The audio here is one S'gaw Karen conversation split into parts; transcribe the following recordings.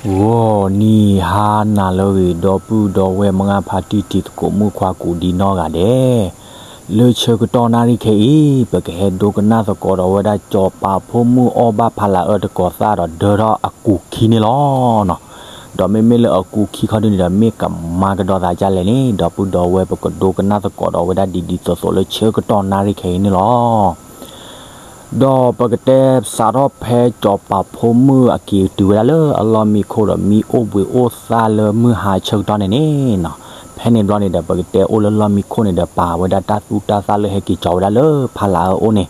ဂီၤနံၤဟါနၤလၢအဂ့ၤ ဒီပုၢ်ဒီဝဲၢ်မုၢ်ဂၢ်ဖါတံၢ် တံၤသကိးမုၣ်ခွါ ကိးဒံနီၢ်ဂၤဒဲး, လၢဆၢကတီၢ်နၣ်ရံၣ်ခဲအံၤ ပကဟဲဒိကနၣ်သကိးဒီးဝဲဒၣ် စီၤပၤဖိမုၣ်အီၣ်ဘၣ်ဖးလၤအၢတကိးသၣ်ဒီး ဒၢထီၣ်အကူာ်ခံန့ၣ်လီၤနီၤ. ဒီးမ့မ့ၢ်လၢအကူာ်ခံခီဒုန့ၣ်ဒီး မ့ၢ်ကမၤကဒီးသးဒ်လဲၣ်န့ၣ် ဒီပုၢ်ဒီဝဲၢ် ပကဒိကနၣ်သကိးဒီးဝဲဒၣ် ဒ်ဒ်သိးသိးလၢဆၢကတီၢ်နၣ်ရံၣ်ခဲအံၤန့ၣ်လီၤ. ဒီးပကတဲစးထီၣ်ဖဲစီၤပၤဖိမုၣ်အက့ၤတုၤဝဲဒၣ်လၢ အလီၢ်မံခိၣ်ဒီး မံအိၣ်ဘှံးအိၣ်သါလၢမုၢ်ဟါဆၢကတီၢ်န့ၣ်န့ၣ်နီၤ, ဖဲန့ၣ်ဘျီန့ၣ်ဒီး ပကတဲအိၣ်လၢလီၢ်မံခိၣ်န့ၣ်ဒီး ပာ်ဝဲဒၣ်တၢ်သူတၢ်သၣ်လၢဟဲက့ၤကၠီၤဝဲဒၣ်လၢဖးလၤအၢအအိၣ်န့ၣ်,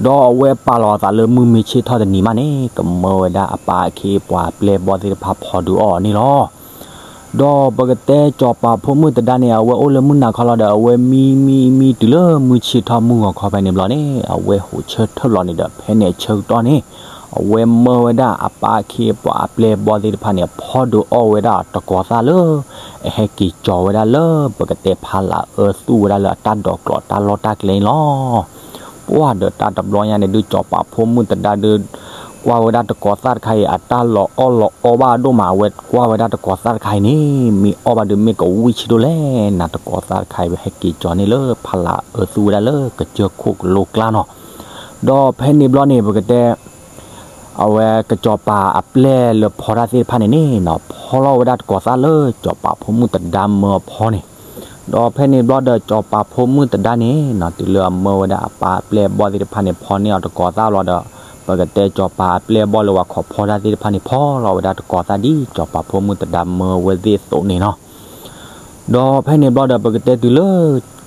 ဒီးအဝဲပာ်လီၤအသးလၢမုၢ်မ့ၢ်ဆ့ၣ်ထီၣ်တနံၤမးန့ၣ် ကမၢဝဲဒၣ်အပၢ်အခ့အပှၤအပျဲၢ်အဘီၣ်သ့ၣ်တဖၣ်ဖီဒုးအီၣ်အီၤန့ၣ်လီၤ. ဒီးပကတဲစီၤပၤဖိမုၣ်တဒါန့ၣ် အဝဲအိၣ်လၢမုၢ်နၤခီလီၤဒီး အဝဲမံမံမံတုၤလၢမုၢ်ဆ့ၣ်ထီၣ်မုၢ်ဂီၤခီဖဲန့ၣ်ဘျီန့ၣ် အဝဲဟိးဆၢထၢၣ်လီၤန့ၣ်ဒီး ဖဲန့ၣ်အဆၢကတီၢ်န့ၣ် အဝဲမၢဝဲဒၣ်အပၢ်အခ့အပှၤအပျဲၢ်အဘီၣ်သ့ၣ်တဖၣ်န့ၣ် ဖီဒုးအီၣ်ဝဲဒၣ်တကိးသၣ်လၢ အဟဲက့ၤကၠီၤဝဲဒၣ်လၢ ပကတဲဖးလၤအၢသူၣ်ဝဲဒၣ်လၢအတၢ်ဒိးကျိးတၢ်လီၢ်တၢ်ကျဲန့ၣ်လီၤ. ပှၢ်ဒီးတၢ်တဘျီညါန့ၣ်ဒုး စီၤပၤဖိမုၣ်တဒါဒုး ကွၢ်ဝဲဒၣ်တကိးသၣ်တခါအံၤ အတၢ်လီၤအီၣ်လီၤအီဘၣ်အဒိၣ်မး အဝဲကွၢ်ဝဲဒၣ်တကိးသၣ်တခါအံၤန့ၣ် မ့ၢ်အီၣ်ဘၣ်ဒုးမ့ၢ်ကဝံၣ်ဆံးဒိၣ်လဲၣ် နၤတကိးသၣ်တခါအံၤ ဟဲက့ၤကၠီၤန့ၢ်လၢဖးလၤအၢသူၣ်ဝဲဒၣ်လၢကစၢၢ်ခိၣ်ကလိကျါနီၤ. ဒီးဖဲန့ၣ်ဘျီန့ၣ် ပကတဲ အဝဲကစီၤပၤအပျဲၢ်လၢဖီတၢ်သ့ၣ်တဖၣ်န့ၣ်န့ၣ်နီၤ ဖီလီၤဝဲဒၣ်တကိးသၣ်လၢစီၤပၤဖိမုၣ်တဒါမၢအဖီန့ၣ်, ဒီးဖဲန့ၣ်ဘျီဒီးစီၤပၤဖိမုၣ်တဒါန့ၣ်နီၤ တုၤလၢအမၢဝဲဒၣ်အပၢ်အပျဲၢ်အဘီၣ်သ့ၣ်တဖၣ်န့ၣ် ဖီန့ၢ်အီၤတကိးသၣ်ဘျီဒီး ပကတဲစီၤပၤအပျဲၢ်အဘီၣ်လၢပှၤခိးဖီတၢ်သ့ၣ်တဖၣ်န့ၣ် ဖီလီၤဝဲဒၣ်တကိးသၣ်ဒ်စီၤပၤဖိမုၣ်တဒါမၢဝဲသ့ၣ်အသိးန့ၣ်နီၤ. ဒီးဖဲန့ၣ်ဘျီဒီး ပကတဲတုၤလၢ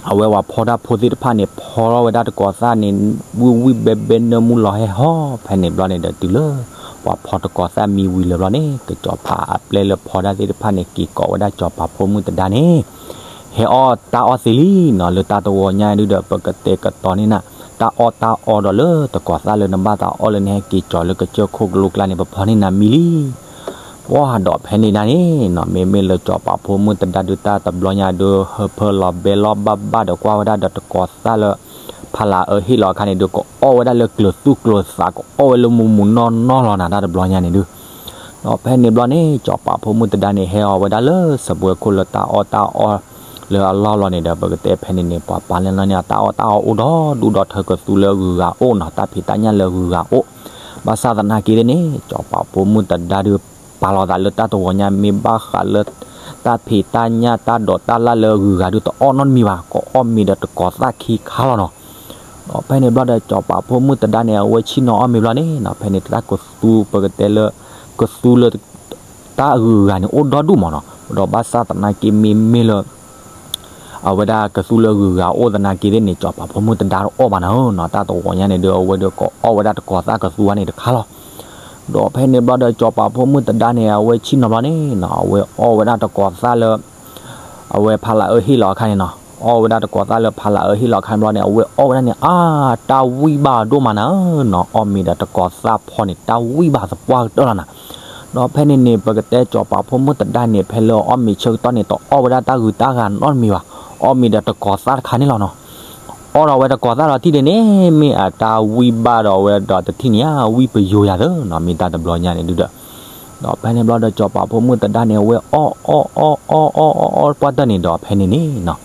အဝဲပှၤဖီတၢ်ဖိသ့ၣ်တဖၣ်န့ၣ် ဖီထီၣ်ဝဲဒၣ်တကိးသၣ်န့ၣ် ဝံၣ်ဝံၣ်ဘဲဘဲနၢမူလီၤဟဲဟီၣ် ဖဲန့ၣ်ဘျီန့ၣ်ဒီးတုၤလၢ ပှၤဖီတကိးသၣ်မံဝံၤလၢာ်ဘျီန့ၣ် ကစီၤပၤအပျဲၢ်လၢဖီတၢ်သ့ၣ်တဖၣ်န့ၣ် က့ၤကိးဝဲဒၣ်စီၤပၤဖိမုၣ်တဒါန့ၣ် ဟဲအီၣ်တၢ်အီၣ်သ့လံနီၤ လၢတၢ်တဝီညါဒုဒီး ပကတဲကတီၤန့ၢ်နၤ တၢ်အီၣ်တၢ်အီဒီးလၢတကိးသၣ်လၢနဘၣ်သးအီၣ်လၢနဟဲက့ၤကၠီၤလၢကစၢၢ်ခိၣ်ကလိကျါန့ၣ် ပဖီန့ၢ်နၤမံလံ ပှၢ်ဒီးဖဲန့ၣ်ဒၣ်န့ၣ်နီၤ မ့မ့ၢ်လၢစီၤပၤဖိမုၣ်တဒါဒုးတၢ်တဘျီညါဒုး ဟၢဖၢလီၤဘဲလီၤဘၣ်ဘၣ်ဒီးကွၢ်ဝဲဒၣ်ဒီးတကိးသၣ်လၢ ဖးလၤအၢဟ့ၣ်လီၤအခါန့ၣ်ဒုး ကအီၣ်ဝဲဒၣ်လၢကျၢၤသူၣ်ကျၢၤသး ကအီၣ်ဝဲလၢမူးမူးနီၢ်နီၢ်လီၤနၤ တၢ်တဘျီညါန့ၣ်ဒုး ဒီးဖဲန့ၣ်ဘျီန့ၣ် စီၤပၤဖိမုၣ်တဒါန့ၣ် ဟဲအီၣ်ဝဲဒၣ်လၢစပွဲခိၣ်လၢတၢ်အီၣ်တၢ်အီ လၢအလီၢ်လီၤန့ၣ်ဒီး ပကတဲဖဲန့ၣ်န့ၣ် ပှၤပာ်လၢလီၤန့ၣ် အတၢ်အီၣ်တၢ်အီအိၣ်ဒီဒူၣ်ဒီထၢကသူလၢအဂုၤအဂၤအိၣ်နီၤ တၢ်ဖံးတၢ်ညၣ်လၢအဂုၤအဂၤအိၣ် ဘၣ်ဆၣ်သနာ်က့န့ၣ် စီၤပၤဖိမုၣ်တဒါဒုး ပာ်လီၤသးလၢတၢ်တဝီညါ မ့ၢ်ဘၣ်ဃးလၢ တၢ်ဖံးတၢ်ညၣ်တၢ်ဒိးတၢ်လၣ်လၢအဂုၤအဂၤဒုးတအီၣ်နီတမံၤဘၣ် ကအီၣ်မ့ၤဒီးတကိးသၣ်ခံခါလီၤနီၤ. ဒီးဖဲန့ၣ်ဘျီဒီး စီၤပၤဖိမုၣ်တဒါန့ၣ် အဝဲဆ့ၣ်နီၤအီၣ်မ့ၤဘျီန့ၣ်နီၤ ဖဲန့ၣ်တၢ်ကသူ ပကတဲလၢ ကသူလၢ တၢ်အဂုၤအဂၤန့ၣ်အိၣ်ဒီဒူၣ်မးနီၤ ဒီးဘၣ်ဆၣ်သနာ်က့မ့မ့ၢ်လၢ အဝဲဒၣ်ကသူလၢအဂုၤအဂၤအိၣ်သနာ်က့သ့ၣ်န့ၣ် စီၤပၤဖိမုၣ်တဒါတအီၣ်ဘၣ်နၤဧၢနီၤ တၢ်တဝီညါန့ၣ်ဒီး အဝဲဒီးကအီၣ်ဝဲဒၣ်တကိးသၣ်ကသူဝဲန့ၣ်တခါလီၤ. ဒီးဖဲန့ၣ်ဘျီဒီး စီၤပၤဖိမုၣ်တဒါန့ၣ် အဝဲဆ့ၣ်နီၤဘျီန့ၣ်နီၤ အဝဲအီၣ်ဝဲဒၣ်တကိးသၣ်လၢ အဝဲဖးလၤအၢဟ့ၣ်လီၤအခါန့ၣ်နီၤ အီၣ်ဝဲဒၣ်တကိးသၣ်လၢဖးလၤအၢဟ့ၣ်လီၤအခါန့ၣ်ဘျီန့ၣ် အဝဲအီၣ်ဝဲဒၣ်န့ၣ် အါ တၢ်ဝံၣ်ဘၣ်အဒိၣ်မးနၤဧၢနီၤ အီၣ်မ့ၤဒီးတကိးသၣ်ဖီန့ၣ် တၢ်ဝံၣ်ဘၣ်သပှၢ်ကတၢၢ်လီၤနၤ. ဒီးဖဲန့ၣ်န့ၣ် ပကတဲစီၤပၤဖိမုၣ်တဒါန့ၣ် ဖဲလၢအီၣ်မ့ၤဆၢကတီၢ်န့ၣ် တအီၣ်ဝဲဒၣ်တၢ်ဂုၤတၢ်ဂၤနီတမံၤဘၣ် အီၣ်မ့ၤဒီးတကိးသၣ်တခါန့ၣ်လီၤနီၤ. အီၣ်ဒီးဝဲတကိးသၣ်လီၤတံၢ်ဒ်န့ၣ် မ့ၢ်အတၢ်ဝံၣ်ဘၣ်ဒီးဝဲဒီးတထံၣ်န့ၣ် ဝံၣ်ပယိၤယၤသၢနီၤ မ့ၢ်တၢ်တဘျီညါန့ၣ်ဒုဒီး ဒီးဖဲန့ၣ်ဘျီဒီး စီၤပၤဖိမုၣ်တဒါန့ၣ် အဝဲအီၣ်အီၣ်အီၣ်အီၣ်အီၣ်အီၣ်အီၣ်ပှၢ်တၢၢ်န့ၣ်ဒီး ဖဲန့ၣ်န့ၣ်နီၤ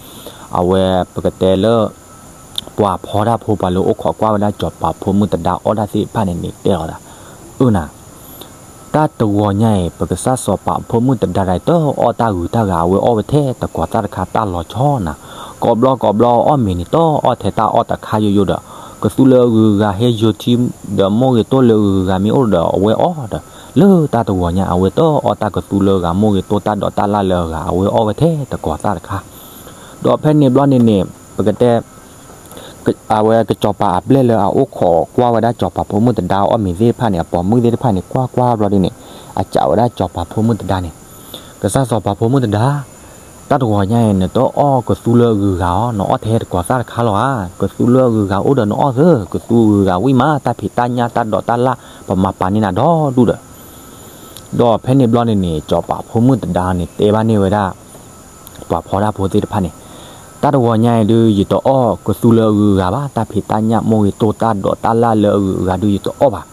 အဝဲပကတဲလၢ ပှၤဖီတၢ်ဖိပှၤလၢအိၣ်ခိးကွၢ်ဝဲဒၣ်စီၤပၤဖိမုၣ်တဒါအီၣ်တၢ်သ့ၣ်တဖၣ်န့ၣ်န့ၣ် တဲလီၤသး အၢနၤ တၢ်တဝီညါအံၤ ပကစၢ်စီၤပၤဖိမုၣ်တဒါဒၣ်အံၤ တအီၣ်တၢ်ဂုၤတၢ်ဂၤ အဝဲအီၣ်ဝဲထဲတကိးသၣ်တခါတၢ်လီၤဆီနၤ, ကိးဘျီကိးဘျီအီၣ်မ့ၤန့ၣ် တအီၣ်ထဲတၢ်အီၣ်တခါယိယိဒီး ကသူလၢအဂုၤအဂၤဟဲယိၤထံ ဒီးမိၢ်ဂ့ၤတိၢ်လၢအဂုၤအဂၤမ့ၢ်အိၣ်ဒီးအဝဲအီၣ်ဒီး လၢတၢ်တဝီညါ အဝဲတအီၣ်တၢ်ကသူလၢအဂၤမိၢ်ဂ့ၤတိၢ်တၢ်ဒိးတၢ်လၣ်လၢအဂၤ အဝဲအီၣ်ဝဲထဲတကိးသၣ်တခါ ဒီးဖဲန့ၣ်ဘျီန့ၣ်န့ၣ် ပကတဲ အဝဲကစီၤပၤအပျဲၢ်လၢအအိၣ်ခိးကွၢ်ဝဲဒၣ်စီၤပၤဖိမုၣ်တဒါအီၣ်မ့ၤသ့ၣ်တဖၣ်န့ၣ် အပိာ်မုၣ်သ့ၣ်တဖၣ်န့ၣ် ကွၢ်ကွၢ်ဘျီဒ်န့ၣ် အစံးဝဲဒၣ်စီၤပၤဖိမုၣ်တဒါန့ၣ် ကစၢ်စီၤပၤဖိမုၣ်တဒါ တၢ်တဝီညါအံၤ နတအီၣ်ကသူလၢအဂုၤအဂၤအီၤ နအီၣ်ထဲတကိးသၣ်တခါလီၤဧါ, ကသူလၢအဂုၤအဂၤအိၣ်ဒီးနအီၣ်သၢ, ကသူအဂုၤအဂၤဝံၣ်မး တၢ်ဖံးတၢ်ညၣ်တၢ်ဒိးတၢ်လၣ် ပမၤပာ်န့ၢ်နၤဒီဒူၣ်ဒီး ဒီးဖဲန့ၣ်ဘျီန့ၣ်န့ၣ် စီၤပၤဖိမုၣ်တဒါန့ၣ် တဲဘၣ်န့ၢ်ဝဲဒၣ် ပှၤဖီတၢ်ဖိသ့ၣ်တဖၣ်န့ၣ်, တၢ်တဝီညါအံၤဒုး ယတအီၣ်ကသူလၢအဂုၤအဂၤဘၣ်, တၢ်ဖံးတၢ်ညၣ်မိၢ်ဂ့ၤတိၢ်တၢ်ဒိးတၢ်လၣ်လၢအဂုၤအဂၤဒုး ယတအီၣ်ဘၣ်.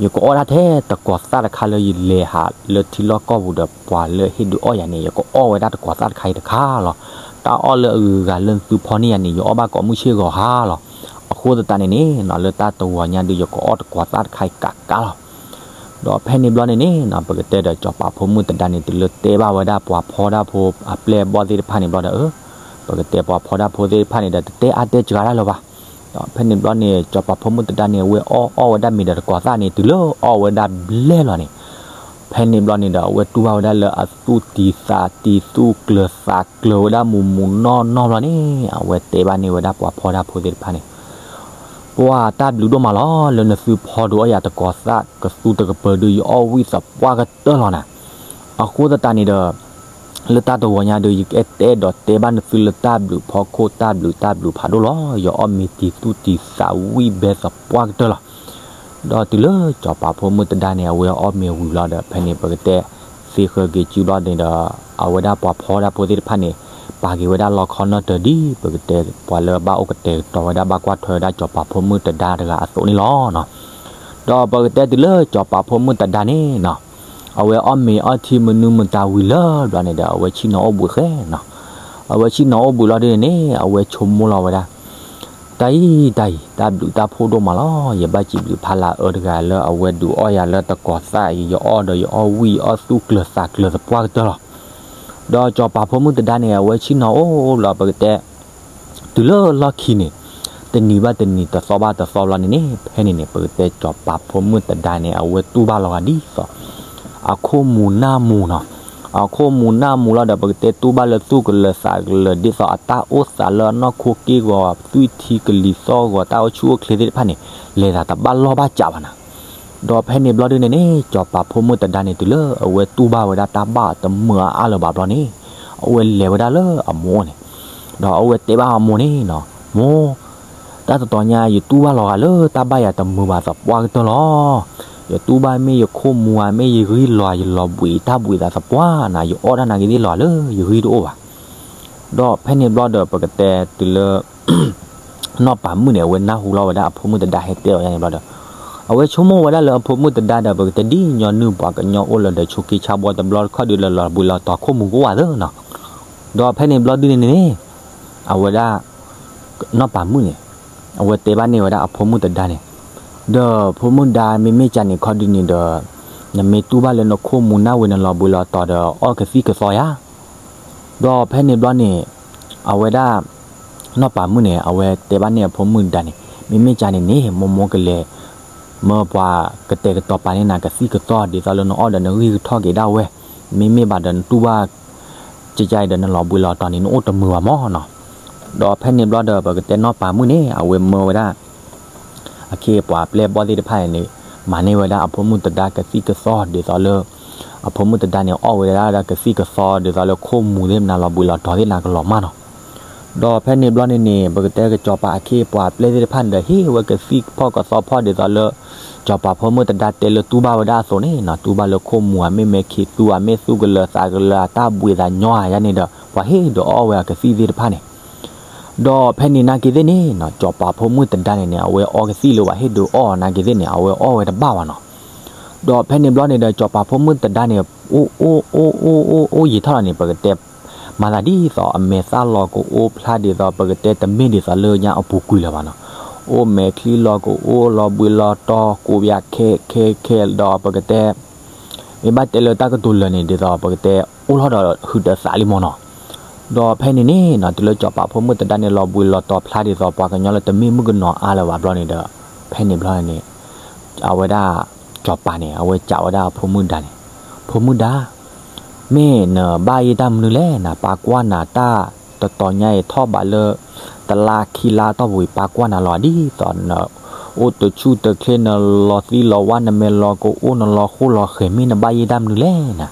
ယကအီၣ်ဒၣ်ထဲတကိးသၣ်တခါလၢယလဲၤဟးလၢထံလီၢ်ကီၢ်ပူၤဒီး ပှၤလၢဟ့ၣ်ဒုးအီၣ်ယၤန့ၣ် ယကအီၣ်ဝဲဒၣ်တကိးသၣ်တခါအံၤတခါလီၤ. တၢ်အီၣ်လၢအဂုၤအဂၤလၢသုဖီန့ၢ်ယၤန့ၣ် ယအီၣ်ဘၣ်ကိးမုၢ်ဆ့ၣ်ဂီၤဟါလီၤ. အဃိသတးန့ၣ်န့ၣ်နီၤ လၢတၢ်တဂီၤညါဒုး ယကအီၣ်တကိးသၣ်တခါအံၤကးကးလီၤ. ဒီးဖဲန့ၣ်ဘျီန့ၣ်န့ၣ်နီၤ ပကတဲဒီး စီၤပၤဖိမုၣ်တဒါန့ၣ် တုၤလၢတဲဘၣ်ဝဲဒၣ်ပှၤဖီဒၣ်ဖိအပျဲၢ်အဘီၣ်သ့ၣ်တဖၣ်န့ၣ်ဘျီဒီး အၢ ပကတဲပှၤဖီဒၣ်ဖိသ့ၣ်တဖၣ်န့ၣ်ဒီး တတဲအါတဲစှၤတၢ်လၢၤဘၣ်. ဒီးဖဲန့ၣ်ဘျီန့ၣ် စီၤပၤဖိမုၣ်တဒါန့ၣ် အဝဲအီၣ်အီၣ်ဝဲဒၣ်မ့ၤဒီးတကိးသၣ်န့ၣ် တုၤလၢအီၣ်ဝဲဒၣ်ဘျဲၣ်လီၤန့ၣ်, ဖဲန့ၣ်ဘျီန့ၣ်ဒီး အဝဲတူၢ်ဘၣ်ဝဲဒၣ်လၢအသူၣ်တံၤသးတံၤ သူၣ်ကျၢၤသးကျၢၤဝဲဒၣ်မူးမူးနီၢ်နီၢ်ဘျီန့ၣ် အဝဲတဲဘၣ်န့ၢ်ဝဲဒၣ်ပှၤဖီဒၣ်ဖိသ့ၣ်တဖၣ်န့ၣ် ပှၤတၢ်ဘျုးဒိၣ်မးလီၤ လၢနသုဖီဒုးအီၣ်ယၤတကိးသၣ်ကသူတကပၤဒုး ယအီၣ်ဝံၣ်သပှၢ်ကတၢၢ်လီၤနၤ. အဃိသတးန့ၣ်ဒီး လၢတၢ်တဂီၤညါဒီး ယကအဲၣ်တဲဒီးတဲဘၣ်နသုလၢတၢ်ဘျုးဖီခိၣ် တၢ်ဘျုးတၢ်ဘျုးဖးဒိၣ်လီၤ. ယအီၣ်မ့ၤတံၤသူၣ်တံၤသးဝံၣ်ဘဲသပှၢ်ကတၢၢ်လီၤ. ဒီးတုၤလၢစီၤပၤဖိမုၣ်တဒါန့ၣ် အဝဲအီၣ်မ့ၤဝံၤလီၤဒီး ဖဲန့ၣ်ပကတဲသ့ဃၢၤက့ၤစုဘျီန့ၣ်ဒီး အဝဲဒၣ်ပှၤဖီဒၣ်ဖိသ့ၣ်တဖၣ်န့ၣ် ပာ်က့ၤဝဲဒၣ်လီခီနီၣ်တၢၤဒ် ပကတဲပှၤလၢဘၣ်အိၣ်ကတဲာ်ကတီၤဝဲဒၣ် ဘၣ်ကွၢ်ထွဲဝဲဒၣ်စီၤပၤဖိမုၣ်တဒါတဂၤအသိးန့ၣ်လီၤ. ဒီးပကတဲတုၤလၢစီၤပၤဖိမုၣ်တဒါန့ၣ်နီၤ အဝဲအီၣ်မ့ၤအီထံမနုၤမတၤဝံၤလၢဘျီန့ၣ်ဒီး အဝဲဆ့ၣ်နီၤအိၣ်ဘှံးဃဲနီၤ. အဝဲဆ့ၣ်နီၤအိၣ်ဘှံးလီၤဒ်န့ၣ်န့ၣ် အဝဲဆိကမိၣ်လီၤဝဲဒၣ် တၢ်အံၤ တၢ်အံၤ တၢ်ဘျုးတၢ်ဖှိၣ်ဒိၣ်မးလီၤ. ယဘၣ်စံးဘျုးဖးလၢအအၢတဂၤလၢအဝဲဒုးအီၣ်ယၤလၢတကိးသၣ်အံၤ ယအီၣ်ဒီးယအီၣ်ဝံၣ် ယအီၣ်သူၣ်ကျၢၤသးကျၢၤသပှၢ်ကတၢၢ်လီၤ. ဒီးစီၤပၤဖိမုၣ်တဒါန့ၣ် အဝဲဆ့ၣ်နီၤအိၣ်လီၤပကတဲ တုၤလၢလီၢ်ခံန့ၣ် တနံၤဘၣ်တနံၤ တသီဘၣ်တသီဘျီန့ၣ်န့ၣ် ဖဲန့ၣ်န့ၣ် ပကတဲစီၤပၤဖိမုၣ်တဒါန့ၣ် အဝဲတူၢ်ဘၣ်လီၤဂာ်ဒ်သိး အခိၣ်မူၤနၢ်မူၤနီၤ. အခိၣ်မူၤနၢ်မူၤလီၤဒီး ပကတဲတူၢ်ဘၣ်လၢသူၣ်ကလၢၤသးကလၢၤ ဒ်သိးအတၢ်အိၣ်သးလၢအနီၢ်ခိက့ၢ်ဂီၤ သွံၣ်ထံကလံၤသီၣ်ဂီၤ တၢ်အိၣ်ဆူၣ်အိၣ်ချ့သ့ၣ်တဖၣ်န့ၣ် လဲၤသးတဘၣ်လီၢ်ဘၣ်ကးဘၣ်နၤ. ဒီးဖဲန့ၣ်ဘျီဒ်န့ၣ်န့ၣ် စီၤပၤဖိမုၣ်တဒါန့ၣ် တုၤလၢအဝဲတူၢ်ဘၣ်ဝဲဒၣ်တၢ်ဘၣ်အတမုာ်အါလၢၤဘၣ်ဘျီန့ၣ် အဝဲလဲၤဝဲဒၣ်လၢအမိၢ်န့ၣ် ဒီးအဝဲတဲဘၣ်အမိၢ်န့ၣ်နီၤ မိၢ် တၢ်တတီၤညါ ယတူၢ်ဘၣ်လီၤဂာ်လၢတၢ်ဘၣ်ယၤတမုာ်ဘၣ်သပှၢ်ကတၢၢ်လီၤ. ယတူၢ်ဘၣ်မ့ၢ်ယခိၣ်မူၤဧါ မ့ၢ်ယဂံၢ်လီၤ ယလီၤဘှံးတၢ်ဘှံးသးသပှၢ်နၤ ယအီၣ်တၢ်နာ်က့ၤသ့ၣ်လီၤလၢယဂံၢ်တအိၣ်ဘၣ်. ဒီးဖဲန့ၣ်ဘျီဒီး ပကတဲတုၤလၢ နီၢ်ပၤမုၣ်န့ၣ် အဝဲနၢ်ဟူလီၤဝဲဒၣ်အဖိမုၣ်တဒါဟဲတဲအီၤယါန့ၣ်ဘျီဒီး အဝဲဆိကမိၣ်ဝဲဒၣ်လၢအဖိမုၣ်တဒါဒီး ပကတဲဒ်ညီနုၢ်ပှၤကညီအိၣ်လၢၤဒီး ဆိးက့ဆါဘီတဘျီတခီၣ်ဒုးလၢလီၤဘှံးလီၤတီၤခိၣ်မူၤကအိၣ်ဘၣ်သ့နီၤ. ဒီးဖဲန့ၣ်ဘျီဒ်န့ၣ်န့ၣ် အဝဲဒၣ် နီၢ်ပၤမုၣ်န့ၣ် အဝဲတဲဘၣ်န့ၢ်ဝဲဒၣ်အဖိမုၣ်တဒါန့ၣ် ဒီးဖိမုၣ်ဒါ မ့မ့ၢ်ကန့ၣ်ခီဒုးန့ၣ်ဒီး နမ့ၢ်တူၢ်ဘၣ်လၢနခိၣ်မူၤနၢ်ဝံၤ နလီၤဘှံးလီၤတီၤဒီး အီၣ်ကသံၣ်ကသီယါ. ဒီးဖဲန့ၣ်ဘျီန့ၣ် အဝဲဒၣ် နီၢ်ပၤမုၣ်န့ၣ် အဝဲတဲဘၣ်န့ၢ်အဖိမုၣ်ဒါန့ၣ် မ့မ့ၢ်ကန့ၣ်န့ၣ် မိၢ်မိၢ်ကလဲၤ မၢပှၤကတဲာ်ကတီၤပာ်န့ၢ်နၤကသံၣ်ကသီ ဒ်သိးလၢနအီၣ်ဒီးနဂံၢ်ကထီၣ်က့ၤဒၣ်ဝဲ, မ့မ့ၢ်ဘၣ်ဒီးနတူၢ်ဘၣ် ကကါအံၤဒီးနလီၤဘှံးလီၤတီၤန့ၣ် နအိၣ်တမုာ်ဘၣ်မၢ်နီၤ. ဒီးဖဲန့ၣ်ဘျီဒီး ပကတဲနီၢ်ပၤမုၣ်န့ၣ် အဝဲမၢဝဲဒၣ် အခ့အပှၤအပျဲၢ်အဘီၣ်သ့ၣ်တဖၣ်န့ၣ် မၤန့ၢ်ဝဲဒၣ်အဖိမုၣ်တဒါကသံၣ်ကသီ ဒ်သိးလၢ အဖိမုၣ်တဒါန့ၣ် အီၣ်ဝဲဒၣ်ကသံၣ်ကသီ ဒ်သိးလၢခိၣ်မူၤသ့ၣ်မနၤ လီၤဘှံးလီၤတီၤသ့ၣ်နၤကလီၤမၢ်နီၤ. ဒီးဖဲန့ၣ်ဘျီန့ၣ်န့ၣ် ပကတဲစီၤပၤအခ့အပှၤအပျဲၢ်သ့ၣ်တဖၣ်န့ၣ်ဒီး ဟ့ၣ်ဝဲကသံၣ်ဖီၣ်ကသီဖီၣ်ဒ်သိးလၢ စီၤပၤဖိမုၣ်တဒါတဲလၢတူၢ်ဘၣ်ဝဲဒၣ်အသိးန့ၣ်နီၤ, တူၢ်ဘၣ်လၢခိၣ်မူၤဧါ မ့မ့ၢ်ခံသူဧါ မ့ၢ်သူၣ်ကလၢၤသးကလၢၤ အတၢ်ဘှံးသးညီဧါယါန့ၣ်ဒီး ပှၤဟ့ၣ်ဒီးအီၣ်ဝဲအကသံၣ်သ့ၣ်တဖၣ်န့ၣ် ဒီးဖဲန့ၣ်နာ်က့ၤသ့ၣ်န့ၣ်နီၤ စီၤပၤဖိမုၣ်တဒါန့ၣ်န့ၣ် အဝဲအီကသံၣ်လၢပှၤဟ့ၣ်ဒီးအီၣ်နာ်က့ၤသ့ၣ်န့ၣ် အဝဲအီၣ်ဝဲတဘၣ်ဘၣ်နီၤ. ဒီးဖဲန့ၣ်ဘျီန့ၣ်ဒီး စီၤပၤဖိမုၣ်တဒါန့ၣ် အိၣ်အိၣ်အိၣ်အိၣ်အိၣ်ယံာ်ထီၣ်လီၤန့ၣ် ပကတဲ မၤသးဒ်သိးအမဲာ်သၣ်လီၤကအိၣ်ဖျါဒ်သိး ပကတဲတမ့ၢ်ဒ်သိးလၢညါအပူၤကွံာ်လၢၤဘၣ်နီၤ. အိၣ်မဲာ်ချံလီၤကအိၣ် လီၤဘှံးလီၤတီၤ ကိးပယၤခဲခဲခဲဒီး ပကတဲ မ့ၢ်ဘၣ်တဲလၢတၢ်ကတိၤလၢာ်န့ၣ် ဒ်သိးပကတဲ အိၣ်ထီၣ်ဒီးဟုးဒီးသးလံမၢ်နီၤ. ဒီးဖဲန့ၣ်န့ၣ်နီၤ တုၤလၢစီၤပၤဖိမုၣ်တဒါန့ၣ် လီၤဘှံးလီၤတီၤဖျါဒ်သိး ပှၤကညီလၢတမ့ၢ်မုၣ်ကနီၤအါလၢၤဘၣ်ဘျီန့ၣ်ဒီး ဖဲန့ၣ်ဘျီန့ၣ် အဝဲဒၣ် စီၤပၤန့ၣ် အဝဲစံးဝဲဒၣ်အဖိမုၣ်ဒါန့ၣ် ဖိမုၣ်ဒါ မ့ၢ်နဘၣ်ယိၣ်တၢ်မနုၤလဲၣ် နပာ်ကွၢ်နၤတၢ်တတီၤညါအံၤ ထီၣ်ဘးလၢ တလါခံလါတီၢ်ပူၤအံၤ ပာ်ကွၢ်နၤလီၤ ဒ်သိးန အိၣ်တဆူၣ်တချ့ နလီၤသံလီၤဝၣ် နမဲာ်လီၤကအိၣ် နလီၤဃိလီၤဃဲၤ မ့ၢ်နဘၣ်ယိၣ်တၢ်မနုၤလဲၣ်နၤ.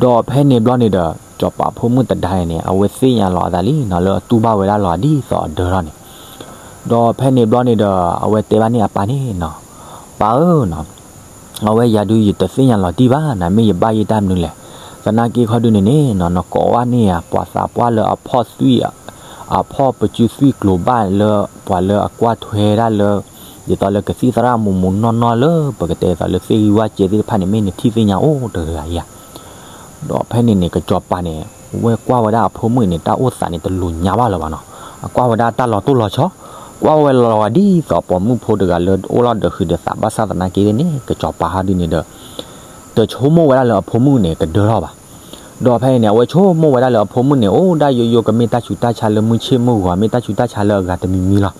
ဒီးဖဲန့ၣ်ဘျီန့ၣ်ဒီး စီၤပၤဖိမုၣ်တဒါန့ၣ်န့ၣ် အဝဲသ့ၣ်ညါလီၤအသးလံနီၤ လၢအတူၢ်ဘၣ်ဝဲဒၣ်လီၤဒ်သိးအဒၢထီၣ်န့ၣ်. ဒီးဖဲန့ၣ်ဘျီန့ၣ်ဒီး အဝဲတဲဘၣ်န့ၢ်အပၢ်န့ၣ်နီၤ ပၢ်ဧၢနီၤ အဝဲယၤဒုးယတသ့ၣ်ညါလီၤတံၢ်ဘၣ် နမ့ၢ်ယဘၣ်ယိၣ်တၢ်မနုၤလဲၣ်. သနာ်က့ခီဒုးန့ၣ်န့ၣ်နီၤ နကိးဝဲန့ၢ်ယၤ ပှၤသးပှၢ်လၢအဖီၣ်သွံၣ် အဖီၣ်ပစုသွံၣ်ကျိၤဘၣ်လၢ ပှၤလၢအကွၢ်ထွဲဒၣ်လၢ ဒ်သိးလၢကသံၣ်သရၣ်မူးမူးနီၢ်နီၢ်လၢပကတဲဒ်သိးလၢသ့ၣ်ဂံၢ်ဝၣ်စဲသ့ၣ်တဖၣ်န့ၣ် မ့ၢ်နထံၣ်သ့ၣ်ညါအိၣ်တဂၤဧါ. ဒီးဖဲန့ၣ်န့ၣ် ကစီၤပၤန့ၣ် ဝဲကွၢ်ဝဲဒၣ်အဖိမုၣ်န့ၣ် တၢ်အိၣ်သးန့ၣ် တလိၤညါဘၣ်လၢၤဘၣ်နီၤ. အကွၢ်ဝဲဒၣ်တၢ်လီၤတိၢ်လီၤဆီ, ကွၢ်ဝဲလီၤဂာ်ဒ်သိးပိာ်မုၣ်ဖိတဂၤလၢအိၣ်လီၤဒီးဟုးဒီးသးဘၣ်ဆၣ်သနာ်က့န့ၣ် ကစီၤပၤဟီဒုန့ၣ်ဒီး တဆိကမိၣ်ဝဲဒၣ်လၢအဖိမုၣ်န့ၣ် ကဒၢထီၣ်ဘၣ်. ဒီးဖဲန့ၣ်န့ၣ် အဝဲဆိကမိၣ်ဝဲဒၣ်လၢအဖိမုၣ်န့ၣ် အိၣ်ဒၣ်ယိယိ ကမ့ၢ်တၢ်ဆူးတၢ်ဆါလၢမုၢ်ဆ့ၣ်မုၢ်ဂီၤ မ့ၢ်တၢ်ဆူးတၢ်ဆါလၢအဂၤတမံၤမံၤလီၤ.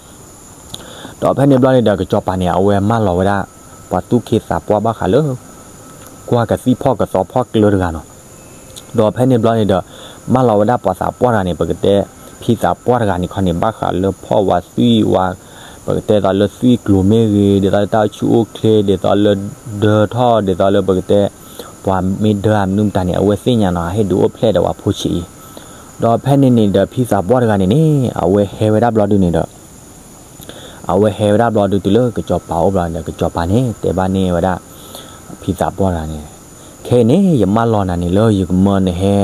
ဒီးဖဲန့ၣ်ဘျီန့ၣ်ဒီး ကစီၤပၤန့ၣ် အဝဲမၢလီၤဝဲဒၣ် ပှၤသူၣ်က့သးပှၢ်ဘၣ်ဃးလၢ ကွၢ်ကသံၣ်ဖီၣ်ကသီဖီၣ်ကျၢတဂၤနီၤ. ဒီးဖဲန့ၣ်ဘျီန့ၣ်ဒီး မၢလီၤဝဲဒၣ်ပှၤသးပှၢ်တဂၤန့ၣ် ပကတဲ ဖံသးပှၢ်တဂၤန့ၣ်ခီန့ၣ် ဘၣ်ဃးလၢဖီၣ်ဝဲသွံၣ်ဝဲ ပကတဲဒ်သိးလၢသွံၣ်ကျိၤမ့ၢ်ဂ့ၤ ဒ်သိးလၢတၢ်အိၣ်ဆူၣ်အိၣ်ချ့ ဒ်သိးလၢ ဒၢထီၣ် ဒ်သိးလၢပကတဲ ပှၤမ့ၢ်ဒၢအမနုၤမတၤန့ၣ် အဝဲသ့ၣ်ညါနီၤ အဟ့ၣ်ဒုးအိၣ်ဖျဲၣ်ဒီးပှၤဖိဆံးအံၤ. ဒီးဖဲန့ၣ်န့ၣ်ဒီး ဖံသးပှၢ်တဂၤန့ၣ်န့ၣ် အဝဲဟဲဝဲဒၣ်ဘျီဒုန့ၣ်ဒီး အဝဲဟဲဝဲဒၣ်ဘျီဒုတုၤလၢကစီၤပၤအိၣ်ဘျီန့ၣ်ဒီး ကစီၤပၤန့ၣ် တဲဘၣ်န့ၢ်ဝဲဒၣ် ဖံသးပှၢ်တဂၤန့ၣ်, ခဲအံၤန့ၣ် ယမၢလီၤနၤန့ၣ်လၢယကမၢနဟဲ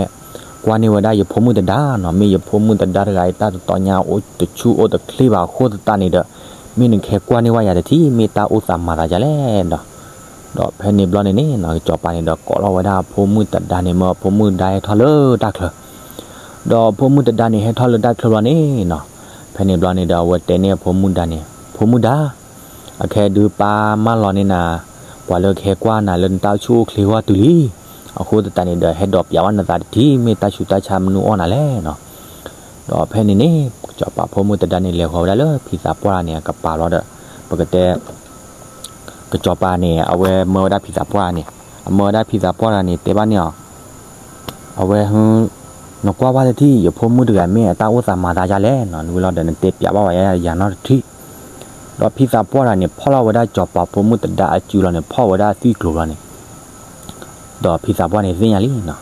ကွၢ်န့ၢ်ဝဲဒၣ်ယဖိမုၣ်တဒါနီၤ, မ့ၢ်ယဖိမုၣ်တဒါတဂၤအံၤ တၢ်တတီညါအိၣ်တဆူၣ်အိၣ်တချ့ဘၣ်အဃိသတးန့ၣ်ဒီး မ့ၢ်နကဟဲကွၢ်န့ၢ်ဝဲယၤတထံၣ် မ့ၢ်တၢ်အိၣ်သးမၤသးဒ်လဲၣ်ဒီး, ဒီးဖဲန့ၣ်ဘျီန့ၣ်န့ၣ်နီၤ ကစီၤပၤန့ၣ်ဒီးကိးလီၤဝဲဒၣ်အဖိမုၣ်တဒါန့ၣ် မၢအဖိမုၣ်ဒါဟဲထီၣ်လၢတၢ်ချၢ ဒီးဖိမုၣ်တဒါန့ၣ်ဟဲထီၣ်လၢတၢ်ချၢဘျီန့ၣ်နီၤ, ဖဲန့ၣ်ဘျီန့ၣ်ဒီး အဝဲတဲန့ၢ်အဖိမုၣ်ဒါန့ၣ် ဖိမုၣ်ဒါ, အခဲဒုးပၢ်မၢလီၤန့ၢ်နၤ ပှၤလၢကဟဲကွၢ်နၤလၢနတၢ်အိၣ်ဆူၣ်အိၣ်ချ့ဂီၢ်တုၤလံ, အဃိသတးန့ၣ်ဒီး ဟဲဒိးပျးဝဲနသးတထံၣ် မ့ၢ်တၢ်ဆူးတၢ်ဆါမနုၤအီၣ်နၤလဲၣ်နီၤ. ဒီးဖဲန့ၣ်န့ၣ် ကစီၤပၤဖိမုၣ်တဒါန့ၣ် လဲၤဃီၤဝဲဒၣ်လၢဖံသးပှၢ်န့ၣ် အကပၤဘျီဒီး ပကတဲ ကစီၤပၤန့ၣ် အဝဲမၢဝဲဒၣ်ဖံသးပှၢ်န့ၣ်, အမၢဝဲဒၣ်ဖံသးပှၢ်တဂၤန့ၣ် တဲဘၣ်န့ၢ်အီၤ, အဝဲ နကွၢ်ဘၣ်တထံၣ် ယဖိမုၣ်တဂၤမ့ၢ်အတၢ်အိၣ်သးမၤသးဒ်လဲၣ်နီၤ, နဝံၤလီၤဒီးနတဲပျးဘၣ်ဝဲယၤနီတထံၣ်. ဒီးဖံသးပှၢ်တဂၤန့ၣ် ဖီၣ်လီၤဝဲဒၣ်ကစီၤပၤဖိမုၣ်တဒါအစုလီၤန့ၣ် ဖီၣ်ဝဲဒၣ်သွံၣ်ကျိၤလီၤန့ၣ် ဒီးဖံသးပှၢ်န့ၣ်သ့ၣ်ညါလံနီၤ,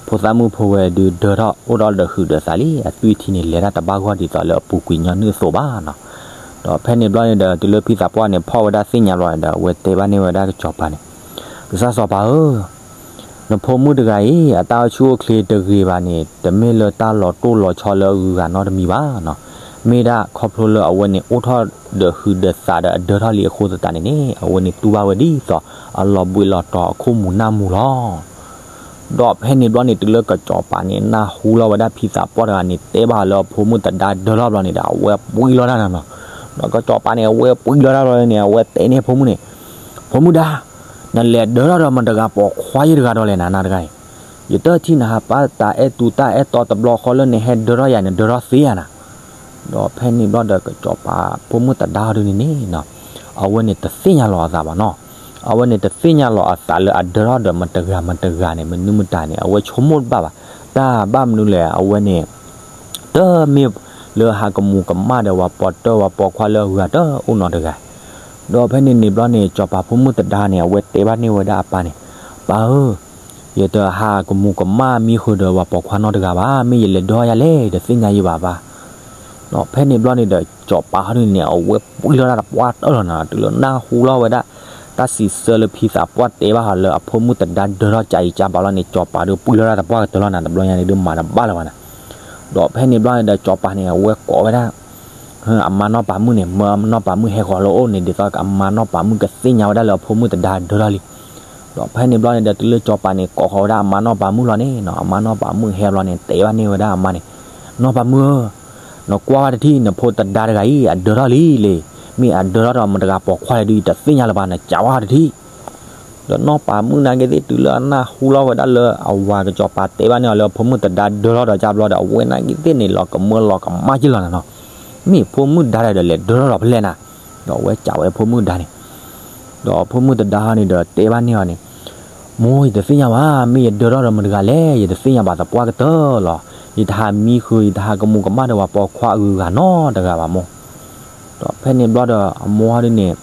ဖိသၣ်မုၣ်ဖိဝဲဒုးဒၢထီၣ်အိၣ်ဒီးဒီးဟုးဒီးသးလံ, အသွံၣ်ထံန့ၣ် လဲၤတၢ်တဘၣ်ဂီၢ်ဒ်သိးလၢအပူၤကွံာ်ညီနုၢ်အသိးဘၣ်နီၤ. ဒီးဖဲန့ၣ်ဘျီန့ၣ်ဒီး တုၤလၢဖံသးပှၢ်န့ၣ် ဖီၣ်ဝဲဒၣ်သ့ၣ်ညါဘျီန့ၣ်ဒီး အဝဲတဲဘၣ်န့ၢ်ဝဲဒၣ်ကစီၤပၤန့ၣ်, ကစၢ်စီၤပၤဧၢ, နဖိမုၣ်တဂၤအံၤ အတၢ်အိၣ်ဆူၣ်အိၣ်ချ့တဂ့ၤဘၣ်န့ၣ် တမ့ၢ်လၢတၢ်လီၤတိၢ်လီၤဆီလၢအဂုၤအဂၤနီတမံၤဘၣ်နီၤ, မ့ၢ်ဒၣ်ခီဖျိလၢအဝဲန့ၣ် အိၣ်ထီၣ်ဒီးဟုးဒီးသးဒီးအဒၢထီၣ်လံအဃိသတးန့ၣ်န့ၣ် အဝဲန့ၣ်တူၢ်ဘၣ်ဝဲဒ်သိး အလီၤဘှံးလီၤတီၤအခိၣ်မူၤနၢ်မူၤလီၤ. ဒီးဖဲန့ၣ်ဘျီန့ၣ် တုၤလၢကစီၤပၤန့ၣ် နၢ်ဟူလီၤဝဲဒၣ်ဖံသးပှၢ်တဂၤန့ၣ် တဲဘၣ်လၢအဖိမုၣ်တဒါဒၢထီၣ်ဘျီန့ၣ်ဒီး အဝဲပှံၤလီၤတၢ်နီၤနီၤ. ဒီးကစီၤပၤန့ၣ် အဝဲပှံၤလီၤတၢ်ဘျီန့ၣ် အဝဲတဲန့ၢ်အဖိမုၣ်န့ၣ်, ဖိမုၣ်ဒါ, နလဲၤဒၢထီၣ်ဒီးမတၤတဂၤပိာ်ခွါယတဂၤဒီးလဲၣ်နၤ နၤတဂၤအံၤ, ယတထံၣ်နဟးပာ်တၢ်အဲၣ်တူတၢ်အဲၣ်တီတဘျီဃီလၢနဟဲဒၢထီၣ်ယၤန့ၣ် ဒၢထီၣ်သ့ဧါနၤ. ဒီးဖဲန့ၣ်ဘျီဒီး ကစီၤပၤဖိမုၣ်တဒါဒုန့ၣ်န့ၣ် အဝဲန့ၣ်တသ့ၣ်ညါလီၤအသးဘၣ်နီၤ. အဝဲန့ၣ်တသ့ၣ်ညါလီၤအသးလၢအဒၢထီၣ်ဒီးမတၤတဂၤမတၤတဂၤန့ၣ် မနုၤမတၤန့ၣ် အဝဲဆိကမိၣ်တဘၣ်ဘၣ်. တၢ်ဘၣ်မနုၤလဲၣ် အဝဲန့ၣ် တမ့ၢ်လၢဟးကမူၤကမၣ်ဒီးပှၤပိာ်တၢၢ်ပှၤပိာ်ခွါလၢအဂၤတအိၣ်နီတဂၤ. ဒီးဖဲန့ၣ်န့ၣ်ဘျီန့ၣ် စီၤပၤဖိမုၣ်တဒါန့ၣ် အဝဲတဲဘၣ်န့ၢ်ဝဲဒၣ်အပၢ်န့ၣ်, ပၢ်ဧၢ, ယတဟးကမူၤကမၣ်မံဃုာ်ဒီးပှၤပိာ်ခွါနီတဂၤဘၣ်, မ့ၢ်ယလဲၤဒၢထီၣ်ယၤလဲၣ် ယတသ့ၣ်ညါယဘၣ်ဘၣ်. ဒီးဖဲန့ၣ်ဘျီန့ၣ်ဒီး စီၤပၤဟီဒုန့ၣ် အဝဲပှံၤလီၤတၢ်တပှၢ်တၢၢ်လီၤနၤ, တုၤလၢနၢ်ဟူလီၤဝဲဒၣ် တၢ်စံးဆၢလၢဖံသးပှၢ်တဲဘၣ်ဟီလၢအဖိမုၣ်တဒါဒၢထီၣ်ကးအံၤကးဘၣ်လီၤန့ၣ် စီၤပၤဒုးပှံၤလီၤတၢ်တပှၢ်ကတၢၢ်လီၤနၤ, တဘျီညါန့ၣ်ဒုးမၤတဘၣ်လၢၤဘၣ်နၤ. ဒီးဖဲန့ၣ်ဘျီန့ၣ်ဒီး စီၤပၤန့ၣ် အဝဲကိးဝဲဒၣ် အမါနီၢ်ပၤမုၣ်န့ၣ် မၢနီၢ်ပၤမုၣ်ဟဲဃီၤလၢအအိၣ်န့ၣ် ဒ်သိးအမါနီၢ်ပၤမုၣ်ကသ့ၣ်ညါဝဲဒၣ်လၢအဖိမုၣ်တဒါဒၢထီၣ်လံ. ဒီးဖဲန့ၣ်ဘျီန့ၣ်ဒီး တုၤလၢစီၤပၤန့ၣ် ကိးဃီၤဝဲဒၣ်အမါနီၢ်ပၤမုၣ်လီၤန့ၣ်နီၤ, အမါနီၢ်ပၤမုၣ်ဟဲဘျီန့ၣ် တဲဘၣ်န့ၢ်ဝဲဒၣ်အမါန့ၣ်, နီၢ်ပၤမုၣ်ဧၢ, နကွၢ်ဝဲတထံၣ် နဖိတဒါတဂၤအံၤ အဒၢထီၣ်လံလံ, မ့ၢ်အဒၢထီၣ်ဒီးမတဂၤပိာ်ခွါလဲၣ်ဒုး ယတသ့ၣ်ညါလၢၤဘၣ်, နကးဝဲတထံၣ်. ဒီးနီၢ်ပၤမုၣ်နာ်က့သ့ၣ် တုၤလၢအနၢ်ဟူလီၤဝဲဒၣ်လၢအဝၤကစီၤပၤတဲဘၣ်န့ၢ်အီၤလၢအဖိမုၣ်တဒါဒၢထီၣ်ဒီးကၢ်ဘျီဒီး အဝဲနာ်က့သ့ၣ်န့ၣ် လီၤကမၢလီၤကမၣ်က့လီၤနၤနီၤ, မ့ၢ်ဖိမုၣ်ဒါဒီးလဲၤဒၢထီၣ်ဒီးဖဲလဲၣ်နၤ. ဒီးအဝဲကးဝဲဖိမုၣ်ဒါန့ၣ်, ဒီးဖိမုၣ်တဒါဟီန့ၣ်ဒီးတဲဘၣ်န့ၢ်အီၤန့ၣ်, မိၢ် ယတသ့ၣ်ညါဘၣ်, မ့ၢ်ယဒၢထီၣ်ဒီးမတဂၤလဲၣ် ယတသ့ၣ်ညါဘၣ်သပှၢ်ကတၢၢ်လီၤ. ယတဟးမံဃုာ် ယတဟးကမူၤကမၣ်ဒီးပှၤပိာ်ခွါအဂုၤအဂၤနီတဂၤဘၣ်မိၢ်. ဒီးဖဲန့ၣ်ဘျီဒီးအမိၢ်ဟီဒုန့ၣ်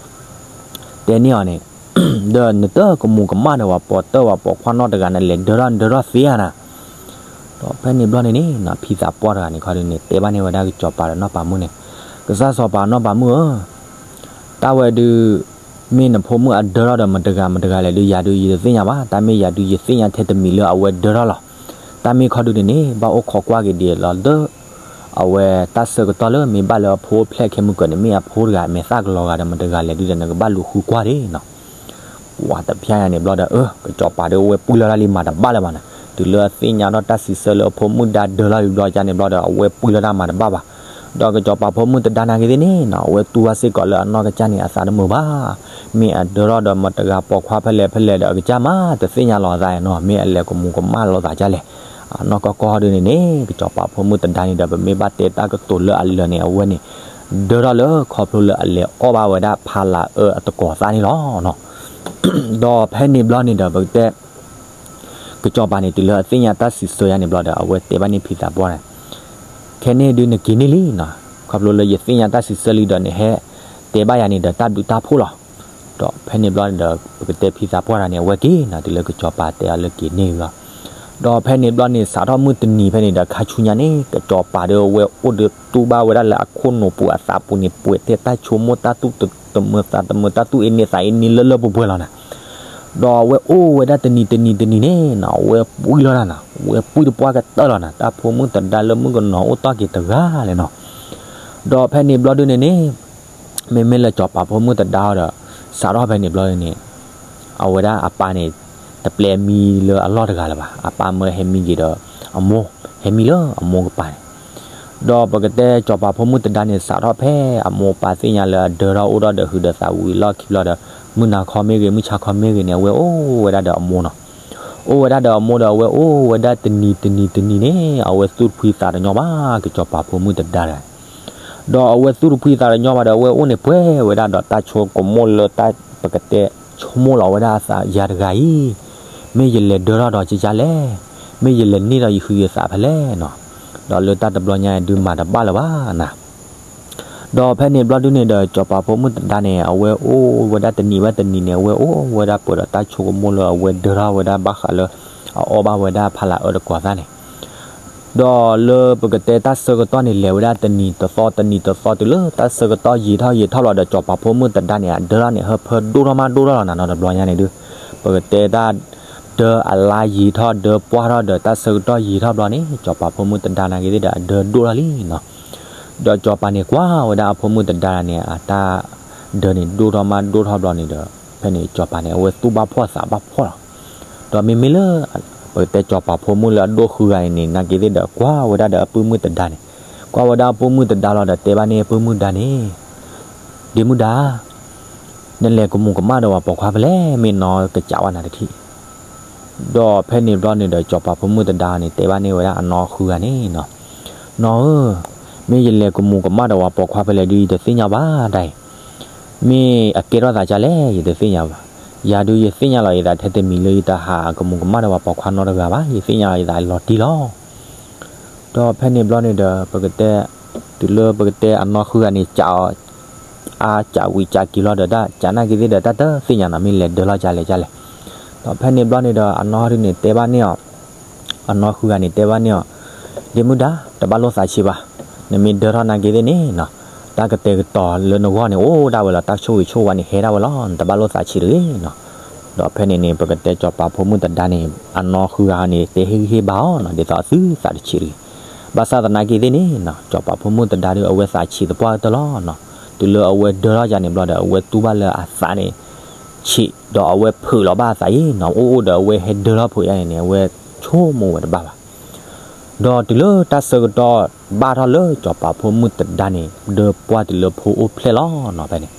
တဲန့ၢ်အီၤန့ၣ်, ဒီးနတကမူၤကမၣ်ဒီးပှၤပိာ်တၢၢ်ပှၤပိာ်ခွါနီတဂၤ နလဲၤဒၢထီၣ်နဒၢထီၣ်သ့ဧါနၤ. ဒီးဖဲန့ၣ်ဘျီန့ၣ်န့ၣ် ဖံသးပှၢ်တဂၤန့ၣ်ခီဒုန့ၣ် တဲဘၣ်န့ၢ်ဝဲဒၣ်ကစီၤပၤဒီးနီၢ်ပၤမုၣ်န့ၣ်, ကစၢ်စီၤပၤနီၢ်ပၤမုၣ်ဧၢ, တၢ်ဝဲဒုး မ့ၢ်နဖိမုၣ်အဒၢထီၣ်ဒီးမတဂၤမတဂၤလဲၣ်ဒုး ယၤဒုးယတသ့ၣ်ညါဘၣ်, တၢ်မ့ၢ်ယၤဒုးယသ့ၣ်ညါထဲတမံၤလၢအဝဲဒၢထီၣ်လီၤ. တၢ်မ့ၢ်ခီဒုန့ၣ်န့ၣ် ဘၣ်အိၣ်ခိးကွၢ်က့ၤဒ်လီၤလၢ အဝဲတၢ်ဆၢကတီၢ်လၢမ့ၢ်ဘၣ်လၢအဖိအိၣ်ဖျဲၣ်ခဲမုၢ်ကၢၤန့ၣ် မ့ၢ်အဖိတဂၤမဲာ်သၣ်ကလီၤဂာ်ဒီးမတၤတဂၤလဲၣ်ဒုဒီး နကဘၣ်လူၤဃုကွၢ်ဒၣ်နီၤ. ပှၤတဖျါညါန့ၣ်ဘျီဒီး အၢ ကစီၤပၤဒီးအဝဲပှံၢ်လီၤတၢ်လံမၤတဘၣ်လၢၤဘၣ်န့ၣ်, တုၤလၢအသ့ၣ်ညါထီၣ်တၢ်စံးဆၢလၢအဖိမုၣ်ဒါဒၢထီၣ်လံဘျီကန့ၣ်ဘျီဒီး အဝဲပှံၢ်လီၤတၢ်မၤတဘၣ်ဘၣ်. ဒီးကစီၤပၤဖိမုၣ်တဒါနာ်က့သ့ၣ်န့ၣ်နီၤ အဝဲတူၢ်ဘၣ်စ့ၢ်ကီးလၢအနီၢ်ကစၢ်န့ၣ် အသးတမုာ်ဘၣ် မ့ၢ်အဒၢထီၣ်ဒီးမတၤတဂၤပိာ်ခွါဖဲလဲၣ်ဖဲလဲၣ်ဒီး အကစၢ်မးတသ့ၣ်ညါလီၤအသးနီၤ, မ့ၢ်အလဲၤကမူၤကမၣ်လိာ်သးဒ်လဲၣ်. အနီၢ်ကီၢ်ကီၢ်ဒုန့ၣ်န့ၣ် ကစီၤပၤဖိမုၣ်တဒါန့ၣ်ဒီး ပမ့ၢ်ဘၣ်တဲတၢ်ကတိၤလၢအလၢာ်န့ၣ် အဝဲန့ၣ် ဒၢထီၣ်လၢခီဖျိလၢအလဲၤအီၣ်ဘၣ်ဝဲဒၣ်ဖးလၢအၢအတကိးသၣ်န့ၣ်လီၤ. ဒီးဖဲန့ၣ်ဘျီန့ၣ်ဒီး ပကတဲ ကစီၤပၤန့ၣ် တုၤလၢအသ့ၣ်ညါတၢ်စံးဆၢယါန့ၣ်ဘျီဒီး အဝဲတဲဘၣ်န့ၣ်ဖံသးပှၢ်န့ၣ်, ခဲန့ၣ်ဒုးနက့ၤန့ၢ်လံနီၤ, ခီဖျိလၢယသ့ၣ်ညါတၢ်စံးဆၢလံဒီး နဟဲတဲဘၣ်ယၤန့ၣ်ဒီးတၢ်ဘျုးတၢ်ဖှိၣ်လီၤ. ဒီးဖဲန့ၣ်ဘျီန့ၣ်ဒီး ပကတဲဖံသးပှၢ်တဂၤန့ၣ် အဝဲက့ၤနီၤ, တုၤလၢကစီၤပၤတဲအီၤလၢက့ၤန့ၢ်လံလီၤ. ဒီးဖဲန့ၣ်ဘျီန့ၣ် စးထီၣ်မုၢ်တနံၤဖဲန့ၣ်ဒီး ခါဆူညါန့ၣ် ကစီၤပၤဒီးအဝဲအိၣ်ဒီးတူၢ်ဘၣ်ဝဲဒၣ်လၢအခိၣ်နူာ်ပူၤအသးပူၤန့ၣ် ပှဲၤထဲတၢ်ဆိကမိၣ်တၢ်သူၣ်တမုာ်သးတမုာ် တၢ်သူၣ်အ့န့သးအ့န့လၢလၢပှဲၤပှဲၤလီၤနီၤ. ဒီးအဝဲအိၣ်ဝဲဒၣ်တနံၤတနံၤတနံၤန့ၣ်နီၤ အဝဲပှံၢ်လီၤတၢ်နီၤ, အဝဲပှံၢ်တပှၢ်ကတၢၢ်လီၤနီၤ, တၢ်ဖိမုၣ်တဒါလၢမုၣ်ကနီၤအိၣ်တီၢ်က့ၤတဂၤလဲၣ်နီၤ. ဒီးဖဲန့ၣ်ဘျီဒုန့ၣ်န့ၣ် မ့မ့ၢ်လၢစီၤပၤဖိမုၣ်တဒါဒီး စးထီၣ်ဖဲန့ၣ်ဘျီန့ၣ် အဝဲဒၣ်အပၢ်န့ၣ် တပျဲမံလၢအလီၢ်တဂၤလၢၤဘၣ်, အပၢ်မၢဟဲမံက့ၤဒီး အမိၢ် ဟဲမံလၢအမိၢ်ကပၤန့ၣ်. ဒီးပကတဲစီၤပၤဖိမုၣ်တဒါန့ၣ် စးထီၣ်ဖဲအမိၢ်အပၢ်သ့ၣ်ညါလၢအဒၢထီၣ်အိၣ်ထီၣ်ဒီးဟုးဒီးသးဝံၤလီၢ်ခံဘျီဒီး မုၢ်နၤခီမ့ၢ်ဂ့ၤ မုၢ်ဆါခီမ့ၢ်ဂ့ၤန့ၣ် အဝဲအိၣ်ဝဲဒၣ်ဒီးအမိၢ်နီၤ. အိၣ်ဝဲဒၣ်ဒီးအမိၢ်ဒီး အဝဲအိၣ်ဝဲဒၣ်တနံၤတနံၤတနံၤန့ၣ် အဝဲသူၣ်တဖှံသးတညီဘၣ် ကစီၤပၤဖိမုၣ်တဒါတဂၤန့ၣ်. ဒီးအဝဲသူၣ်တဖှံသးတညီဘၣ်ဒီး အဝဲအိၣ်န့ၣ်ပှဲၤဝဲဒၣ်ဒီးတၢ်ဆိကမိၣ်လၢတၢ်ပကတဲ ဆိကမိၣ်လီၤဝဲဒၣ်အသး ယၤတဂၤအံၤ မ့ၢ်ယလဲၤဒၢထီၣ်ဒီးကကလဲၣ်, မ့ၢ်ယလဲၤန့ၢ်ဒီးယဟုးယသးဖဲလဲၣ်နီၤ. ဒီးလၢတၢ်တဘျီညါဒုးမၤတဘၣ်လၢၤဘၣ်နၤ. ဒီးဖဲန့ၣ်ဘျီဒုန့ၣ်ဒီး စီၤပၤဖိမုၣ်တဒါန့ၣ် အဝဲအိၣ်ဝဲဒၣ်တနံၤဝဲတနံၤန့ၣ် အဝဲအိၣ်ဝဲဒၣ်ပှဲၤဒီးတၢ်ဆိကမိၣ်လၢအဝဲဒၢထီၣ်ဝဲဒၣ်ဘၣ်ဃးလၢ အအီၣ်ဘၣ်ဝဲဒၣ်ဖးလၢအၢတကိးသၣ်န့ၣ်. ဒီးလၢပကတဲတၢ်ဆၢကတီၢ်န့ၣ် လဲၤဝဲဒၣ်တနံၤတသီတနံၤတသီ တုၤလၢတၢ်ဆၢကတီၢ်ယံာ်ထီၣ်ယံာ်ထီၣ်ဘျီဒီး စီၤပၤဖိမုၣ်တဒါန့ၣ် အဒၢထီၣ်န့ၣ် ဟၢဖၢဒိၣ်ထီၣ်မးဒိၣ်ထီၣ်လီၤနၤနီၤ တဘျီညါန့ၣ်ဒုး ပကတဲတၢ်ဒၢအလါယံာ်ထီၣ်ဒၢပှၢ်ထီၣ်ဒီးတၢ်ဆၢကတီၢ်ယံာ်ထီၣ်ဘျီန့ၣ် စီၤပၤဖိမုၣ်တဒါနာ်က့သ့ၣ်ဒီး အဒၢဒိၣ်ထီၣ်လံနီၤ. ဒီးစီၤပၤန့ၣ်ကွၢ်ဝဲဒၣ်အဖိမုၣ်တဒါန့ၣ် အတၢ်ဒၢန့ၣ်ဒိၣ်ထီၣ်မးဒိၣ်ထီၣ်ဘျီန့ၣ်ဒီး ဖဲန့ၣ်စီၤပၤန့ၣ် အဝဲသူၣ်ဘၣ်ဖှီၣ်သးဘၣ်ဖှီၣ်လီၤ. ဒီးမ့မ့ၢ်လၢ ပကတဲစီၤပၤဖိမုၣ်လၢအဒိၣ်ဃုဂၤန့ၣ် နာ်က့သ့ၣ်ဒီး ကွၢ်ဝဲဒၣ်ဒီးအပုၢ်မုၣ်တဒါန့ၣ်, ကွၢ်ဝဲဒၣ်အပုၢ်မုၣ်တဒါလီၤဒီးတဲဘၣ်န့ၣ် ပုၢ်မုၣ်ဒါန့ၣ်, ဒ့မုၣ်ဒါ နလဲၤကမူၤကမၣ်ဒီးပှၤပိာ်ခွါဖဲလဲၣ် မ့ၢ်နီၢ်ကစးဝဲနၤတထံၣ်. ဒီးဖဲန့ၣ်ဘျီန့ၣ်ဒီး စီၤပၤဖိမုၣ်တဒါန့ၣ် တဲဘၣ်န့ၢ်ဝဲဒၣ်အနီၢ်ဃုဂၤန့ၣ်နီၤ, နီၢ်ဧၢ, မ့ၢ်ယလဲၤကမူၤကမၣ်ဒီးပှၤပိာ်ခွါဖဲလဲၣ်ဒုး ယတသ့ၣ်ညါဘၣ်ဒၣ်အံၤ, မ့ၢ်အကဲထီၣ်သးဒ်လဲၣ် ယတသ့ၣ်ညါဘၣ်. ယၤဒုးယသ့ၣ်ညါလီၤယသးထဲတမံၤလၢ ယတဟးကမူၤကမၣ်ဒီးပှၤပိာ်ခွါနီတဂၤဘၣ်, ယသ့ၣ်ညါလီၤယသးလီၤတံၢ်လီၤ. ဒီးဖဲန့ၣ်ဘျီန့ၣ်ဒီး ပကတဲ တုၤလၢပကတဲအနီၢ်ဃုဂၤန့ၣ် စးအီၤ အစးဝံၤစးက့ၤလီၤဒီး တၢ်စးနာ်က့သ့ၣ်ဒီး တၢ်တသ့ၣ်ညါနီၤ မ့ၢ်လဲၤဒၢလီၤဒ်လဲၣ်ဒ်လဲၣ်. ဒီးဖဲန့ၣ်ဘျီန့ၣ်ဒီး အနီၢ်ဒုန့ၣ်တဲဘၣ်န့ၢ်အီၤ, အနီၢ်ဃုဂၤန့ၣ်တဲဘၣ်န့ၢ်အီၤ, ဒ့မုၣ်ဒါ တဘၣ်လိၣ်သးဆံးဘၣ်, နမ့ၢ်ဒၢထီၣ်နာ်က့သ့ၣ်န့ၣ်နီၤ, တၢ်ကတဲာ်ကတီၤလၢနဂီၢ်န့ၣ်အိၣ်ဒၣ်ဝဲလီၤ, တၢ်ဆိၣ်ဂ့ၤဆိၣ်ဝါန့ၣ်ဟဲဒၣ်ဝဲလီၤ, နတဘၣ်လိၣ်သးဆံးတဂ့ၤနီၤ. ဒီးဖဲန့ၣ်န့ၣ် ပကတဲစီၤပၤဖိမုၣ်တဒါန့ၣ် အနီၢ်ဃုဂၤန့ၣ် တဲဟ့ၣ်ဂံၢ်ဟ့ၣ်ဘါအီၤနီၤ ဒ်သိးအသုသးတဆံးတဂ့ၤ. ဘၣ်ဆၣ်သနာ်က့သ့ၣ်န့ၣ်နီၤ စီၤပၤဖိမုၣ်တဒါဒုး အဝဲသးဆံးသပှၢ်ကတၢၢ်လီၤနီၤ. တုၤလၢအဝဲဒၢထီၣ်ယၤန့ၣ်ဘျီဒီး အဝဲတူၢ်ဘၣ်လၢအသးန့ၣ် ဆံး ဒီးအဝဲဖုးလီၤဘၣ်အသးအံၤနီၤ အိၣ်အိၣ်ဒီးအဝဲဟဲဒၢထီၣ်ဖုးယၤန့ၣ်န့ၣ် အဝဲဆိကမိၣ်ဝဲတဘၣ်ဘၣ်. ဒီးတုၤလၢတၢ်ဆၢကတီၢ်ဘၣ်ထီၣ်လၢစီၤပၤဖိမုၣ်တဒါန့ၣ် ဒၢပှၢ်တုၤလၢဖိအိၣ်ဖျဲၣ်လီၤနီၤ ဖဲန့ၣ်,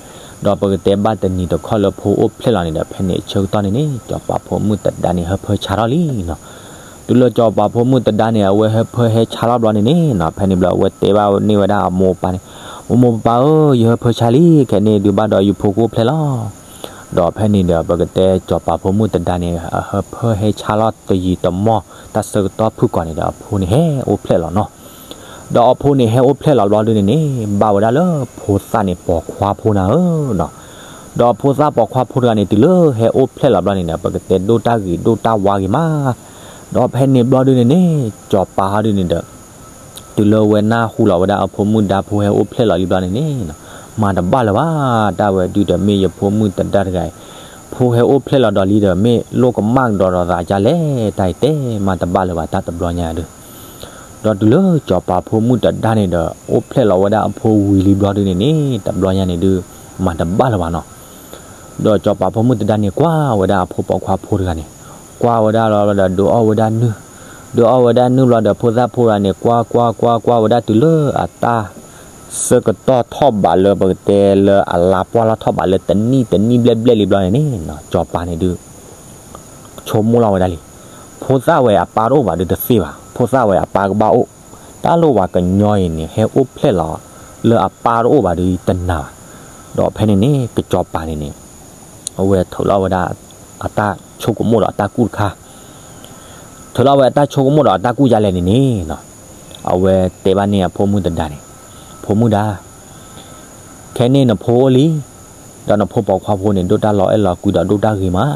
ဒီးပကတဲဘၣ်တနံၤတခီလၢဖိအိၣ်ဖျဲၣ်လီၤန့ၣ်ဒီး ဖဲန့ၣ်အဆၢကတီၢ်န့ၣ်န့ၣ် စီၤပၤဖိမုၣ်တဒါန့ၣ် ဟၢဖၢဆါထီၣ်လံနီၤ. တုၤလၢစီၤပၤဖိမုၣ်တဒါန့ၣ် အဝဲဟၢဖၢဟဲဆါထီၣ်ဘျီန့ၣ်န့ၣ်နီၤ ဖဲန့ၣ်ဘျီအဝဲတဲဘၣ်န့ၢ်ဝဲဒၣ်အမိၢ်အပၢ်န့ၣ်, မိၢ်မိၢ်ပၢ်ပၢ်ဧၢ, ယဟၢဖၢဆါလံ, ခဲန့ၣ်ဒုးဘၣ်ဒီးယဖိကအိၣ်ဖျဲၣ်လီၤ. ဒီးဖဲန့ၣ်ဒီး ပကတဲစီၤပၤဖိမုၣ်တဒါန့ၣ် အဟၢဖၢဟဲဆါလီၤတယံာ်တမီၢ် တၢ်ဆၢကတီၢ်ဖုၣ်ကိာ်န့ၣ်ဒီး အဖိန့ၣ်ဟဲအိၣ်ဖျဲၣ်လီၤနီၤ. ဒီးအဖိန့ၣ်ဟဲအိၣ်ဖျဲၣ်လီၤဘျီဒုန့ၣ်န့ၣ် ဘၣ်ဝဲဒၣ်လၢဖိသၣ်န့ၣ်ပိာ်ခွါဖိနၤဧၢနီၤ. ဒီးဖိသၣ်ပိာ်ခွါဖိတဂၤန့ၣ် တုၤလၢဟဲအိၣ်ဖျဲၣ်လီၤဘျီန့ၣ်ဒီး ပကတဲဒိၣ်တၢ်ဂ့ၤဒိၣ်တၢ်ဝါဂ့ၤမး. ဒီးဖဲန့ၣ်ဘျီဒုန့ၣ်န့ၣ် စီၤပၤဟီဒုန့ၣ်ဒီး တုၤလၢဝဲနၢ်ဟူလီၤဝဲဒၣ်အဖိမုၣ်ဒါဖိဟဲအိၣ်ဖျဲၣ်လီၤလံဘျီန့ၣ်န့ၣ် မၤတဘၣ်လၢၤဘၣ်, တၢ်ဝဲဒုဒီးမ့ၢ်ယဖိမုၣ်တဒါတဂၤအံၤ ဖိဟဲအိၣ်ဖျဲၣ်လီၤဒီးလံဒီး မ့ၢ်လိၣ်ကမၣ်ကဒီးဒီးသးဒ်လဲၣ်, တၢ်အံၤတဲမၤတဘၣ်လၢၤဘၣ် တၢ်တဘျီညါဒု ဒီးတုၤလၢစီၤပၤဖိမုၣ်တဒါန့ၣ်ဒီး အိၣ်ဖျဲၣ်လီၤဝဲဒၣ်အဖိဝံၤလံဘျီဒုန့ၣ်န့ၣ် တဘျီညါန့ၣ်ဒုး မၤတဘၣ်လၢၤဘၣ်နီၤ. ဒီးစီၤပၤဖိမုၣ်တဒါန့ၣ် ကွၢ်ဝဲဒၣ်အဖိပိာ်ခွါဖိတဂၤန့ၣ်, ကွၢ်ဝဲဒၣ်လီၤဒီးဒုးအီၣ်ဝဲဒၣ်နုၢ်, ဒုးအီၣ်ဝဲဒၣ်နုၢ်ဘျီဒီး ဖိသၣ်ဖိတဂၤန့ၣ် ကွၢ်ကွၢ်ကွၢ်ကွၢ်ဝဲဒၣ်တုၤလၢအတၢ် ဆၢကတီၢ်ထီၣ်ဘးလၢပကတဲလၢအလါပှၢ်လီၤထီၣ်ဘးလၢတနံၣ်တနံၣ်ဘျဲၣ်ဘျဲၣ်လံဘျီန့ၣ်န့ၣ် စီၤပၤန့ၣ်ဒုး ဆိကမိၣ်လီၤဝဲဒၣ်လံ. ဖိသၣ်ဝဲအပၢ်တအိၣ်ဘၣ်ဒုးတသ့ဘၣ်, ဖိသၣ်ဝဲအပၢ်ကဘၣ်အိၣ်, တၢ်လၢပှၤကညီအံၤန့ၣ် ဟဲအိၣ်ဖျဲၣ်လီၤလၢအပၢ်တအိၣ်ဘၣ်ဒုးတနာ်ဘၣ်. ဒီးဖဲန့ၣ်န့ၣ် ကစီၤပၤန့ၣ်န့ၣ် အဝဲထုးလီၤဝဲဒၣ် အတၢ်ဆိကမိၣ်ဒီးအတၢ်ကူၣ်တခါ ထုးလီၤဝဲအတၢ်ဆိကမိၣ်ဒီးအတၢ်ကူၣ်ယါလဲၣ်န့ၣ်န့ၣ်, အဝဲတဲဘၣ်န့ၢ်အဖိမုၣ်တဒါန့ၣ်, ဖိမုၣ်ဒါ, ခဲန့ၣ်နဖိအိၣ်လံ, ဒီးနဖိပိာ်ခွါဖိန့ၣ် ဒိၣ်တၢ်လီၤအဲၣ်လီၤကွံဒီးဒိၣ်တၢ်ဂ့ၤမး,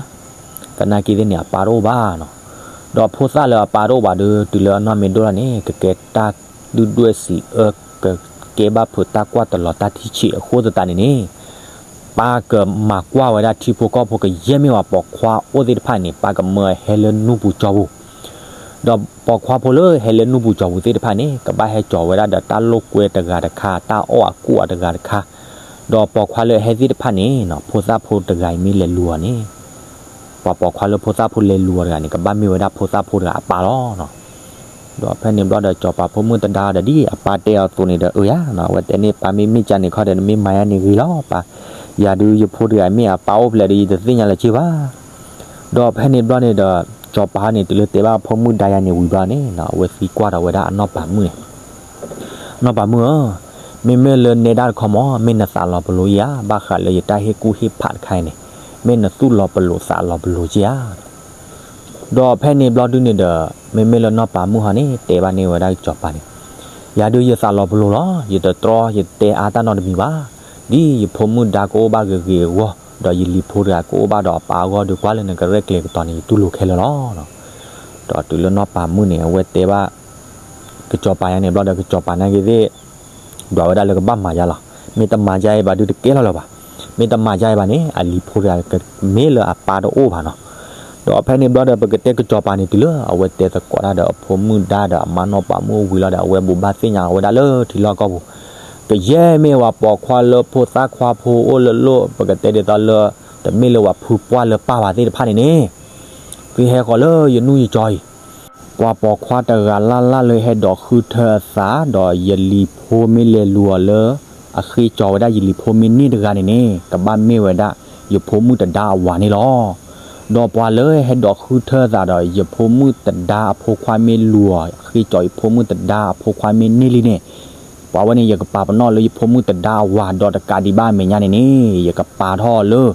သနာ်က့သ့ၣ်န့ၣ် အပၢ်တအိၣ်ဘၣ်နီၤ. ဒီးဖိသၣ်လၢအပၢ်တအိၣ်ဘၣ်ဒီး တုၤလၢအနီၢ်မ့ၢ်ဒိၣ်လီၤန့ၣ် ကကဲတၢ်ဒုၣ်ဒွဲၣ်စံးအၢ ကကဲဘၣ်ဖုးတၢ်ကွၢ်တလီၤတၢ်ထံဆံးအဃိသတးန့ၣ်န့ၣ် ပၢ်ကမၤကွၢ်ဝဲဒၣ်ထံဖိကီၢ်ဖိ ကယဲၢ်မ့ၢ်ဝဲပိာ်ခွါအိၣ်သ့ၣ်တဖၣ်န့ၣ် ပၢ်ကမၢဟဲလၢနူၢ်ပူၤကၠီပူၤ ဒီးပိာ်ခွါဖိလၢဟဲလၢနူၢ်ပူၤကၠီပူၤသ့ၣ်တဖၣ်န့ၣ် ကဘၣ်ဟဲကၠီၤဝဲဒၣ်ဒီးတၢ်လိာ်ကွဲတဂၤတခါ, တၢ်အီၣ်အကူၣ်အတဂၤတခါ, ဒီးပိာ်ခွါလၢအဟဲသ့ၣ်တဖၣ်န့ၣ် ဖိသၣ်ဖိတဂၤအံၤမ့ၢ်လဲၤလူၤအီၤန့ၣ် ပှၤပိာ်ခွါလၢဖိသၣ်ဖိလဲၤလူၤအီၤတဂၤန့ၣ် ကဘၣ်မ့ၢ်ဝဲဒၣ်ဖိသၣ်ဖိတဂၤအပၢ်လီၤ. ဒီးဖဲန့ၣ်ဘျီဒီး စီၤပၤဖိမုၣ်တဒါဒီးဒ်အပၢ်တဲအီၤအသိးန့ၣ်ဒီး အၢယၤနီၤ, အဝဲတဲန့ၢ်ပၢ် မ့ၢ်မ့ၢ်ကန့ၣ်ခီဒီး နမ့ၢ်မၤယါန့ၣ်ဂ့ၤလီၤပၢ်, ယၤဒုးယဖိတဂၤမ့ၢ်အပၢ်အိၣ်ဖျဲၣ်ဒီး ယတသ့ၣ်ညါလၢၤဘၣ်. ဒီးဖဲန့ၣ်ဘျီန့ၣ်ဒီး စီၤပၤန့ၣ် တုၤလၢတဲဘၣ်ဖိမုၣ်ဒါယါန့ၣ်ဝံၤဘျီန့ၣ် အဝဲသံကွၢ်ဒီးဝဲဒၣ်အနီၢ်ပၤမုၣ်န့ၣ်, နီၢ်ပၤမုၣ်ဧၢ, မ့မ့ၢ်လၢနဲဒၣ်တခီမး မ့ၢ်နသးလီၤပလိာ်ဧါ, ဘၣ်ဃးလၢယတၢ်ဟ့ၣ်ကူၣ်ဟ့ၣ်ဖးတခါအံၤန့ၣ် မ့ၢ်နသူၣ်လီၤပလိာ်သးလီၤပလိာ်ဧါ. ဒီးဖဲန့ၣ်ဘျီဒုန့ၣ်ဒီး မ့မ့ၢ်လၢနီၢ်ပၤမုၣ်ဟီန့ၣ် တဲဘၣ်န့ၢ်ဝဲဒၣ်စီၤပၤန့ၣ်, ယၤဒုးယသးလီၤပလိာ်လီၤ, ယတတြီယတဲအါတၢ်နီတမံၤဘၣ်, ဒ်ယဖိမုၣ်ဒါကအိၣ်ဘၣ်ဂ့ၤဂ့ၤအဂီၢ် ဒီးယလံၤဖိတဂၤကအိၣ်ဘၣ်ဒီးအပၢ်အဂီၢ်ဒီး ကွၢ်လၢနကရဲၣ်ကျဲၤကတီၤန့ၣ် ယတူၢ်လိာ်ခဲလၢာ်လီၤ. ဒီးတုၤလၢနီၢ်ပၤမုၣ်န့ၣ် အဝဲတဲဘၣ် ကစီၤပၤယါန့ၣ်ဘျီဒီး ကစီၤပၤနာ်က့သ့ၣ် ဒွးဝဲဒၣ်လၢကဘၣ်မၤယါလီၤ, မ့ၢ်တမၤယါအံၤဘၣ်ဒုးတကဲလီၤလၢၤဘၣ်, မ့ၢ်တမၤယါအံၤဘၣ်န့ၣ် အလံၤဖိတဂၤကမ့ၢ်လၢအပၢ်တအိၣ်ဘၣ်နီၤ. ဒီးဖဲန့ၣ်ဘျီဒီး ပကတဲကစီၤပၤန့ၣ် တုၤလၢအဝဲတဲသကိးတၢ်ဒီးအဖိမုၣ်ဒါဒီးအမါနီၢ်ပၤမုၣ်ဝံၤလီၤဒီး အဝဲဘိးဘၣ်သ့ၣ်ညါဝဲဒၣ်လၢထံလီၢ်ကီၢ်ပူၤ, ကယဲၢ်မ့ၢ်ဝဲပိာ်ခွါလၢဖိသၣ်ခွါဖိအိၣ်လၢလိၣ် ပကတဲဒ်သိးလၢ တမ့ၢ်လၢပှၤဖုပှၢ်လၢပၢ်ဝဲသ့ၣ်တဖၣ်န့ၣ်န့ၣ် သုဟဲဃီၤလၢယနူၢ်ယကၠီအံၤ, ပှၤပိာ်ခွါတဂၤလၢ်လၢ်လၢဟဲဒိးဃုထၢအသး ဒီးယလံၤဖိမ့ၢ်လဲၤလူၤအီၤလၢ အဃ့ကၠီၤဝဲဒၣ်ယလံၤဖိမ့ၢ်န့ၢ်တဂၤန့ၣ်န့ၣ် ကဘၣ်မ့ၢ်ဝဲဒၣ် ယဖိမုၣ်တဒါအဝၤန့ၣ်လီၤ. ဒီးပှၤလၢဟဲဒိးဃုထၢအသးဒီး ယဖိမုၣ်တဒါအဖိခွါမ့ၢ်လူၤအီၤ ဃ့ကၠီၤယဖိမုၣ်တဒါအဖိခွါမ့ၢ်န့ၢ်လံန့ၣ် ပှၤဝဲန့ၣ် ယကပာ်ပနီၣ်လၢယဖိမုၣ်တဒါအဝၤ ဒီးတကးဒံးဘၣ်အမဲာ်ညါန့ၣ်န့ၣ် ယကပာ်ထီၣ်အီၤလၢ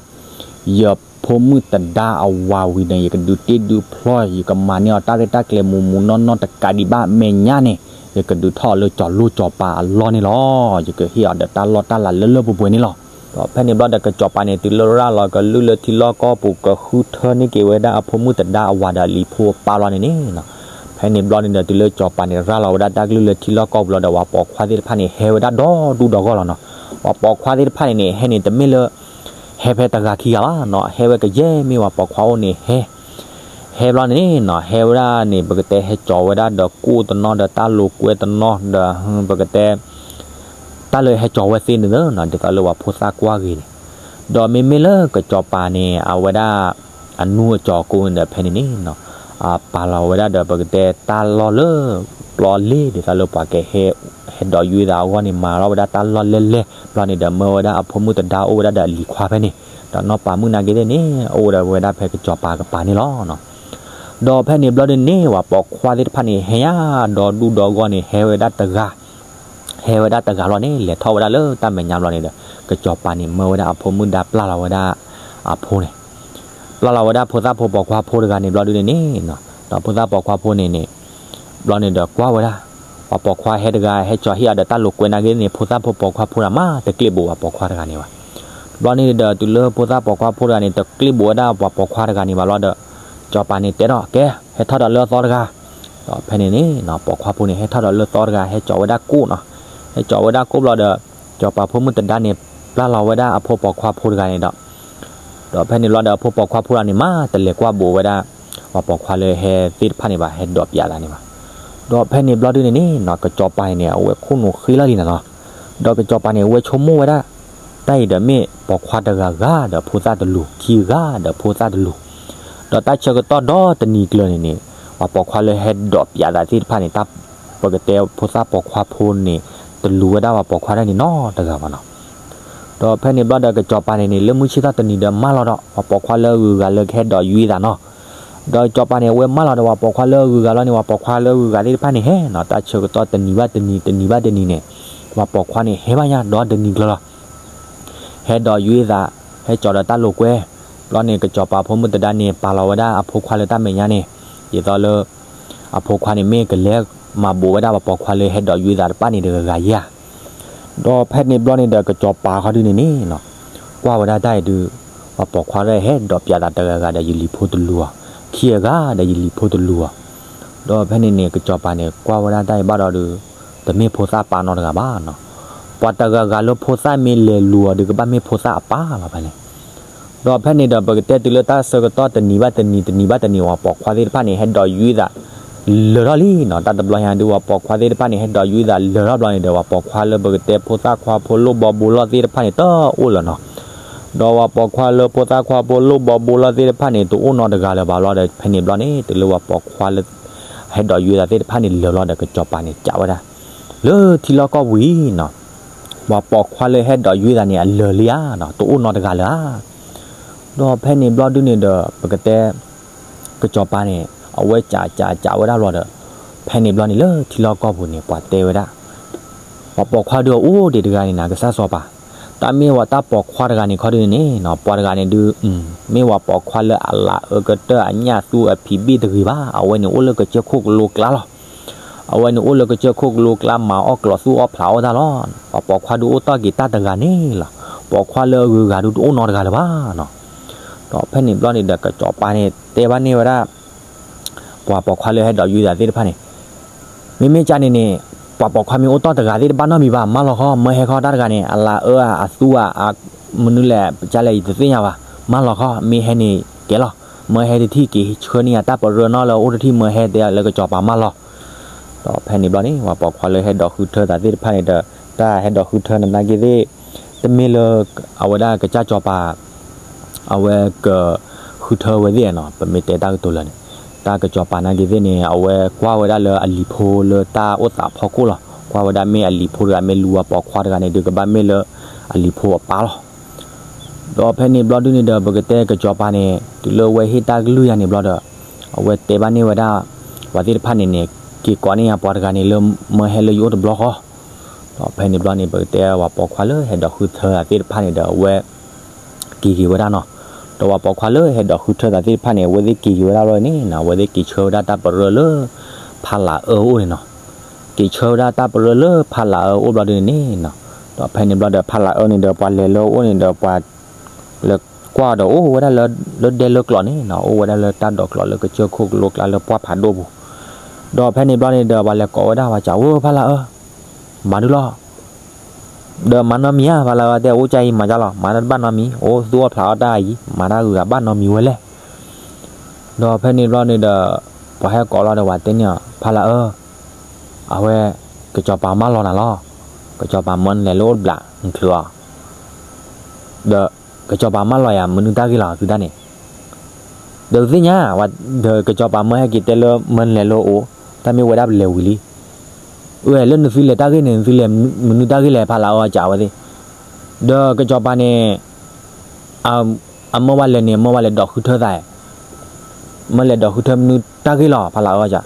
ယဖိမုၣ်တဒါအဝၤဝံၤန့ၣ် ယကဒုးတ့ဒုးဖျီ ယကမၤန့ၢ်အီၤတၢ်ရဲၣ်တၢ်ကျဲၤမူးမူးနီၢ်နီၢ်တကးဒံးဘၣ်အမဲာ်ညါန့ၣ် ယကဒုးထီၣ်အီၤလၢစီၤလိၣ်စီၤပၤအလီၢ်န့ၣ်လီၤ. ယကဟ့ၣ်အီၤဒီးတၢ်လီၢ်တၢ်လၤလၢလၢပှဲၤပှဲၤန့ၣ်လီၤ. ဒီးဖဲန့ၣ်ဘျီဒီး ကစီၤပၤန့ၣ် တုၤလၢရၤလီၤကလုၢ်လၢထံလီၢ်ကီၢ်ပူၤ ကဃုထၢန့ၢ်က့ၤဝဲဒၣ်အဖိမုၣ်တဒါအဝၤဒီးအလံၤဖိအပၢ်လီၤန့ၣ်န့ၣ် ဖဲန့ၣ်ဘျီန့ၣ်ဒီး တုၤလၢကစီၤပၤန့ၣ် ရၤလီၤဝဲဒၣ်တၢ်ကလုၢ်လၢထံလီၢ်ကီၢ်ပူၤလီၤဒီး ပှၤပိာ်ခွါသ့ၣ်တဖၣ်န့ၣ် ဟဲဝဲဒၣ်ဒီဒူၣ်ဒီဂီၢ်လီၤနီၤ. ပှၤပိာ်ခွါသ့ၣ်တဖၣ်န့ၣ်န့ၣ် ဟဲန့ၣ်တမ့ၢ်လၢ ဟဲဖဲတဂၤခံဂၤဘၣ်နီၤ, ဟဲဝဲကယဲၢ်မ့ၢ်ပှၤပိာ်ခွါအိၣ်န့ၣ်ဟဲ ဟဲဘျီန့ၣ်နီၤ ဟဲဝဲဒၣ်န့ၣ် ပကတဲဟဲကၠီၤဝဲဒၣ်ဒီးကိၣ်တနီၤဒီးတၢ်လိာ်ကွဲတနီၤဒီး ပကတဲ တၢ်လၢဟဲကၠီၤဝဲသ့န့ၣ်နီၤ ဒ်သိးလၢပှၤဖိသၣ်ကွၢ်ဂ့ၤန့ၣ်, ဒီးမ့မ့ၢ်လၢကစီၤပၤန့ၣ် အဝဲဒၣ် အနူအကၠီၤကိးန့ၣ်ဒီး ဖဲန့ၣ်န့ၣ်နီၤ ပာ်လီၤဝဲဒၣ်ဒီး ပကတဲတၢ်လီၢ်လၢ ပျီလ့ ဒ်သိးလၢပှၤကဟဲ ဟဲဒိးယွံသးအဂီၢ်န့ၣ် မၤထီၣ်ဝဲဒၣ်တၢ်လီၢ်လဲၢ်လဲၢ် ဘျီန့ၣ်ဒီး မၢဝဲဒၣ်အဖိမုၣ်တဒါအိၣ်ဝဲဒၣ်ဒီးအလံၤခွါဖဲန့ၣ်, ဒီးနီၢ်ပၤမုၣ်နာ်က့သ့ၣ်န့ၣ် အိၣ်ဝဲဒၣ်ဖဲကစီၤပၤကပၤန့ၣ်လီၤ. ဒီးဖဲန့ၣ်ဘျီဒ်န့ၣ် ပှၤပိာ်ခွါသ့ၣ်တဖၣ်န့ၣ် ဟဲညါဒီဒူၣ်ဒီဂီၢ်န့ၣ် ဟဲဝဲဒၣ်တဂၤ ဟဲဝဲဒၣ်တဂၤလီၤန့ၣ် လဲၤထီၣ်ဝဲဒၣ်လၢတၢ်မဲာ်ညါဘျီန့ၣ်ဒီး ကစီၤပၤန့ၣ် မၢဝဲဒၣ်အဖိမုၣ်ဒါပျၢ်လီၤဝဲဒၣ်အဖိန့ၣ် ပျၢ်လီၤဝဲဒၣ်ဖိသၣ်ဖိပိာ်ခွါဖိတဂၤန့ၣ် ဘျီဒ်န့ၣ်န့ၣ်နီၤ, ဒီးဖိသၣ်ပိာ်ခွါဖိန့ၣ်န့ၣ် ဘျီန့ၣ်ဒီးကွၢ်ဝဲဒၣ် ပှၤပိာ်ခွါဟဲတဂၤ ဟဲကၠီၤဟ့ၣ်အီၤဒီးတၢ်လိာ်ကွဲနာ်က့န့ၣ် ဖိသၣ်ဖိပိာ်ခွါဖိတဂၤမး တကျ့ဘိးပှၤပိာ်ခွါတဂၤန့ၣ်ဘၣ်. ဘျီန့ၣ်ဒီး တုၤလၢဖိသၣ်ပိာ်ခွါဖိတဂၤန့ၣ် တကျ့ဘိးဝဲဒၣ်ပှၤပိာ်ခွါတဂၤန့ၣ်ဘၣ်ဘျီဒီး စီၤပၤန့ၣ်တဲထီၣ် ကဲ ဟဲထီၣ်ဒီးလၢအသီတဂၤ ဒီးဖဲန့ၣ်န့ၣ်နီၤ ပိာ်ခွါဖိန့ၣ် ဟဲထီၣ်ဒီးလၢသီတဂၤ ဟဲကၠီၤဝဲဒၣ်ကိၣ်နီၤ, ဟဲကၠီၤဝဲဒၣ်ကိၣ်ဘျီဒီး စီၤပၤဖိမုၣ်တဒါန့ၣ် ပျၢ်လီၤဝဲဒၣ်အဖိပိာ်ခွါဖိတဂၤန့ၣ်ဒီး ဒီးဖဲန့ၣ်ဘျီဒီး အဖိပိာ်ခွါဖိတဂၤန့ၣ်မး တလဲၤကွၢ်ဘိးဝဲဒၣ် ပှၤပိာ်ခွါလၢဟဲသ့ၣ်တဖၣ်န့ၣ်ဘၣ် ဟဲဒိးပျးသးန့ၣ်ဘၣ်. ဒီးဖဲန့ၣ်ဘျီဒုန့ၣ်န့ၣ်နီၤ ကစီၤပၤန့ၣ်န့ၣ် အဝဲခိၣ်နူာ်ဃ့လီၤလံနၤနီၤ. ဒီးကစီၤပၤန့ၣ် အဝဲဆိကမိၣ်ဝဲဒၣ် တၢ်အံၤဒီးမ့ၢ်ပိာ်ခွါတဂၤဂၤဒီးဖိသၣ်တလူၤ, ခံဂၤဒီးဖိသၣ်တလူၤ, ဒီးတၢ်ဆၢကတီၢ်ဒီတနံၤကျၢၤန့ၣ်န့ၣ် ပှၤပိာ်ခွါလၢဟဲဒိးပၠးသးသ့ၣ်တဖၣ်န့ၣ် တၢ်ပကတဲဖိသၣ်ပိာ်ခွါဖိန့ၣ် တလူၤဝဲဒၣ်ပှၤပိာ်ခွါတၢ်န့ၣ်နီတဂၤဘၣ်နီၤ. ဒီးဖဲန့ၣ်ဘျီဒီးကစီၤပၤန့ၣ်န့ၣ် လၢမုၢ်ဆ့ၣ်ထီၣ်တနံၤဒီးမၢလီၤဒီး ပှၤပိာ်ခွါလၢအဂုၤအဂၤလၢကဟဲဒိးယွံသးနီၤ. ဒီးကစီၤပၤန့ၣ် အဝဲမၢလီၤဒီးပှၤပိာ်ခွါလၢအဂုၤအဂၤလီၤန့ၣ် ပှၤပိာ်ခွါလၢအဂုၤအဂၤသ့ၣ်တဖၣ်န့ၣ်ဟဲနီၤ, တၢ်ဆၢကတီၢ်တနံၤဘၣ်တနံၤ တနံၤဘၣ်တနံၤန့ၣ် ပှၤပိာ်ခွါန့ၣ် ဟဲဘၣ်ညါဒီတနံၤကျၢၤလီၤ. ဟဲဒိးယွံသး, ဟဲကၠီၤဒီးတၢ်လိာ်ကွဲ, ဘျီန့ၣ် ကစီၤပၤဖိမုၣ်သဒါန့ၣ် ပာ်လီၤဝဲဒၣ်အဖိခွါလၢတၢ်မဲာ်ညါန့ၣ်, ဒ်သိးလၢ အဖိခွါန့ၣ်မ့ၢ်ကလဲၤမၤဘူးဝဲဒၣ်ပှၤပိာ်ခွါလၢဟဲဒိးယွံသးတဖၣ်န့ၣ်တဂၤဂၤဧါ. ဒီးဖဲန့ၣ်ဘျီန့ၣ်ဒီး ကစီၤပၤခီဒုန့ၣ်န့ၣ်နီၤ, ကွၢ်ဝဲဒၣ်တၢ်အံၤဒုး, ပှၤပိာ်ခွါဒီးဟဲဒိးပၠးသးတဂၤဂၤဒီးယလံၤဖိတလူၤအီၤ, ခံဂၤဂၤဒီးယလံၤဖိတလူၤအီၤ. ဒီးဖဲန့ၣ်န့ၣ် ကစီၤပၤန့ၣ် ကွၢ်ဝဲဒၣ်တၢ်အံၤဘၣ်ဒီးဒုး, တမ့ၢ်ဖိသၣ်ပၢ်နီတဂၤဘၣ်နီၤ. ပှၤတဂၤဂၤလၢဖိသၣ်မ့ၢ်လဲၤလူၤအီၤဒုး ကဘၣ်မ့ၢ်ဖိသၣ်အပၢ်လီၤဖဲန့ၣ်. ဒီးဖဲန့ၣ်ဒီး ပကတဲတုၤလၢတၢ်ဆၢကတီၢ်တနံၤဘၣ်တနံၤ တနံၤဘၣ်တနံၤ ပှၤပိာ်ခွါသ့ၣ်တဖၣ်န့ၣ် ဟဲဒိးယွံသး လၢာ်ထီၣ်လံနီၤ. တၢ်တဘျီညါဒုး ပှၤပိာ်ခွါသ့ၣ်တဖၣ်န့ၣ် ဟဲဒိးယွံသးလၢာ်ထီၣ်ဘျီန့ၣ်ဒီး ပှၤပိာ်ခွါလၢပကတဲဖိသၣ်ခွါဖိလိၣ်ဘီဘိလီၢ်သ့ၣ်တဖၣ်န့ၣ် တအိၣ်လၢၤနီၤ. ဒီးပှၤပိာ်ခွါလၢဖိသၣ်ခွါဖိလိၣ်ဘီဘိလီၢ်သ့ၣ်တဖၣ်န့ၣ် တအိၣ်နီတဂၤလၢၤဘၣ်ဘျီဒီး ဖဲန့ၣ်ဘျီန့ၣ် တုၤလၢပှၤပိာ်ခွါလၢ ဟဲဒိးယွံသးသ့ၣ်တဖၣ်န့ၣ် လၢာ်ဘျီဒီး ကစီၤပၤန့ၣ် ကးဝဲဒၣ် လၢထံလီၢ်ကီၢ်ပူၤအံၤနီၤ, ပှၤပိာ်ခွါလၢဟဲဒိးယွံသးန့ၣ် အလၢာ်လံဧါနီၤ, တအိၣ်နီတဂၤလၢၤဧါ. ဒီးဖဲန့ၣ်ဘျီဒုန့ၣ်ဒီး ပကတဲ ကစီၤပၤန့ၣ် အဝဲကးကးကးဝဲဒၣ်ဘျီဒီး ဖဲန့ၣ်ဘျီန့ၣ်လၢထံလီၢ်ကီၢ်ပူၤန့ၣ် ပှၤတဲဝဲဒၣ် ပှၤပိာ်ခွါဒုးအအိၣ်ဒံးတဂၤန့ၣ်နၤ ကစၢ်စီၤပၤ, တၢ်မ့ၢ်ဝဲတၢ်ပိာ်ခွါတဂၤန့ၣ်ခီဒုန့ၣ်နီၤ, ပှၤတဂၤန့ၣ်ဒုး မ့ၢ်ဝဲပိာ်ခွါလၢအလၤအၢကတၢၢ်အညၣ်သူအဖံးဘ့ၣ်တဂ့ၤဘၣ်, အဝဲန့ၣ်အိၣ်လၢကစၢၢ်ခိၣ်ကလိကျါလီၤ. အဝဲန့ၣ်အိၣ်လၢကစၢၢ်ခိၣ်ကလိကျါ မၤအီၣ်ကျိးသူၣ်အီၣ်ဖျးအီၣ်တၢ်လီၤ. ပှၤပိာ်ခွါဒုးအိၣ်တ့ၢ်က့ၤတၢ်တဂၤန့ၣ်လီၤ. ပိာ်ခွါလၢအဂုၤအဂၤဒုးတအိၣ်နီတဂၤလၢၤဘၣ်နီၤ. ဒီးဖဲန့ၣ်ဘျီန့ၣ်ဒီး ကစီၤပၤန့ၣ် တဲဘၣ်န့ၢ်ဝဲဒၣ် ပှၤပိာ်ခွါလၢဟဲဒိးယွံသးသ့ၣ်တဖၣ်န့ၣ် မ့မ့ၢ်ကန့ၣ်န့ၣ် ပှၤပိာ်ခွါမ့ၢ်အိၣ်တ့ၢ်တဂၤသ့ၣ်တဘၣ်နီတမံၤဘၣ်, မၢလီၤဃီ, မၢဟဲဃီတၢ်တဂၤန့ၣ် အလၤအၢ အသူ မနုၤလဲၣ် ကလဲၣ် ယတသ့ၣ်ညါဘၣ်, မၢလီၤဃီ, မ့ၢ်ဟဲန့ၣ်ကဲလီၤ, မၢဟဲတထံၣ်က့ၤဆှၢန့ၢ်ယၤတၢ်ပရၢနီၢ်လၢအိၣ်တထံၣ် မၢဟဲတဲလၢကစီၤပၤမၢလီၤ. ဒီးဖဲန့ၣ်ဘျီန့ၣ် ပှၤပိာ်ခွါလၢဟဲဒိးဃုထၢသးသ့ၣ်တဖၣ်န့ၣ်ဒီး တၢ်ဟဲဒိးဃုထၢနသနာ်က့သ့ၣ် တမ့ၢ်လၢ အဝဲဒၣ်ကစၢ်စီၤပၤ အဝဲကဃုထၢဝဲသ့ၣ်နီၤ, ပမ့ၢ်တဲတၢ်ကတိၤလၢာ်န့ၣ် တၢ်ကစီၤပၤနာ်က့သ့ၣ်န့ၣ် အဝဲကွၢ်ဝဲဒၣ်လၢအလံၤဖိလၢတၢ်အိၣ်သးဖီခိၣ်လီၤ. ကွၢ်ဝဲဒၣ်မ့ၢ်အလံၤဖိတဂၤမ့ၢ်လူၤဝဲပိာ်ခွါတဂၤန့ၣ်ဒုး ကဘၣ်မ့ၢ်လၢအလံၤဖိအပၢ်လီၤ. ဒီးဖဲန့ၣ်ဘျီဒုန့ၣ်ဒီး ပကတဲကစီၤပၤန့ၣ် တုၤလၢအဝဲဟ့ၣ်တၢ်ကလုၢ်ယၤန့ၣ်ဘျီဒီး အဝဲတဲဘၣ်န့ၢ်ဝဲဒၣ် ပှၤသ့ၣ်တဖၣ်န့ၣ်န့ၣ် က့ၤကိးန့ၢ်ယၤပှၤတဂၤန့ၣ်လၢမၢဟဲလၢယအိၣ်တဘျီဃီ. ဒီးဖဲန့ၣ်ဘျီန့ၣ် ပကတဲပှၤပိာ်ခွါလၢဟဲဒိးဃုထၢသးသ့ၣ်တဖၣ်န့ၣ်ဒီး အဝဲ က့ၤက့ၤဝဲဒၣ်နီၤ. ဒီးပှၤပိာ်ခွါလၢဟဲဒိးဃုထၢသးသ့ၣ်တဖၣ်န့ၣ် အဝဲသ့ၣ်က့ၤက့ၤဝဲဒၣ်ဘျီန့ၣ်နီၤ, အဝဲသ့ၣ်က့ၤဆှၢဝဲဒၣ်တၢ်ပရၢလၢ ဖးလးအၢအိၣ်န့ၣ်နီၤ. က့ၤဆှၢဝဲဒၣ်တၢ်ပရၢလၢဖးလးအၢအိၣ်ဘျီဒုန့ၣ်နီၤ. ဒီးဖဲန့ၣ်ဘျီဒီး ဖးလးအၢန့ၣ်ဒီး ပှၤလဲၤလၢအအိၣ်န့ၣ်ဒီး ပှၤလဲၤကွၢ်ဒီးအိၣ်ဝဲဒၣ်လၢ လၢဒဲလၢကျိးန့ၣ်နီၤ, အိၣ်ဝဲဒၣ်လၢတၢ်ဒိးကျိးလၢကစၢၢ်ခိၣ်ကလိကျါလၢပှၢ်ဖးဒိၣ်ပူၤ. ဒီးဖဲန့ၣ်ဘျီန့ၣ်ဒီး ပှၤလဲၤကိးဝဲဒၣ်ပှၤစံး ဝဲဖးလးအၢ မၤဒုလီၤ. ဒီးမၤနီတမံၤဧါ, ဖးလးအၢတဲ အိၣ်ကၢ်အံၤမၤကၢ်လီၤ, မၤတၢ်တဘၣ်နီတမံၤ, အိၣ်သူၣ်အီၣ်ဖျးအီၣ်တၢ်အံၤ မၤတၢ်ဂုၤဂၤဘၣ်နီတမံၤဝဲလဲၣ်. ဒီးဖဲန့ၣ်ဘျီန့ၣ်ဒီး ပှၤဟဲကိးလီၤဒီး ပှၤတဲန့ၢ်အီၤ ဖးလးအၢ အဝဲ ကစီၤပၤမၢလီၤနၤလီၤ. ကစီၤပၤမၢနလဲၤလၢအအိၣ်တဘျး နချုးအီၤ ဒီးကစီၤပၤမၢလီၤယၤ မနုၤတၢ်ဂ့ၢ်လီၤ သုတၢ်န့ၣ်. ဒီးသ့ၣ်ညါ ဒီးကစီၤပၤမၢဟဲက့ၤတဲလၢမၢနလဲၤလၢအအိၣ် တၢ်မ့ၢ်ဝဲဒၣ်ပလဲၤဝံၤလံ. အၢ လၢနသုလဲၤတၢ်ဂ့ၢ်န့ၣ် နသုလဲၤမနုၤတၢ်ဂ့ၢ်လဲၣ် ဖးလးအၢ စံးဝဲသ့ၣ်. ဒီးကစီၤပၤန့ၣ် အမၢဝဲလဲၤန့ၣ် အမၢဝဲလဲၤဒိးဃုထၢသး မၢလဲၤဒိးဃုထၢမနုၤတၢ်ဂ့ၢ်လီၤ ဖးလးအၢ စံး.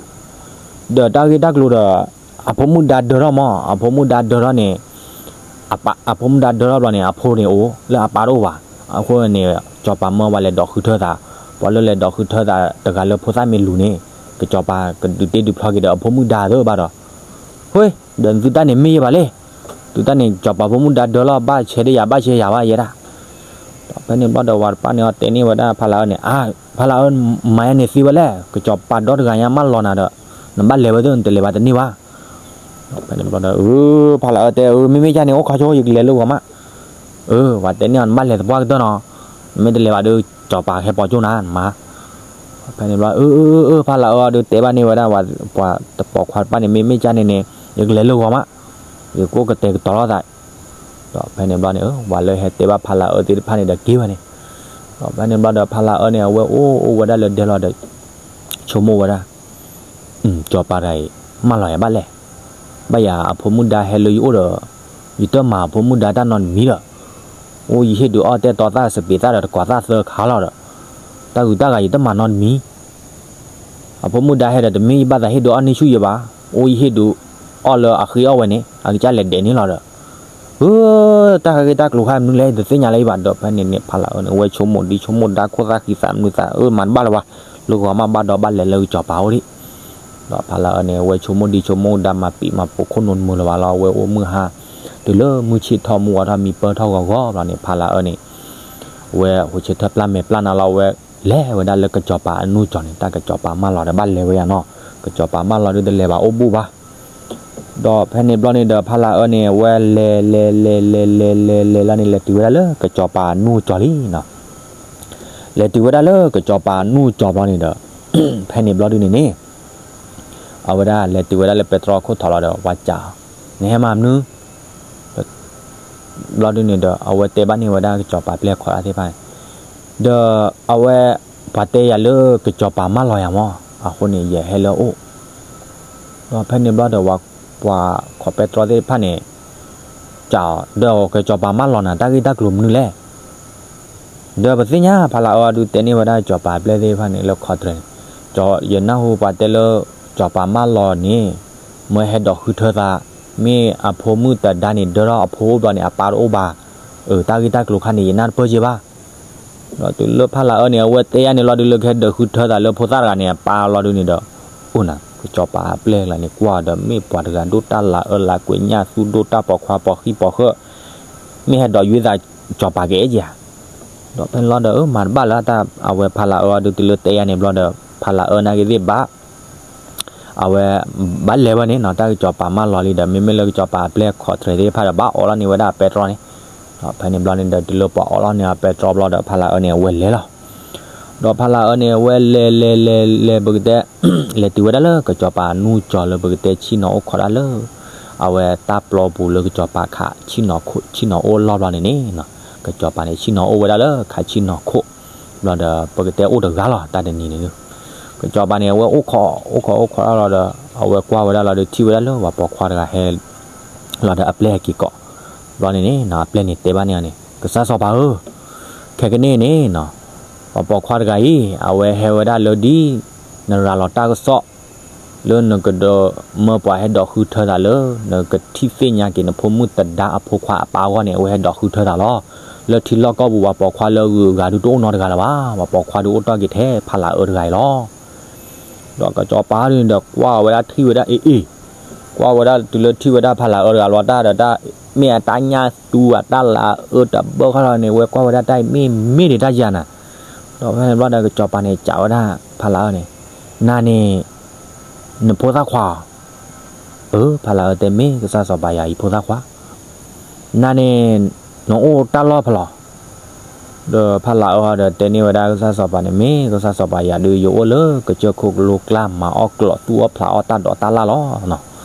ဒီးတၢ်ဂ့ၢ်တၢ်ကျိၤဒီး အဖိမုၣ်ဒါဒၢထီၣ်မး, အဖိမုၣ်ဒါဒၢထီၣ်န့ၣ် အဖိမုၣ်ဒါဒၢထီၣ်ဘျီန့ၣ် အဖိန့ၣ်အိၣ်လၢအပၢ်တအိၣ်ဘၣ်. အဃိန့ၣ် စီၤပၤမၢဝဲလဲၤဒိးဃုထၢသး, ပှၤလၢလဲၤဒိးဃုထၢသးတဂၤလၢဖိသၣ်မ့ၢ်လူၤန့ၣ် ကစီၤပၤကဒုးတ့ဒုးဖျီက့ၤဒီးအဖိမုၣ်ဒါသ့ၣ်ဘၣ်ဒီး ဟ့, ဒီးသုတၢ်န့ၣ်မ့ၢ်ယဲဘၣ်လဲၣ်. သုတၢ်န့ၣ် စီၤပၤဖိမုၣ်ဒါဒၢလီၤ ဘၣ်ဆဲးဒၣ်ယၤ ဘၣ်ဆဲးယၤဘၣ်ယဲဒၣ်. ဒီးဖဲန့ၣ်ဘျီဒီး ပှၤတဖၣ်န့ၣ်အီၤတဲန့ၢ်ဝဲဒၣ် ဖးလးအၢန့ၣ်, အါ, ဖးလးအၢ မၤယဲန့ၣ်သ့ဝဲလဲၣ်, ကစီၤပၤဒီတဂၤညါမၢလီၤနၤဒီး နဘၣ်လဲၤဝဲသ့ၣ် နတလဲၤဘၣ်တန့ၢ်ဘၣ်. ဒီးဖဲန့ၣ်ဘျီဒီး အၢ ဖးလးအၢတဲ အၢ မ့မ့ၢ်ကန့ၣ် အိၣ်ခီဆိ ယကလဲၤလၢဂီၤမး. အၢ ပှၤတဲန့ၢ်အီၤ နဘၣ်လဲၤသပှၢ်ကတၢၢ်နီၤ, နမ့ၢ်တလဲၤဘၣ်ဒီး စီၤပၤကဟဲပိာ်ကၠိနၤ နမၤ. ဖဲန့ၣ်ဘျီ အၢ အၢ အၢ ဖးလးအၢဒုးတဲဘၣ်န့ၢ်ဝဲဒၣ် ပှၤတပိာ်ခွါတဖၣ်န့ၣ် မ့မ့ၢ်ကၢ်န့ၣ်န့ၣ် ယကလဲၤလၢဂီၤမး, ယကအိၣ်ကတဲာ်ကတီၤလိာ်သး, ဒီးဖဲန့ၣ်ဘျီန့ၣ် ပှၤလၢဟဲတဲဘၣ်ဖးလးအၢသ့ၣ်တဖၣ်န့ၣ်ဒီးက့ၤဝဲန့ၣ်, ဒီးဖဲန့ၣ်ဘျီဒီး ဖးလးအၢန့ၣ် အဝဲအိၣ်အိၣ်ဝဲဒၣ်လၢဒဲလီၤဒီး ဆိကမိၣ်ဝဲဒၣ် စီၤပၤတဂၤအံၤ မၢလီၤယၤဘၣ်လဲၣ်. ဘၣ်ယၤအဖိမုၣ်ဒါဟဲလၢယအိၣ်ဒီး ယတမၤအဖိမုၣ်ဒါတၢ်နီတမံၤဒီး အိၣ်ယဟ့ၣ်ဒုးအီၣ်တဲာ်တီသၣ်စပံးသၣ်ဒီးတကွၢ်သၣ်သၢခါလီၤဒီး တၢ်ဂုၤတၢ်ဂၤယတမၤနီတမံၤ အဖိမုၣ်ဒါဟဲဒီးတမ့ၢ်ယဘၣ်သးဟ့ၣ်ဒုးအီၣ်န့ၢ်ဆူၣ်ယဘၣ်, အိၣ်ယဟ့ၣ်ဒုးအီၣ်လၢအဃ့အီၣ်ဝဲန့ၣ် အကစၢ်လဲၤဒဲးန့ၣ်လီၤဒီး အၢ တၢ်ဂ့ၢ်တၢ်ကျိၤခါမနုၤလဲၣ် တသ့ၣ်ညါလၢၤဘၣ်ဒီး ဖဲန့ၣ်န့ၣ် ဖးလးအၢန့ၣ် အဝဲဆိကမိၣ်ဒံးဆိကမိၣ်ဒါ ခိၣ်သၣ်ဃံသးမုာ်သး အၢ မၤတဘၣ်လၢၤဘၣ်, လၢဂီၤမးဘၣ်ဒီးဘၣ်လဲၤလၢကစီၤပၤအိၣ်ဒံး, ဒီးဖးလးအၢန့ၣ် အဝဲဆိကမိၣ်ဒံးဆိကမိၣ်ဒါမၤပံာ်မၤပိာ်ခိၣ်နူာ်တမုာ်လၢၤဘၣ်လီၤ, အဝဲအိၣ်မုၢ်ဟါ တုၤလၢမုၢ်ဆ့ၣ်ထီၣ်မုၢ်ဝါထီၣ်မံပၢၢ်ထီၣ်ဂီၤဂီၤဘျီန့ၣ် ဖးလးအၢန့ၣ် အဝဲဟိးဆၢထၢၣ်ပျၢ်မဲာ်ပျၢ်နါလီၤ အဝဲလဲၤဝဲဒၣ်လၢကစီၤပၤအနူၢ်ကၠီၤန့ၣ် တၢ်ကစီၤပၤမၢလီၤဒီးဘၣ်လဲၤဝဲယၤနီၤ, ကစီၤပၤမၢလီၤဒုးတလဲၤဘၣ်အိၣ်ဘူးဘၣ် ဒီးဖဲန့ၣ်ဘျီန့ၣ်ဒီး ဖးလးအၢန့ၣ် အဝဲလဲၤလဲၤလဲၤလဲၤလဲၤလဲၤလီၤန့ၣ် လဲၤတုၤဝဲဒၣ်လၢကစီၤပၤအနူၢ်ကၠီၤလံနီၤ, လဲၤတုၤဝဲဒၣ်လၢကစီၤပၤအနူၢ်ကၠီၤဘျီန့ၣ်ဒီး ဖဲန့ၣ်ဘျီဒုးန့ၣ်န့ၣ် အဝဲဒၣ်လဲၤတုၤဝဲဒၣ်လၢပဲတြီခိၣ်ထံးလီၤဒီး ပှၤစံး နဟဲမၤမနုၤ ဘျီဒုးန့ၣ်ဒီး အဝဲတဲဘၣ်န့ၢ်ဝဲဒၣ်ကစီၤပၤပျဲၢ်ခိးတၢ်သ့ၣ်တဖၣ်န့ၣ်, ဒီးအဝဲ ပှၤတဲယၤလၢကစီၤပၤမၢလီၤယၤမး, အဃိန့ၣ် ယဟဲလၢအအိၣ်, ဒီးဖဲန့ၣ်ဘျီဒီး ပှၤခိးပဲတြီသ့ၣ်တဖၣ်န့ၣ် စံး ဒီးကစီၤပၤမၢလီၤနၤ တၢ်ဂ့ၢ်တၢ်ကျိၤမနုၤလဲၣ် ဒီးပသ့ၣ်ညါ ဖးလးအၢဒုးတဲန့ၢ်ဝဲဒၣ်ကစီၤပၤပျဲၢ်သ့ၣ်တဖၣ်န့ၣ် လၢခီတရံးန့ၣ်, ယနၢ်ဟူပှၤတဲလၢ ကစီၤပၤမၢလီၤန့ၣ် မၢဟဲဒိးဃုထၢသး, မ့ၢ်အဖိမုၣ်တဒါန့ၣ် ဒၢထီၣ်အဖိအိၣ်ဘျီန့ၣ် အပၢ်တအိၣ်ဘၣ်, အတၢ်ဂ့ၢ်တၢ်ကျိၤခါန့ၣ် ယနၢ်တပၢၢ်က့ဘၣ် ဒီးတုၤလၢဖးလးအၢန့ၣ် အဝဲတဲယၤန့ၣ်လီၤဒုး လၢကဟဲဒိးဃုထၢသးလၢဖိသၣ်တဂၤန့ၣ် အပၢ်လီၤဒုးန့ၣ်ဒီး, အိၣ်နၤ ကစီၤပၤအပျဲၢ်လၢန့ၣ် ကွၢ်ဒီးမ့ၢ်ပှၤတဂၤဒိၣ်တၢ်လၤအၢလၤကွံာ်ညၣ်သူၣ်ဒိၣ်တၢ်ပိာ်ခွါပိာ်ဃံပိာ်ဃၢ, မ့ၢ်ဟဲဒိးယွံသး ကစီၤပၤကအဲၣ်က့ၤဧါ, ဒီးဖဲန့ၣ်လီၤဒီး မၤတဘၣ်လၢတၢ် အဝဲဖးလးအၢအီၤဒုးတုၤလၢတဲယၤန့ၣ်ဘျီဒီး ဖးလးအၢနာ်က့သ့ၣ်ဘၣ် အဝဲ ဘၣ်လဲၤဝဲန့ၣ်နီၤ တၢ်ကစီၤပၤမၢလီၤလံဒီး မ့မ့ၢ်လၢကစီၤပၤအပျဲၢ်ခိးတရံးသ့ၣ်တဖၣ်ဒီး ဘၣ်အိးလီၤန့ၢ်ဝဲဒၣ်ပဲတြီန့ၣ်, ဒီးဖဲန့ၣ်ဘျီန့ၣ်ဒီး တုၤလၢပှၤအိးလီၤန့ၢ်အပဲတြီဘျီဒီး ဖးလးအၢန့ၣ် အဝဲလဲၤလီၤ ဒီးဖးလးအၢန့ၣ် အဝဲလဲၤလဲၤလဲၤလဲၤ ပကတဲ လဲၤတုၤဝဲဒၣ်လၢကစီၤပၤအနူၢ်ကၠီၤလၢပကတဲဆ့ၣ်နီၤအိၣ်ခိးဒၣ်လၢ အဝဲတၢ်ပျီပူၤလၢကစီၤပၤခးဆ့ၣ်နီၤခိၣ် ဆ့ၣ်နီၤအိၣ်လီၢ်ဘျီန့ၣ်န့ၣ်, ကစီၤပၤန့ၣ် ဆ့ၣ်နီၤအိၣ်ဝဲဒၣ်လၢခးဆ့ၣ်နီၤခိၣ်, ဘျီဒီး ပကတဲအိၣ်တဂၤလီၤ တၢ်တနံၤန့ၣ်, ကစီၤပၤန့ၣ် အဝဲအိၣ်ခိး အိၣ်ခိးအိၣ်ခိးဒၣ်လီၤဒီး အဝဲကွၢ်ဝဲဒၣ်လီၤဒီး ထံၣ်ဝဲဒၣ်လၢပှၤပိာ်ခွါတဂၤဟဲ လီၤဒီးအပျဲၢ်ဟဲက့ၤကိး, ဘျီန့ၣ်န့ၣ် အပျဲၢ်န့ၣ်တဲဘၣ်န့ၢ်အီၤန့ၣ် ကစၢ်စီၤပၤဧၢ, ခဲကနံၣ်န့ၣ်နီၤ, ပှၤပိာ်ခွါတဂၤအံၤ အဝဲဟဲဝဲဒၣ်လၢဒ် နရၤလီၤတၢ်ကစီၣ် လၢနကဒိးမၢပှၤဟဲဒိးဃုထၢသးလၢ နကထံၣ်သ့ၣ်ညါက့ၤနဖိမုၣ်တဒါအဖိခွါအပၢ်အဂီၢ်န့ၣ် အဝဲဟဲဒိးဃုထၢသးလီၤ. လၢထံလီၢ်ကီၢ်ပူၤ ပှၤပိာ်ခွါလၢအဂုၤအဂၤဒုးတအိၣ်နီတဂၤလၢၤဘၣ်, ပှၤပိာ်ခွါဒုးအိၣ်တ့ၢ်က့ၤထဲဖးလးအၢတဂၤအံၤလီၤ. ဒီးကစီၤပၤဒုးန့ၣ်ဒီးကွၢ်ဝဲဒၣ်ထံၣ်ဝဲဒၣ်အ့ၣ်အ့ၣ်, ကွၢ်ဝဲဒၣ်တုၤလၢထံၣ်ဝဲဒၣ်ဖးလးအၢတဂၤလီၤတၢ်ဒီးတၢ် မ့ၢ်အတၢ်ညၣ်သူအတၢ်လၤအၢတဘၢၣ်ဃီလီၤန့ၣ် ဝဲကွၢ်ဝဲဒၣ်တၢ်အံၤမ့ၢ်မ့ၢ်ဒံးတၢ်ယၤနၤ, ဒီးဖဲန့ၣ်ဘျီဒီးကစီၤပၤန့ၣ် စံးဝဲဒၣ်ဖးလးအၢန့ၣ်, နၤန့ၣ် နဖိသၣ်ခွါဧါ, အၢ ဖးလးအၢတဲမ့ၢ်ကစၢ်စီၤပၤယၤအံၤဖိသၣ်ခွါ နၤန့ၣ် နအိၣ်တၢ်လီၢ်ဖဲလဲၣ်, ဒီးဖးလးအၢဒီးတဲန့ၢ်ဝဲဒၣ်ကစၢ်စီၤပၤန့ၣ် မ့ၢ်ကစၢ်စီၤပၤယၤဒုး ယအိၣ်လၢကစၢၢ်ခိၣ်ကလိကျါ မၤအီၣ်ကျီး သူၣ်အီၣ်ဖျးအီၣ်တၢ်ဒိးတၢ်လၣ်လီၤ.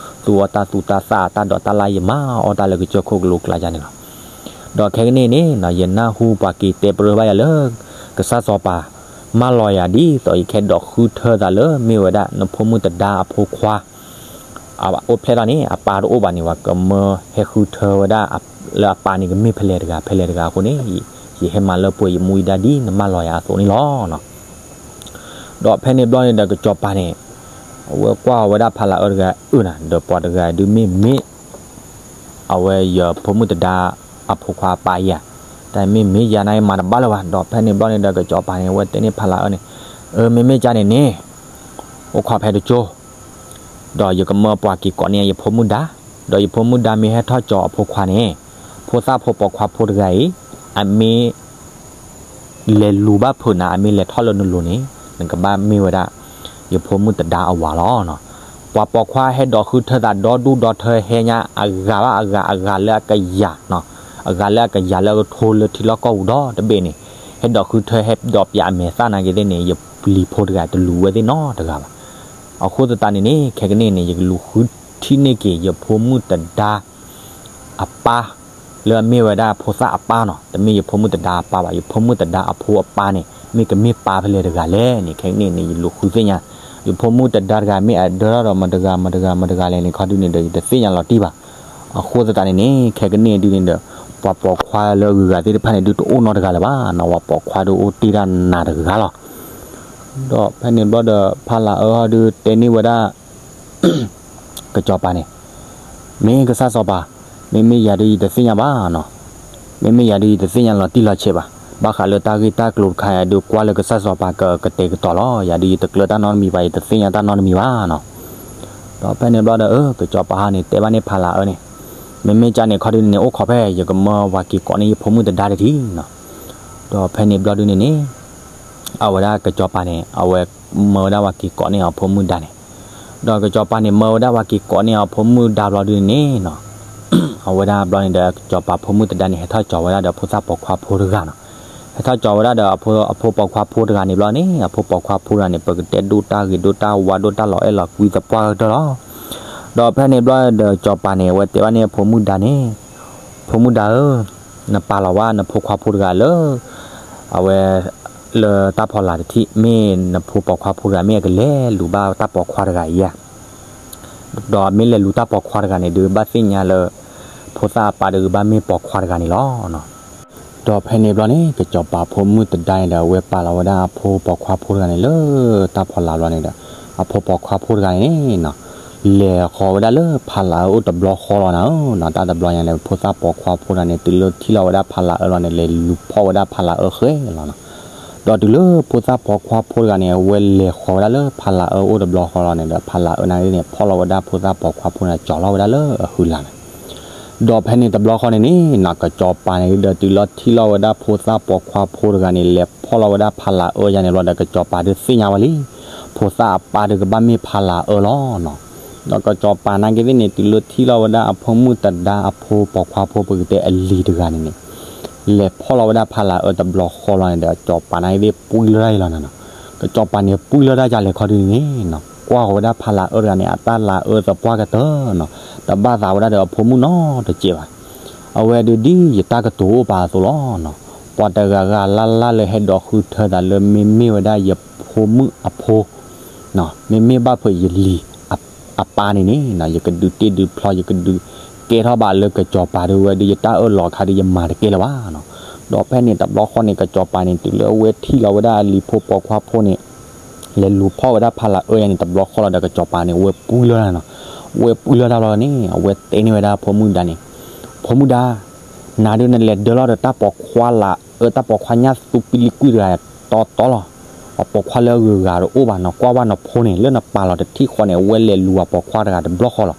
သူၣ်အီၣ်တၢ်သူတၢ်သၣ်တၢ်ဒိးတၢ်လၣ် ယမၤအီၣ်တၢ်လၢကစၢၢ်ခိၣ်ကလိကျါယၤန့ၣ်လီၤ. ဒီးခဲကနံၣ်န့ၣ် ယနၢ်ဟူပှၤက့ၤတဲပြၢဘၣ်ယၤလၢ ကစၢ်စီၤပၤ မၢလီၤယၤဒ်သိးယကဟဲဒိးဃုထၢသးလၢ မ့ၢ်ဝဲဒၣ်နဖိမုၣ်တဒါအဖိခွါ အအိၣ်ဖျဲၣ်ထီၣ်န့ၣ် အပၢ်တအိၣ်ဘၣ်န့ၣ် ပှၤကမၢဟဲဃုထၢဝဲဒၣ် လၢအပၢ်န့ၣ်ကမ့ၢ်ဖဲလဲၣ်တဂၤ ဖဲလဲၣ်တဂၤအဃိန့ၣ် ယဟဲမၤလၢပှဲၤယမူယဒါဒ်နမၢလီၤယၤအသိးန့ၣ်လီၤ. ဒီးဖဲန့ၣ်ဘျီန့ၣ်ဒီးကစီၤပၤန့ၣ် အဝဲကွၢ်ဝဲဒၣ်ဖးလးအၢတဂၤအၢနၤ ဒီးပှၤတဂၤဒုးမ့ၢ်မ့ၢ် အဝဲယဖိမုၣ်တဒါအဖိခွါအပၢ်ယၤ, တၢ်မ့ၢ်မ့ၢ်ယၤန့ၣ်မၤတဘၣ်လၢၤဘၣ်. ဒီးဖဲန့ၣ်ဘျီန့ၣ်ဒီးကစီၤပၤန့ၣ် အဝဲတဲန့ၢ်ဖးလးအၢန့ၣ်, အၢ မ့မ့ၢ်ကၢ်န့ၣ်န့ၣ် အိၣ်ခိးဖဲတကၠိ ဒီးယကမၢပှၤက့ၤကိးန့ၢ်ယဖိမုၣ်ဒါ, ဒီးယဖိမုၣ်ဒါမ့ၢ်ဟဲထီၣ်ကၠီၤအဖိခွါန့ၣ် ဖိသၣ်ဖိပိာ်ခွါဖိတဂၤအံၤ အမ့ၢ် လဲၤလူၤဘၣ်ဖုးနၤ အမ့ၢ်လဲၤထီၣ်လၢနလိၤန့ၣ် နကဘၣ်မ့ၢ်ဝဲဒၣ် ယဖိမုၣ်တဒါအဝၤလီၤ. ပှၤပိာ်ခွါဟဲဒိးဃုထၢသးဒီဒူၣ်ဒီထၢဟဲညါအဂၤဘၣ်အဂၤ အဂၤလၢအကယၤ, အဂၤလၢအကယၤလၢအကထိလၢထံလီၢ်ကီၢ်ပူၤဒီတဘ့ၣ်န့ၣ် ဟဲဒိးဃုထၢဟဲဒိးပျးအမဲာ်သၣ်နာ်က့ၤသ့ၣ်န့ၣ် ယဖိမုၣ်တဒါအပျံၤဖိတဂၤ တလူၤဝဲသ့ၣ်နီတဂၤဘၣ်. အဃိသတးန့ၣ်န့ၣ် ခဲကနံၣ်န့ၣ် ယကလူၤဃုထံၣ်န့ၢ်က့ၤ ယဖိမုၣ်တဒါအပၢ် လၢအမ့ၢ်ဝဲဒၣ်ဖိသၣ်အပၢ်နီၤ, တမ့ၢ်ယဖိမုၣ်တဒါအပၢ်ဘၣ်, ယဖိမုၣ်တဒါအဖိအပၢ်န့ၣ် မ့ၢ်ကမ့ၢ်ပၢ်ဖဲလဲၣ်တဂၤလဲၣ်န့ၣ် ခဲကနံၣ်န့ၣ် ယလူၤဃုသ့ၣ်ညါ, ယဖိမုၣ်တဒါတဂၤ မ့ၢ်အဒၢထီၣ်ဒီး မတဂၤ မတဂၤ မတဂၤလဲၣ်န့ၣ် ခီဒုန့ၣ်ဒီး ယတသ့ၣ်ညါလီၤတံၢ်ဘၣ်. အဃိသတးန့ၣ်န့ၣ် ခဲကနံၣ်ဒုန့ၣ်ဒီး ပှၤပိာ်ခွါလၢအဂုၤအဂၤသ့ၣ်တဖၣ်န့ၣ် ဒုတအိၣ်နီတဂၤလၢၤဘၣ်နီၤ, ပှၤပိာ်ခွါဒုအိၣ်တ့ၢ်တၢ်နးတဂၤလီၤ. ဒီးဖဲန့ၣ်ဘျီဒီး ဖါလၢ်အၢဟီဒုတဲန့ၢ်ဝဲဒၣ် ကစီၤပၤန့ၣ်, မ့ၢ်ကစၢ်စီၤပၤ, မ့မ့ၢ်ယၤဒုးယတသ့ၣ်ညါဘၣ်နီၤ, မ့မ့ၢ်ယၤဒုးယတသ့ၣ်ညါလီၤတံၢ်လီၤဆဲးဘၣ်, ဘၣ်ဃးလၢတၢ်ဂ့ၢ်တၢ်ကျိၤတခါယၤဒုးကွၢ်လၢကစၢ်စီၤပၤကကတဲာ်ကတီၤလီၤ, ယၤဒုးယတကျၢၤတၢ်နီတမံၤဘၣ်, ယတသ့ၣ်ညါတၢ်နီတမံၤဘၣ်နီၤ. ဒီးဖဲန့ၣ်ဘျီဒီး ကစီၤပၤဟီန့ၣ် တဲဘၣ်န့ၢ်ဖါလၢ်အၢန့ၣ်, မ့မ့ၢ်ကန့ၣ်ခီဒုန့ၣ်န့ၣ် အိၣ်ခိးဖဲ ယကမၢဝၤက့ၤကိးန့ၢ်ယဖိမုၣ်တဒါတထံၣ်နီၤ. ဒီးဖဲန့ၣ်ဘျီဒုန့ၣ်န့ၣ် အဝဲဒၣ်ကစီၤပၤန့ၣ် အဝဲမၢဝဲဒၣ်ဝၤက့ၤကိးန့ၢ်အဖိမုၣ်ဒါန့ၣ်, ဒီးကစီၤပၤန့ၣ် မၢဝဲဒၣ်ဝၤက့ၤကိးန့ၢ်အဖိမုၣ်ဒါဘျီဒုန့ၣ်နီၤ, အဝဲဒၣ်ဘျီန့ၣ်ဒီး ကစီၤပၤဖိမုၣ်တဒါန့ၣ် ဟဲထီၣ်ကၠီၤဝဲဒၣ်ဒီးဖိသၣ်ပိာ်ခွါဖိတဂၤနီၤ, ဟဲထီၣ်ကၠီၤဝဲဒၣ်ဒီးအဖိပိာ်ခွါဖိတဂၤန့ၣ်ဘျီန့ၣ် အဖိပိာ်ခွါဖိတဂၤန့ၣ် ပကတဲဒိၣ်တၢ်ဂ့ၤဒိၣ်တၢ်ဝါဒိၣ်တၢ်လီၤအဲၣ်လီၤကွံသပှၢ်ကတၢၢ်လီၤ. ဒီးဖဲန့ၣ်ဘျီဒီးကစီၤပၤန့ၣ် အဝဲတဲဘၣ်န့ၢ်အဖိမုၣ်ဒါန့ၣ်, ဖိမုၣ်ဒါဧၢ, နပာ်လီၤဝဲနဖိခွါဖိတဂၤလၢ အဝဲ လၢတၢ်ဖီလာ်တထံၣ် မ့ၢ်နဖိပိာ်ခွါဖိတဂၤ မ့ၢ်အကလဲၤလူၤဘၣ်တၢ်ပိာ်ခွါတဂၤအံၤဧါ, ဒီးမ့ၢ်လဲၤလူၤတၢ်ပိာ်ခွါတဂၤန့ၣ် ဒုးဘၣ်သ့ၣ်ညါလၢ ဖိသၣ်အပၢ်ဒုးဘၣ်မ့ၢ်ပိာ်ခွါတဂၤန့ၣ်လီၤ. ဒီးဖဲန့ၣ်ဘျီန့ၣ် ကစီၤပၤဖိမုၣ်တဒါန့ၣ်ဒီး အဝဲပာ်လီၤဝဲဒၣ်အဖိပိာ်ခွါဖိတဂၤန့ၣ်လၢတၢ်ဖီလာ်ဘျီန့ၣ်ဒီး အဖိပိာ်ခွါဖိတဂၤန့ၣ်နီၤ လဲၤဃီၤဝဲဒၣ်လၢဖါလၢ်အၢအိၣ်တဘျီဃီလီၤနၤဧၢနီၤ, တၢ်တဘျီညါန့ၣ် ဖိသၣ်ပိာ်ခွါဖိတဂၤန့ၣ် တုၤလၢထံၣ်လီၤဝဲဒၣ်ဖါလၢ်အၢလီၤန့ၣ် လဲၤလူၤဖီၣ်ဝဲဒၣ်ဖါလၢ်အၢဃဲလီၤနီၤ. ဒီးတုၤလၢဖိသၣ်ပိာ်ခွါဖိတဂၤန့ၣ် အဝဲလဲၤဃီၤဝဲဒၣ်လၢဖါလၢ်အၢအိၣ်တဘျီဃီလီၤန့ၣ်ဒီး ဖါလၢ်အၢန့ၣ်န့ၣ် ဖီၣ်လီၤဝဲဒၣ်ဖိသၣ်ပိာ်ခွါဖိန့ၣ် ကၠီၤလီၤဝဲဒၣ်လၢအဟုလာ်န့ၣ် ဒီးဖဲန့ၣ်တဘျီဃီန့ၣ်န့ၣ်နီၤ ကစီၤပၤန့ၣ်ဒီးတုၤလီၤထံၣ်လီၤဝဲဒၣ်ဖိသၣ်ပိာ်ခွါဖိတဂၤန့ၣ် လဲၤဖီၣ်လီၤဝဲဒၣ်ဖါလၢ်အၢယါန့ၣ်ဘျီဒီး ကစီၤပၤဒုးသ့ၣ်ညါဝဲလံ ဖိသၣ်အပၢ်ဒုးကဘၣ်မ့ၢ်ဖါလၢ်အၢလီၤနီၤ. ဒီးကစီၤပၤနာ်က့သ့ၣ်န့ၣ် တုၤလၢထံၣ်လီၤဝဲဒၣ်အဖိမုၣ်တဒါအဖိပိာ်ခွါဖိပကတဲအလံၤတဂၤန့ၣ်န့ၣ် လဲၤဖီၣ်လီၤဝဲဒၣ်ဖါလၢ်အၢတဘျီဃီလီၤန့ၣ်ဒီး ကစီၤပၤနာ်က့သ့ၣ်ပှံၢ်လၢတၢ်အံၤလီၤနၤနီၤ. ကစီၤပၤန့ၣ်ပှံၢ်လၢတၢ်ယါလဲၤခီဒုန့ၣ်နီၤ ကွၢ်ဃီၤဝဲဒၣ်ဖါလၢ်အၢတဂၤန့ၣ် အတၢ်လၢ်အၢသပှၢ်ကတၢၢ်နီၤ တဘၣ်သးဝဲဒၣ်ဒီးအဖိမုၣ်နီတစဲးဘၣ်. အဝဲဒုးဒ်ယတၢ်ကတိၤအိၣ်ပာ်အသိးလီၤနီၤ. ပှၤတဂၤဂၤလၢ်လၢ်လၢဟဲဒိးဃုထၢသးလၢမ့မ့ၢ်ဝဲဒၣ်ယဖိမုၣ်အဖိ မ့မ့ၢ်ဘၣ်ဖုးယလံၤအပၢ်န့ၣ်န့ၣ် ယကဒုးတ့ဒုးဖျီ ယကဒုးကဲထီၣ်ဘၣ်လၢကစီၤပၤဒုးဝဲဒုးယတၢ်အၢၣ်လီၤအခါဒုးယမၤတကဲလၢၤဘၣ်နီၤ. ဒီးဖဲန့ၣ်တဘျီဃီန့ၣ် ကစီၤပၤန့ၣ် တုၤလၢအဝဲထံၣ်လီၤဝဲဒၣ်အလံၤဖိပိာ်ခွါဖိန့ၣ် လဲၤလူၤဖီၣ်ဝဲဒၣ်ဖါလၢ်အၢယါန့ၣ် တဘျီဃီလီၤဒီးကစီၤပၤန့ၣ် ဝဲပှံၢ်လၢ်တၢ်နီၤ. ဝဲပှံၢ်လၢ်တၢ်ဘျီန့ၣ် အဝဲတဲန့ၢ်ဝဲဒၣ်ဖိမုၣ်ဒါန့ၣ်, ဖိမုၣ်ဒါ, နၤဒုးနလဲၤဒၢလီၤဒီးတၢ်ပိာ်ခွါလၢ်အၢ တၢ်ပိာ်ခွါညၣ်သူပံလံကွံတဂၤတီတီလီၤ. ပှၤပိာ်ခွါလၢအဂုၤအဂၤတအိၣ်ဘၣ်နီၤ, ကွၢ်ဘၣ်နဖိန့ၣ် လၢနပာ်လီၤတထံၣ်ဃီန့ၣ် အဝဲလဲၤလူၤပှၤပိာ်ခွါတဂၤတဘျီဃီလီၤ.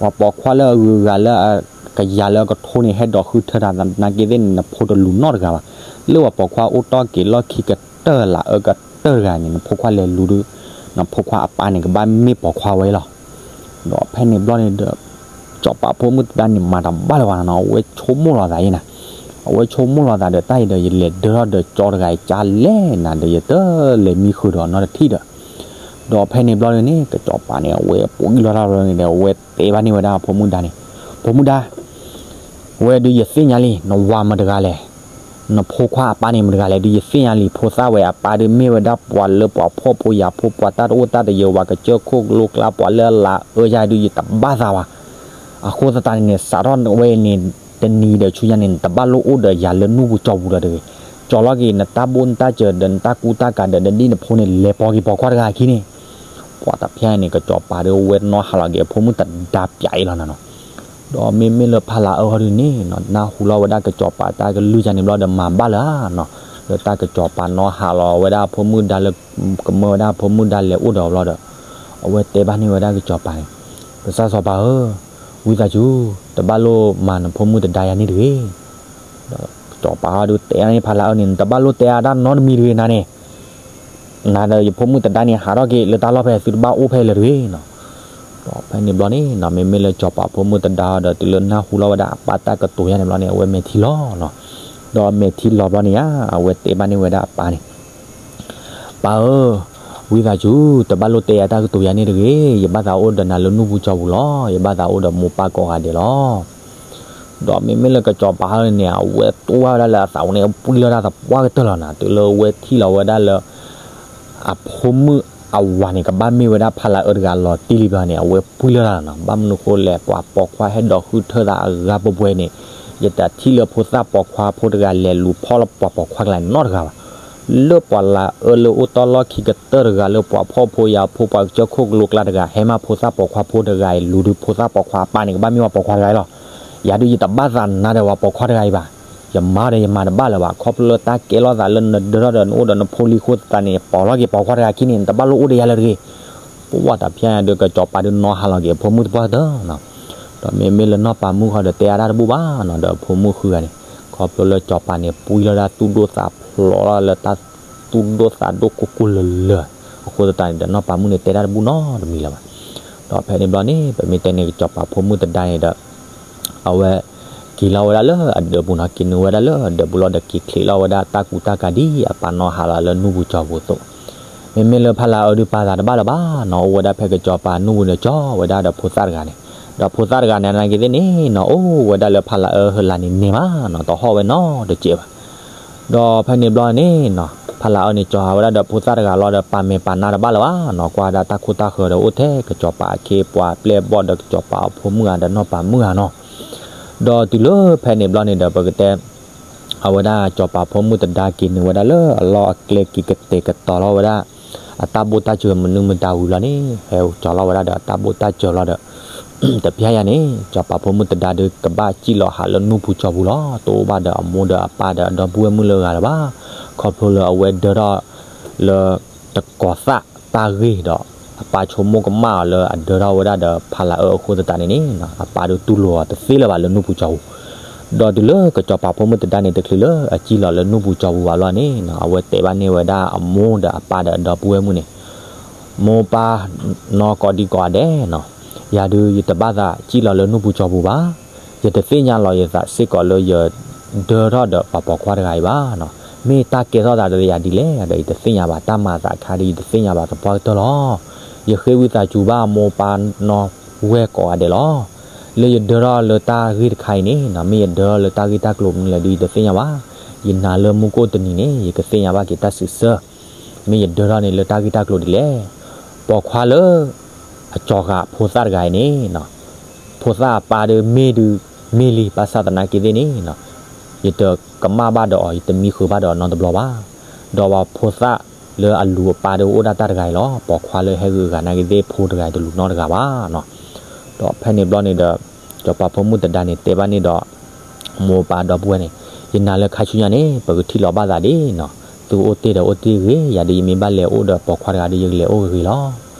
ပှၤပိာ်ခွါလၢအဂုၤအဂၤလၢအကယၤလၢအကထိန့ၣ် ဟဲဒိးဃုထၢတၢ်နာ်က့သ့ၣ်န့ၣ် နဖိတလူၤနီတဂၤဘၣ်. လၢပှၤပိာ်ခွါအိၣ်တီၢ်က့ၤလီၢ်ခံကတၢၢ်လၢ်အၢကတၢၢ်တဂၤန့ၣ် နဖိခွါလဲၤလူၤဒီး နဖိခွါအပၢ်န့ၣ် ကဘၣ်မ့ၢ်ပိာ်ခွါဝဲလီၤ. ဒီးဖဲန့ၣ်ဘျီန့ၣ်ဒီး စီၤပၤဖိမုၣ်တဒါန့ၣ် မၤတဘၣ်လၢၤဘၣ်နီၤ, အဝဲဆိကမိၣ်လီၤသးအံၤနၤ, အဝဲဆိကမိၣ်လီၤသးဒီး တၢ်အံၤဒီး ယလဲၤဒၢထီၣ်ဒီးကၠီတဂၤအံၤကလဲၣ်နၤဒီး ယတလဲၤမံဃုာ်ဒီးနီတထံၣ်ဒီး, ဒီးဖဲန့ၣ်ဘျီန့ၣ် ကစီၤပၤန့ၣ် အဝဲပှံၢ်လီၤတၢ်ဘျီန့ၣ်ဒီး အဝဲတဲဘၣ်န့ၢ်ဝဲဒၣ်ဖိမုၣ်ဒါန့ၣ်, ဖိမုၣ်ဒါ ဝဲဒုးယသ့ၣ်ညါလံ နဝၤမတၤတဂၤလဲၣ်, နဖိခွါအပၢ်န့ၣ်မတၤတဂၤလဲၣ်, ဒုးယသ့ၣ်ညါလံဖိသၣ်ဝဲအပၢ်ဒုးမ့ၢ်ဝဲဒၣ်ပှၤလၢပှၤဖှီၣ်ဖိယာ်ဖိ ပှၤတၢ်တအိၣ်တၢ်တယၢၤ ပှၤကစၢၢ်ခိၣ်လိကျါ ပှၤလၢအလၢအအၢယါဒုး ယတဘၣ်သးဘၣ်. အဃိသတးန့ၣ်န့ၣ် စးထီၣ်ဝဲအံၤန့ၣ် တနံၤဒီးဆူညါန့ၣ် နတဘၣ်လိၣ်အိၣ်ဒီးယၤလၢနူၢ်ပူၤကၠီပူၤဒီးတဂ့ၤ, ကၠီၤလီၤက့ၤနတၢ်ဘိၣ်နတၢ်စၢၤဒီးနတၢ်ကူတၢ်ကၤဒီး နဒ်နဖိန့ၣ် လဲၤပိာ်က့ၤပိာ်ခွါတဂၤအခံန့ၣ် ပှၤတဖျဲန့ၣ် ကစီၤပၤဒုးဝဲနီၢ်ဟးလီၤက့ၤအဖိမုၣ်တဒါပၠးအံၤလီၤနၤနီၤ. ဒီးမ့မ့ၢ်လၢဖါလၢအၢဟီဒုးန့ၣ်နီၤ နၢ်ဟူလီၤဝဲဒၣ်ကစီၤပၤတၢ်ကလုၢ်ယါန့ၣ်ဘျီဒီးမၤဘၣ်လၢၤနီၤ, လၢတၢ်ကစီၤပၤနီၢ်ဟးလီၤဝဲဒၣ်အဖိမုၣ်ဒါလၢ ကမၢဝဲဒၣ်အဖိမုၣ်ဒါလဲၤအိၣ်ဒီးအီၤဘျီဒီး အဝဲတဲဘၣ်န့ၢ်ဝဲဒၣ်ကစီၤပၤန့ၣ်, ကစၢ်စီၤပၤဧၢ, ဝံသးစူၤ တဘၣ်လိၣ်မၤနဖိမုၣ်တဒါယါန့ၣ်တဂ့ၤ. ဒီးကစီၤပၤဟီဒုးတဲန့ၢ်ဖါလၢအၢန့ၣ် နတဘၣ်လိၣ်တဲအါတၢ်နီတမံၤတဂ့ၤနၤန့ၣ် နၤဒီးယဖိမုၣ်တဒါန့ၣ် ဟးထီၣ်က့ၤလၢတၢ်လီၢ်ဖဲသုတဘၣ်အိၣ်ဖဲလၢၤတဂ့ၤနီၤ. ဒီးဖဲန့ၣ်ဘျီန့ၣ်နီၤ မ့မ့ၢ်လၢစီၤပၤဖိမုၣ်တဒါဒီး တုၤလၢနၢ်ဟူလီၤဝဲဒၣ်အပၢ်တၢ်ကတိၤယါန့ၣ်ဘျီန့ၣ် အဝဲမဲာ်ထံလီၤနီၤ. ဒီးမဲာ်ထံလီၤဘျီန့ၣ်ဧါ အဝဲတဲဘၣ်န့ၢ်ဝဲဒၣ်အပၢ်န့ၣ် ပၢ်ဧၢ, ဝံသးစူၤ တဘၣ်လိၣ်တဲယၤတၢ်ကတိၤယၤန့ၣ်တဂ့ၤ, ယဘၣ်သးအိၣ်ဒီးနၤလၢနူၢ်ပူၤကၠီပူၤလီၤ, ယဘၣ်သးအိၣ်ဒီးမိၢ်ပၢ်ကိးဂၤဒဲးလီၤ. ဒီးမ့မ့ၢ်လၢကစီၤပၤဟီန့ၣ် အဝဲတိၢ်ဘၣ်ဝဲဒၣ်လၢအသးအိၣ်န့ၣ် ပှံၢ်လီၤတၢ်သပှၢ်ကတၢၢ်လီၤနၤ, တုၤလၢအဝဲထံၣ်လီၤဝဲဒၣ်လၢ အဖိမုၣ်အဝၤန့ၣ် ကဘၣ်မ့ၢ်ဝဲဒၣ်ဖးလၤအၢတဂၤလီၤတံၢ်လံဘျီန့ၣ် အဝဲပှံၢ်လီၤတၢ်လီၤနၤ, ဘၣ်မနုၤဃိလဲၣ် ပှၤပိာ်ခွါဟဲဒိးဃုထၢသးအဂၤပှဲၤပှဲၤန့ၣ်, ယတထံၣ်လၢဖိသၣ်ပိာ်ခွါဖိတဂၤလဲၤလူၤဖီၣ်လၢပှၤပိာ်ခွါကျါန့ၣ်နီတဂၤဘၣ်. လၢပှၤလၤအၢလၢအိၣ်တီၢ်လီၢ်ခံကတၢၢ်တဂၤ လၢပှၤဖှီၣ်ဖိယာ်ဖိ ပှၤကစၢၢ်ခိၣ်ကလိကျါတဂၤ ဟဲမၤဖိသၣ်ပိာ်ခွါဖိတဂၤအံၤ လူၤဒုးဖိသၣ်ပိာ်ခွါအပၢ်န့ၣ် ကဘၣ်မ့ၢ်ဝဲပိာ်ခွါတဂၤအံၤလီၤ. ယၤဒုးယတဘၣ်သးနၤဒီးပှၤပိာ်ခွါတဂၤအံၤဘၣ်. ယမၤဒီးယမၤတဘၣ်လၢၤဘၣ်, ခီဖျိလၢတၢ်ကဲထီၣ်သးလၢနဒၢထီၣ်ဒီးနအိၣ်ဒီးနဖိလံၤအဃိသတးန့ၣ် ပိာ်လီၤက့ၤပိာ်ခွါတဂၤခံန့ၣ် နတဘၣ်လိၣ်အိၣ်ဒီးယၤလၢၤတဂ့ၤ. ပဝဲတဖျဲညါဒီး ကစီၤပၤဒုးနီၢ်ဟါလီၤက့ၤအဖိမုၣ်တပှၢ်ကတၢၢ်နီၤ. ဒီးမ့မ့ၢ်လၢနီၢ်ပၤမုၣ်ဃီဒီးတဲအါတၢ်တဘူၣ်ဘၣ်နီၤ, ဒီးအဖိမုၣ်ဃုဂၤန့ၣ် ခီဖျိလၢစီၤပၤန့ၣ် ပှံၢ်လီၤဒၣ်သူၣ်ဒိၣ်သးဖျိးလီၤလၢတၢ်သူၣ်ဒိၣ်သးဒိၣ်ကိၢ်ကိၢ်လၢၤလၢၤအဃိသတးန့ၣ်ဒီး နီၢ်ပၤမုၣ်န့ၣ် တဲတၢ်တဘူၣ်နီတမံၤလၢၤဘၣ်. ဒီးဖဲန့ၣ်ဘျီန့ၣ် ပမ့ၢ်တဲန့ၣ် ကစီၤပၤဖိမုၣ်တဒါန့ၣ်ဒီး အဝဲ က့ၤလီၤဝဲဒၣ်လၢအဒၢးပူၤနီၤ, က့ၤနုာ်ဝဲဒၣ်လၢအဒၢးပူၤလီၤဒီး က့ၤချံးလီၤဝဲဒၣ်တၢ်ကူတၢ်ကၤဒ်အပၢ်နီၢ်ဟါလီၤလၢနူၢ်ပူၤကၠီပူၤအသိး. မ့မ့ၢ်လၢဖးလၤအၢဒုးပာ်သးတဘၣ်လၢၤဘၣ်နီၤ, အိၣ်ဝဲဒၣ်ဖဲကစီၤပၤနူၢ်ပူၤန့ၣ် ကၠီဝဲဒၣ်ဒီးဖိသၣ်တဂၤန့ၣ်, ဒီးဖိသၣ်တဂၤန့ၣ် နာ်က့သ့ၣ်န့ၣ်နီၤ အိၣ်ဝဲဒၣ်လၢဖးလၤအၢဟၢလါန့ၣ်န့ၢ်မးနီၤ, တဟီၣ်ဝဲနီတစဲးဘၣ်. ဒီးဖဲန့ၣ်ဘျီန့ၣ်နီၤ ဖးလၤအၢန့ၣ် ကၠီၤဟးဝဲဒၣ်ဒီးဖိသၣ်တဂၤလီၤဒီး ပာ်မဲာ်ပာ်နါတဘၣ်လၢၤဘၣ်နီၤ, ကွၢ်ဝဲဒၣ်တၢ်ခိတၢ်ဃၢၤဒီးအိၣ်ထဲကစီၤပၤအခ့အပှၤပျဲၢ်ဘီၣ်ဒီးကစီၤပၤအဖိမုၣ်ဧါဒီးနီၢ်ပၤမုၣ်ဧါနီၤ. ဒီးတုၤလၢဖဲန့ၣ်ဘျီန့ၣ်ဒီး ပကတဲ အဝဲဒၣ်စီၤပၤဖိမုၣ်တဒါက့ၤနုာ်ဝဲဒၣ်လၢအလီၢ်အကျဲ က့ၤကတဲာ်ကတီၤလီၤဝဲဒၣ် အတၢ်ဘိၣ်တၢ်စၢၤမနုၤမတၤဝံၤလီၤန့ၣ် ဟဲကၠီၤလီၤဝဲဒၣ်ဒီးတၢ်ဘိၣ်တၢ်စၢၤလီၤဒီး တဖျဲညါန့ၣ် စီၤပၤဖိမုၣ်တဒါဒုးကဘၣ်စံၣ်လီၤဟးလၢနူၢ်ပူၤကၠီပူၤလီၤ, တအိၣ်ဘၣ်ဒီးအမိၢ်ဒီးအပၢ်ဒီးအဒီပုၢ်ဝဲၢ်မုၣ်လၢအဂၤလၢၤဘၣ်. ခီဖျိလၢအဝဲဒၢထီၣ်လၢ တကိးသၣ်တၢ်ဂ့ၢ်ဒီး အပၢ်ဆိကမိၣ်ကမၣ်အီၤလၢအဒၢထီၣ်ဝဲဒၣ်ဒီးဖးလၤအၢအဃိသတးန့ၣ်န့ၣ် အပၢ်ဒုးတူၢ်လိာ်အီၤတသ့လၢၤဘၣ်လၢနူၢ်ပူၤကၠီပူၤ. ဒီးတုၤလၢကစီၤပၤဖိမုၣ်တဒါန့ၣ် တချုးလၢအစံၣ်လီၤလၢနူၢ်ပူၤကၠီပူၤဘၣ်လီၤန့ၣ် အဝဲတဲဘၣ်န့ၢ်ဝဲဒၣ်အမိၢ်ဒီးအပၢ်ဒီးအဒီပုၢ်ဝဲၢ်မုၣ်န့ၣ် မိၢ်ပၢ်နီၢ်ကိးဒံကိးဂၤဒဲးနီၤ, ယၤဒုးယတဘၣ်သးစံၣ်လီၤလၢနူၢ်ပူၤကၠီပူၤဘၣ်. ယတသ့ၣ်ညါလီၤယသးစ့ၢ်ကီးလၢယဒၢထီၣ်ဒီးပှၤပိာ်ခွါတဂၤအံၤဘၣ်နီၤ. မ့ၢ်တၢ်ကဲထီၣ်သးဒီးယၤဒ်လဲၣ်ဒီး ယတသ့ၣ်ညါဘၣ်, တၢ်မၤသးခါဒီး ယတသ့ၣ်ညါဘၣ်သပှၢ်ကတၢၢ်လီၤ. ယဃ့ဝံသးစူၤဘၣ်မိၢ်ပၢ်နီၢ်ဝဲၢ်ကိးဂၤဒဲးလီၤ. လၢယဒၢထီၣ်လၢတၢ်ဂ့ၢ်တခါအံၤန့ၣ်နီၤ, မ့ၢ်ယဒၢထီၣ်လၢတၢ်ဂ့ၢ်တၢ်ကျိၤမနုၤလဲၣ်ဒုး ယတသ့ၣ်ညါဘၣ်. ယနာ်လၢမူခိၣ်တနံၤန့ၣ် ယကသ့ၣ်ညါဘၣ်က့ၤတၢ်စံးဆၢ မ့ၢ်ယဒၢထီၣ်န့ၣ်လၢတၢ်ဂ့ၢ်တၢ်ကျိၤဒ်လဲၣ်. ပိာ်ခွါလၢ အကၠီၤဃာ်ဖိသၣ်တဂၤအံၤန့ၣ်နီၤ, ဖိသၣ်အပၢ်ဒီးမ့ၢ်ဒုးမ့ၢ်လံ, ဘၣ်ဆၣ်သနာ်က့သ့ၣ်န့ၣ်နီၤ, ယတကမၣ်ဘၣ်ဒီးအီၤ, ယတမံဃုာ်ဘၣ်ဒီးအီၤနီတဘျီဘၣ်. ဒီးပှၤဖိသၣ်လၢအလူၤအပၢ်ဒီးအိၣ်ဒၣ်တၢ်တဂၤအံၤလီၤ. ပိာ်ခွါလၢဟဲဂုၤအဂၤနာ်က့သ့ၣ် ဖိတဂၤအံၤတလူၤနီတဂၤဘၣ်နီၤ. ဒီးဖဲန့ၣ်ဘျီန့ၣ်ဒီး စီၤပၤဖိမုၣ်တဒါန့ၣ် တဲဘၣ်န့ၢ်ဒီး မိၢ်ပၢ်ဒီပုၢ်ဝဲၢ်န့ၣ်, ယနာ်လၢခါဆူညါန့ၣ် ပကထံၣ်လိာ်ဘၣ်သးဒ်နီၤ, သုအိၣ်တ့ၢ်ဒီးအိၣ်တ့ၢ်ဂ့ၤ, ယၤဒုးယမ့ၢ်ဘၣ်လဲၤအိၣ်ဒီးပိာ်ခွါတဂၤဒီး ယကလဲၤအိၣ်ဂ့ၤလီၤ.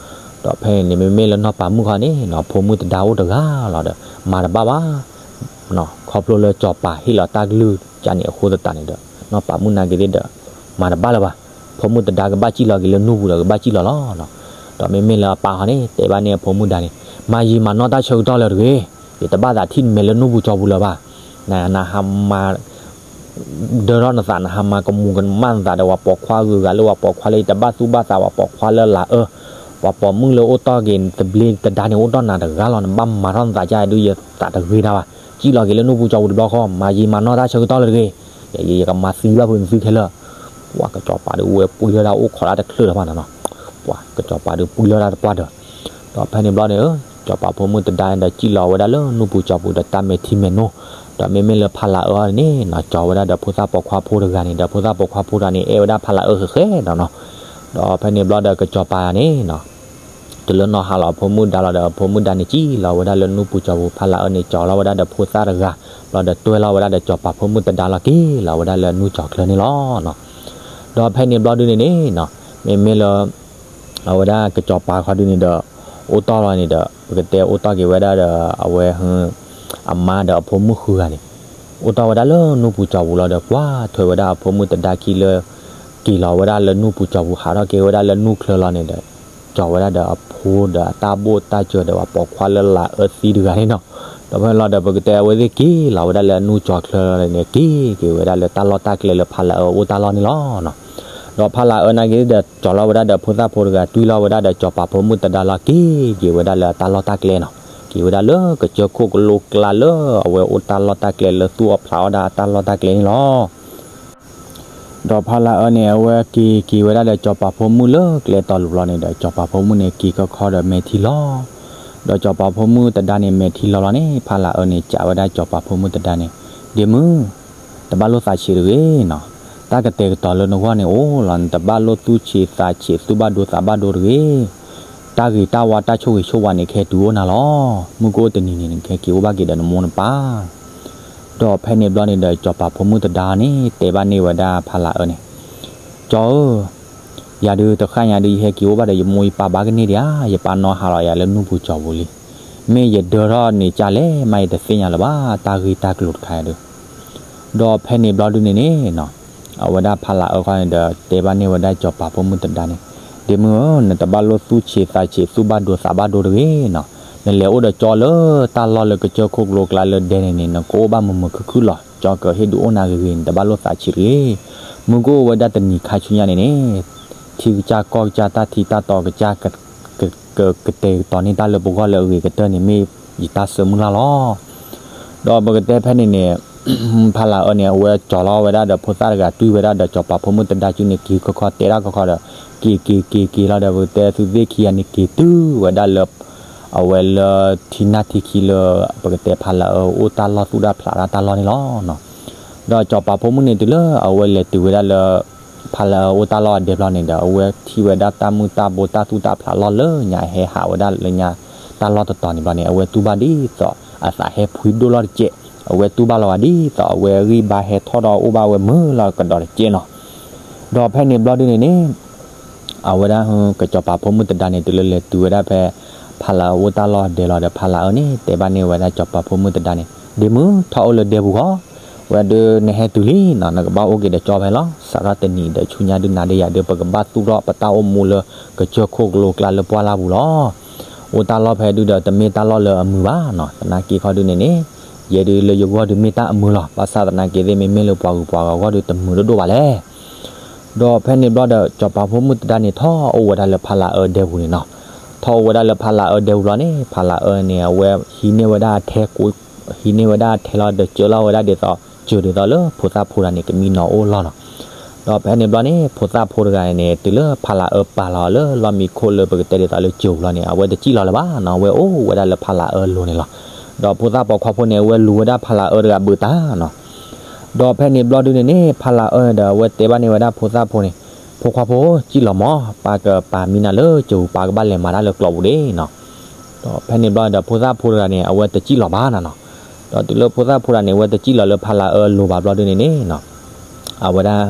ဒီးဖဲန့ၣ်န့ၣ် မ့မ့ၢ်လၢနီၢ်ပၤမုၣ်ခီန့ၣ်နီၤ, ဖိမုၣ်တဒါအိၣ်တဂၤလီၤဒီး မၤတဘၣ်ဘၣ် ခီဖျိလၢစီၤပၤဟ့ၣ်လီၤတၢ်ကလုၢ်ကန့ၣ်အဃိသတးန့ၣ်ဒီး နီၢ်ပၤမုၣ်နာ်က့သ့ၣ်ဒီး မၤတဘၣ်လၢၤဘၣ်. ဖိမုၣ်တဒါကဘၣ်စံၣ်လီၤက့ၤလၢနူၢ်ပူၤဒီး ကဘၣ်စံၣ်လီၤလီၤ. ဒီးမ့မ့ၢ်လၢအပၢ်ခီန့ၣ် တဲဘၣ်န့ၢ်အဖိမုၣ်ဒါန့ၣ်, မၤယံာ်မၤနီၢ်တၢ်ဆၢကတီၢ်လၢၤတဂ့ၤ, ယတဘၣ်သးထံၣ်နမဲာ်လၢနူၢ်ပူၤကၠီပူၤလၢၤဘၣ်. န နဟးမၤ ဒၢထီၣ်နသး နဟးမၤကမူၤကမၣ်နသးဒီး ပှၤပိာ်ခွါဂုၤဂၤလၢပှၤပိာ်ခွါလၢယတဘၣ်သူၣ်ဘၣ်သး ပှၤပိာ်ခွါလၢလၤအၢ, ပှၤပိာ်မုၣ်လၢအိၣ်တီၢ်က့ၤသဘျ့တဒါန့ၣ် အိၣ်တီၢ်နၤတဂၤလီၤ. နဘၣ်မၤထီၣ်နသးကဒုး ယသးတဂ့ၤတၢ်ဘၣ်. စံၣ်လီၤက့ၤလၢနူၢ်ပူၤကၠီပူၤတဘျီဃီ, မၤယံာ်မၤနီၢ်တၢ်ဆၢကတီၢ်လၢၤတဂ့ၤ. ယ ယကမၤသံဘၣ်ဖုးနသုခဲလၢာ်. ပှၤကစီၤပၤဒုးဝဲပှံၢ်ထီၣ်ဒၣ်အိၣ်ခိးတၢ်တချုးတဖၣ်နီၤနီၤ, ပှၤကစီၤပၤဒုးပှံၢ်ထီၣ်တၢ်တပှၢ်တၢၢ်. ဒီးဖဲန့ၣ်ဘျီန့ၣ် စီၤပၤဖိမုၣ်တဒါန့ၣ်ဒီး စံၣ်လီၤဝဲဒၣ်လၢနူၢ်ပူၤကၠီပူၤဒီးတၢ်မဲာ်ထံမဲာ်နိ, ဒီးမ့မ့ၢ်လၢဖးလၤအၢန့ၣ်နီၤ, ကၠီၤဝဲဒၣ်ဒီးဖိသၣ်ပိာ်ခွါဖိတဂၤန့ၣ်ဒီး ဖိသၣ်ပိာ်ခွါဖိတဂၤန့ၣ် အဲၣ်ဝဲဒၣ်ဖးလၤအၢဃဲးဃဲးနီၤနီၤ. ဒီးဖဲန့ၣ်ဘျီဒီးကစီၤပၤန့ၣ်နီၤ တုၤလၢနီၢ်ဟါလီၤအဖိမုၣ်ဒါလီၤဒီး အဖိမုၣ်ဒါန့ၣ်စံၣ်လီၤဝဲဒၣ်လၢနူၢ်ပူၤကၠီပူၤ, ဖးလၤအၢန့ၣ် ကၠီၤလီၤဝဲဒၣ်ဒီးဖိသၣ်တဂၤ, ဘျီဒီးတွဲလီၤဝဲဒၣ်ဒီးစီၤပၤဖိမုၣ်တဒါလီၤက့ၤလီၤဝဲဒၣ်လၢနူၢ်ကၠီၤချၢန့ၣ်လီၤနီၤ. ဒီးဖဲန့ၣ်ဘျီဒုန့ၣ်န့ၣ်နီၤ, မ့မ့ၢ်လၢ အဝဲဒၣ်ကစီၤပၤခီဒုန့ၣ်ဒီး အိၣ်တီၢ်လီၤန့ၣ်ဒီး ပကတဲအိၣ်တီၢ်က့ၤဝဲဒၣ်ဒီး အဝဲ အမါဒီးအဖိမုၣ်ဃုဂၤန့ၣ် အိၣ်တီၢ်ဝဲဒၣ်လၢနူၢ်ပူၤကၠီပူၤလီၤဒီး ကွၢ်ထွဲဝဲဒၣ်အဖိမုၣ်တဒါခံလၢ က့ၤလီၤဝဲဒၣ်လၢနူၢ်ပူၤကၠီပူၤ ဟးထီၣ်က့ၤဝဲဒၣ်လၢနူၢ်ချၢလီၤန့ၣ်ဒီး ကၠီၤဝဲဒၣ်ဒီးအဖိဒီးအတၢ်ဘိၣ်တၢ်စၢၤဒီးပှၤပိာ်ခွါလၢလၤအၢသံတဂၤန့ၣ်နီၤ. ဒီးဖဲန့ၣ်လီၤဒီး ပကတဲအဝဲသ့ၣ်က့ၤလီၤဝဲဒၣ်လၢနူၢ်ကၠီၤချၢလီၤန့ၣ် က့ၤက့ၤဝဲဒၣ်လၢတၢ်လီၢ်တၢ်ကျဲလၢဖးလၤအၢအိၣ်တၢ်လီၢ်န့ၣ်လီၤနီၤ. ဒီးဖးလၢအၢန့ၣ်က့ၤဒီး ကၠီၤလီၤဝဲဒၣ်ဒီးဖိသၣ်ဖိတဂၤ တွံၢ်လီၤဝဲဒၣ်ဒီးစီၤပၤဖိမုၣ်သဒါလီၤ က့ၤက့ၤဝဲဒၣ်လၢအတၢ်လီၢ်တၢ်ကျဲနီၤ, က့ၤဝဲဒၣ်လၢကစၢၢ်ခိၣ်ကလိကျါလၢ အဝဲအိၣ်တၢ်လီၢ်တၢ်ကျဲလၢသူၣ်အီၣ်ဖျးအီၣ်ဒၣ်အတၢ်လီၢ်တၢ်ကျဲန့ၣ်လီၤ. ဒီးဖးလၢအၢန့ၣ် အဝဲက့ၤက့ၤဝဲဒၣ်ဒီးစီၤပၤဖိမုၣ်လၢကျဲတီၤလိၤဘျီန့ၣ်ဒီး စီၤပၤဖိမုၣ်န့ၣ်က့ၤခီခီဒီးမဲာ်ထံလီၤ. ဒီးစီၤပၤဖိမုၣ်သဒါန့ၣ် မဲာ်ထံလီၤလီၤန့ၣ် ဖးလၢအၢန့ၣ် ကးဝဲဒၣ်စီၤပၤဖိမုၣ်သဒါန့ၣ်, ဒ့မုၣ်, တဘၣ်လိၣ်သးဆံးတဂ့ၤနီၤ, တၢ်ကတဲာ်ကတီၤလၢနဂီၢ်န့ၣ်အိၣ်လီၤ, နတဘၣ်လိၣ်သူၣ်ဆံးသးဆံး သူၣ်ဘၣ်ဒိသးဘၣ်ဒိတဂ့ၤ. တၢ်ဂ့ၤတၢ်ဝါတၢ်ဆိၣ်ဂ့ၤဆိၣ်ဝါန့ၣ် ကဟဲတုၤအိၣ်နၤလီၤ. မုၢ်ကအိၣ်တနံၤန့ၣ် နကဟဲက့ၤအိၣ်ဘၣ်က့ၤဒီးနမိၢ်နပၢ် ဒီးဖဲန့ၣ်ဘျီန့ၣ်ဒီး စီၤပၤဖိမုၣ်သဒါန့ၣ် တဲဘၣ်န့ၢ်ဝဲဒၣ်ဖးလၢအၢန့ၣ်, ကၠီၤဧၢ, ယၤဒုးတဃၣ်ညါဒုး ယဟဲက့ၤအိၣ်ဘၣ်ဒီးယမိၢ်ယပၢ်ဘၣ်ကန့ၢ်ဒံးဧါ, ယပၢ်နီၢ်ဟးလီၤယၤလၢနူၢ်ပူၤကၠီၤပူၤလံ. မ့ၢ်ယဒၢထီၣ်န့ၣ်ကၢ်လဲၣ် မ့ၢ်ယတသ့ၣ်ညါလၢၤဘၣ် တၢ်ဂ့ၢ်တၢ်ကျိၤတခါအံၤဒုး. ဒီးဖဲန့ၣ်ဘျီဒုန့ၣ်န့ၣ်နီၤ, အဝဲဒၣ်ဖးလၢအၢခီန့ၣ်ဒီး တဲဘၣ်န့ၢ်ဝဲဒၣ်စီၤပၤဖိမုၣ်သဒါန့ၣ်, ဒ့မုၣ်ဧၢ, နတဘၣ်လိၣ်သူၣ်ဆံးသးဆံး သူၣ်ဘၣ်ဒိသးဘၣ်ဒိတဂ့ၤနီၤ. နလဲၤအိၣ်ဒီးကၠီၤလၢတၢ်လီၢ်လၢကစၢၢ်ခိၣ်ကလိကျါလၢဒဲန့ၣ်န့ၣ် နကအိၣ်ဘၣ်မုာ်မုာ်ခုၣ်ခုၣ်လီၤ. ကၠီၤကဟ့ၣ်ဒုးအိၣ်နၤဂ့ၤဂ့ၤ နတဘၣ်လိၣ်သးဆံးတဂ့ၤ. မုၢ်ကအိၣ်ဝဲဒၣ်တနံၤခါဆူညါန့ၣ်န့ၣ် ထံကစၢ်ကီၢ်ကစၢ် တၢ်ထံတၢ်တီကစၢ် ကတဲာ်ကတီၤန့ၢ်တၢ်လၢပဂီၢ်လၢအဂ့ၤကတၢၢ်န့ၣ် မ့ၢ်ယတၢ်ဆၢမုၢ်လၢ်လီၤ. ဒီးပကတဲဖဲန့ၣ်န့ၣ် ဖးလၢအၢန့ၣ် အဝဲကၠီၤလီၤဝဲဒၣ်ဒီးဖိသၣ်တဂၤ တွံၢ်ဝဲဒၣ်ဒီးစီၤပၤဖိမုၣ်သဒါစုန့ၣ် က့ၤခီခီတဲဒၣ်ခီခီဒီး က့ၤက့ၤက့ၤက့ၤလီၤဒီး ပကတဲသုသ့ၣ်ခံဂၤန့ၣ် က့ၤတုၤဝဲဒၣ်လၢ အဝဲလၢထံနၢ်ထံခံလၢ ပကတဲဖးလၢအၢအိၣ်တၢ်လီၢ်သူၣ်တၢ်ဖျးတၢ်တၢ်လီၢ်န့ၣ်လီၤ. ဒီးစီၤပၤဖိမုၣ်န့ၣ်တုၤလၢအဝဲလဲၤတုၤဝဲဒၣ်လၢ ဖးလၢအၢအိၣ်တၢ်လီၢ်အဒဲဘျီန့ၣ်ဒီး အဝဲထံၣ်ဝဲဒၣ်တၢ်မုၢ်တၢ်ဘိတၢ်သူၣ်တၢ်ဖျးလီၢ်လၢညါဟဲဟးဝဲဒၣ်လၢညါတၢ်လီၢ်တတီၤန့ၣ်ဘျီန့ၣ် အဝဲတူၢ်ဘၣ်ဒ်သိးအသးဟဲဖှံဒိၣ်လီၤတကဲး, အဝဲတူၢ်ဘၣ်လီၤဂာ်ဒ်သိးအဝဲအဂံၢ်ဘါဟဲထီၣ်ဒီးအိၣ်ဘၣ်ဝဲမုာ်လီၤကဒီးတကဲးနီၤ. ဒီးဖဲန့ၣ်ဘျီဒုန့ၣ်န့ၣ် အဝဲဒၣ် ကစီၤပၤဖိမုၣ်သဒါန့ၣ် တုၤလၢလဲၤတုၤဝဲဒၣ်ဖဲ ဖးလၢအၢအိၣ်တၢ်လီၢ်အဒဲလီၤဒီး ဖးလၢအၢန့ၣ် တဲဘၣ်န့ၢ်ဝဲဒၣ်စီၤပၤဖိမုၣ်သဒါန့ၣ်, ဒ့မုၣ် ထီၣ်အိၣ်လၢဒဲပူၤဃီ, ဝဲဒုးနဟဲတုၤလံနီၤ, နကဘၣ်အိၣ်က့ၤဒီးကၠီဖဲလီၤ. စးထီၣ်တနံၤဒီးဆူညါဒုးနၤဒီးယၤဒုး ပကဘၣ်သူၣ်ထီၣ်ပတၢ်အိၣ်မူလၢကစၢၢ်ခိၣ်ကလိကျါလၢပှၢ်လၢ်ပူၤလီၤ. အိၣ်တၢ်လီၢ်ဖဲဒုးဒီး တမ့ၢ်တၢ်လီၢ်လၢအမုာ်ဘၣ်နီၤ, သနာ်က့ခီဒုးန့ၣ်န့ၣ် ယဲဒုးလၢယဂီၢ်ဒုးမ့ၢ်တၢ်အမုာ်လီၤ. ဘၣ်ဆၣ်သနာ်က့သ့ၣ် မ့မ့ၢ်လၢပှၤဂုၤပှၤဂၤအဂီၢ်ဒုး တမုာ်ဒိၣ်ဒိၣ်ဘၣ်လဲၣ်. ဒီးဖဲန့ၣ်ဘျီဒီး စီၤပၤဖိမုၣ်သဒါန့ၣ် ထီၣ်အိၣ်ဝဲဒၣ်လၢဖးလၢအၢဒဲပူၤန့ၣ်နီၤ. ထီၣ်အိၣ်ဝဲဒၣ်လၢဖးလၢအၢဒဲပူၤဘျီန့ၣ် ဖးလၢအၢန့ၣ် အဝဲဟံးန့ၢ်ဝဲဒၣ်အထဲ ဟံးန့ၢ်ဝဲဒၣ်အထဲလီၤဒီး စၢလီၤဝဲဒၣ်ဒ်သိး စၢၤဒ်သိးလၢဖိသၣ်ဖိတဂၤန့ၣ် ကမံနီၤအိၣ်လီၤနီၤ. ဒီးဖဲန့ၣ်ဘျီန့ၣ် ဖိသၣ်ဖိတဂၤန့ၣ် တုၤလၢဖးလၢအၢပာ်လီၤလၢလီၢ်မံခိၣ်လၢပကတဲဒ်သိးလၢစၢၤပူၤလီၤန့ၣ် အဝဲတစံၣ်လီၤလၢၤဘၣ်နီၤ, အဝဲအိၣ်ဝဲဒၣ်လၢဖးလၢအၢလိၤန့ၣ်လီၤ. ဒီးဖိသၣ်ပိာ်ခွါဖိန့ၣ် အဝဲလူၤဝဲဒၣ်ဖးလၢအၢတဂၤဘုးတၢ်နီၤ. ဒီးဖဲန့ၣ်ဘျီဒုန့ၣ်န့ၣ် ဖးလၢအၢဒီး အဝဲတဲဘၣ်န့ၢ်ဝဲဒၣ်ဖိသၣ်ဖိန့ၣ်, ဖိခွါဖိ စံၣ်လီၤမး, ပၢ်ကပာ်မံနၤလၢစၢၤပူၤ ပၢ်ကဘၣ်လဲၤမၤတၢ်လၢကျိးပူၤဒၣ်နီၤ. ဒီးဖဲန့ၣ်ဘျီဒီး ဖိသၣ်ဖိတဂၤန့ၣ် အဝဲတစံၣ်လီၤဘၣ်နီၤနီၤ. ဒီးတုၤလၢဖိသၣ်ဖိတဂၤန့ၣ် အဝဲတစံၣ်လီၤလၢဖးလၢအၢလိၤဘၣ်ဘျီဒုန့ၣ်န့ၣ်နီၤ, အဝဲဒၣ်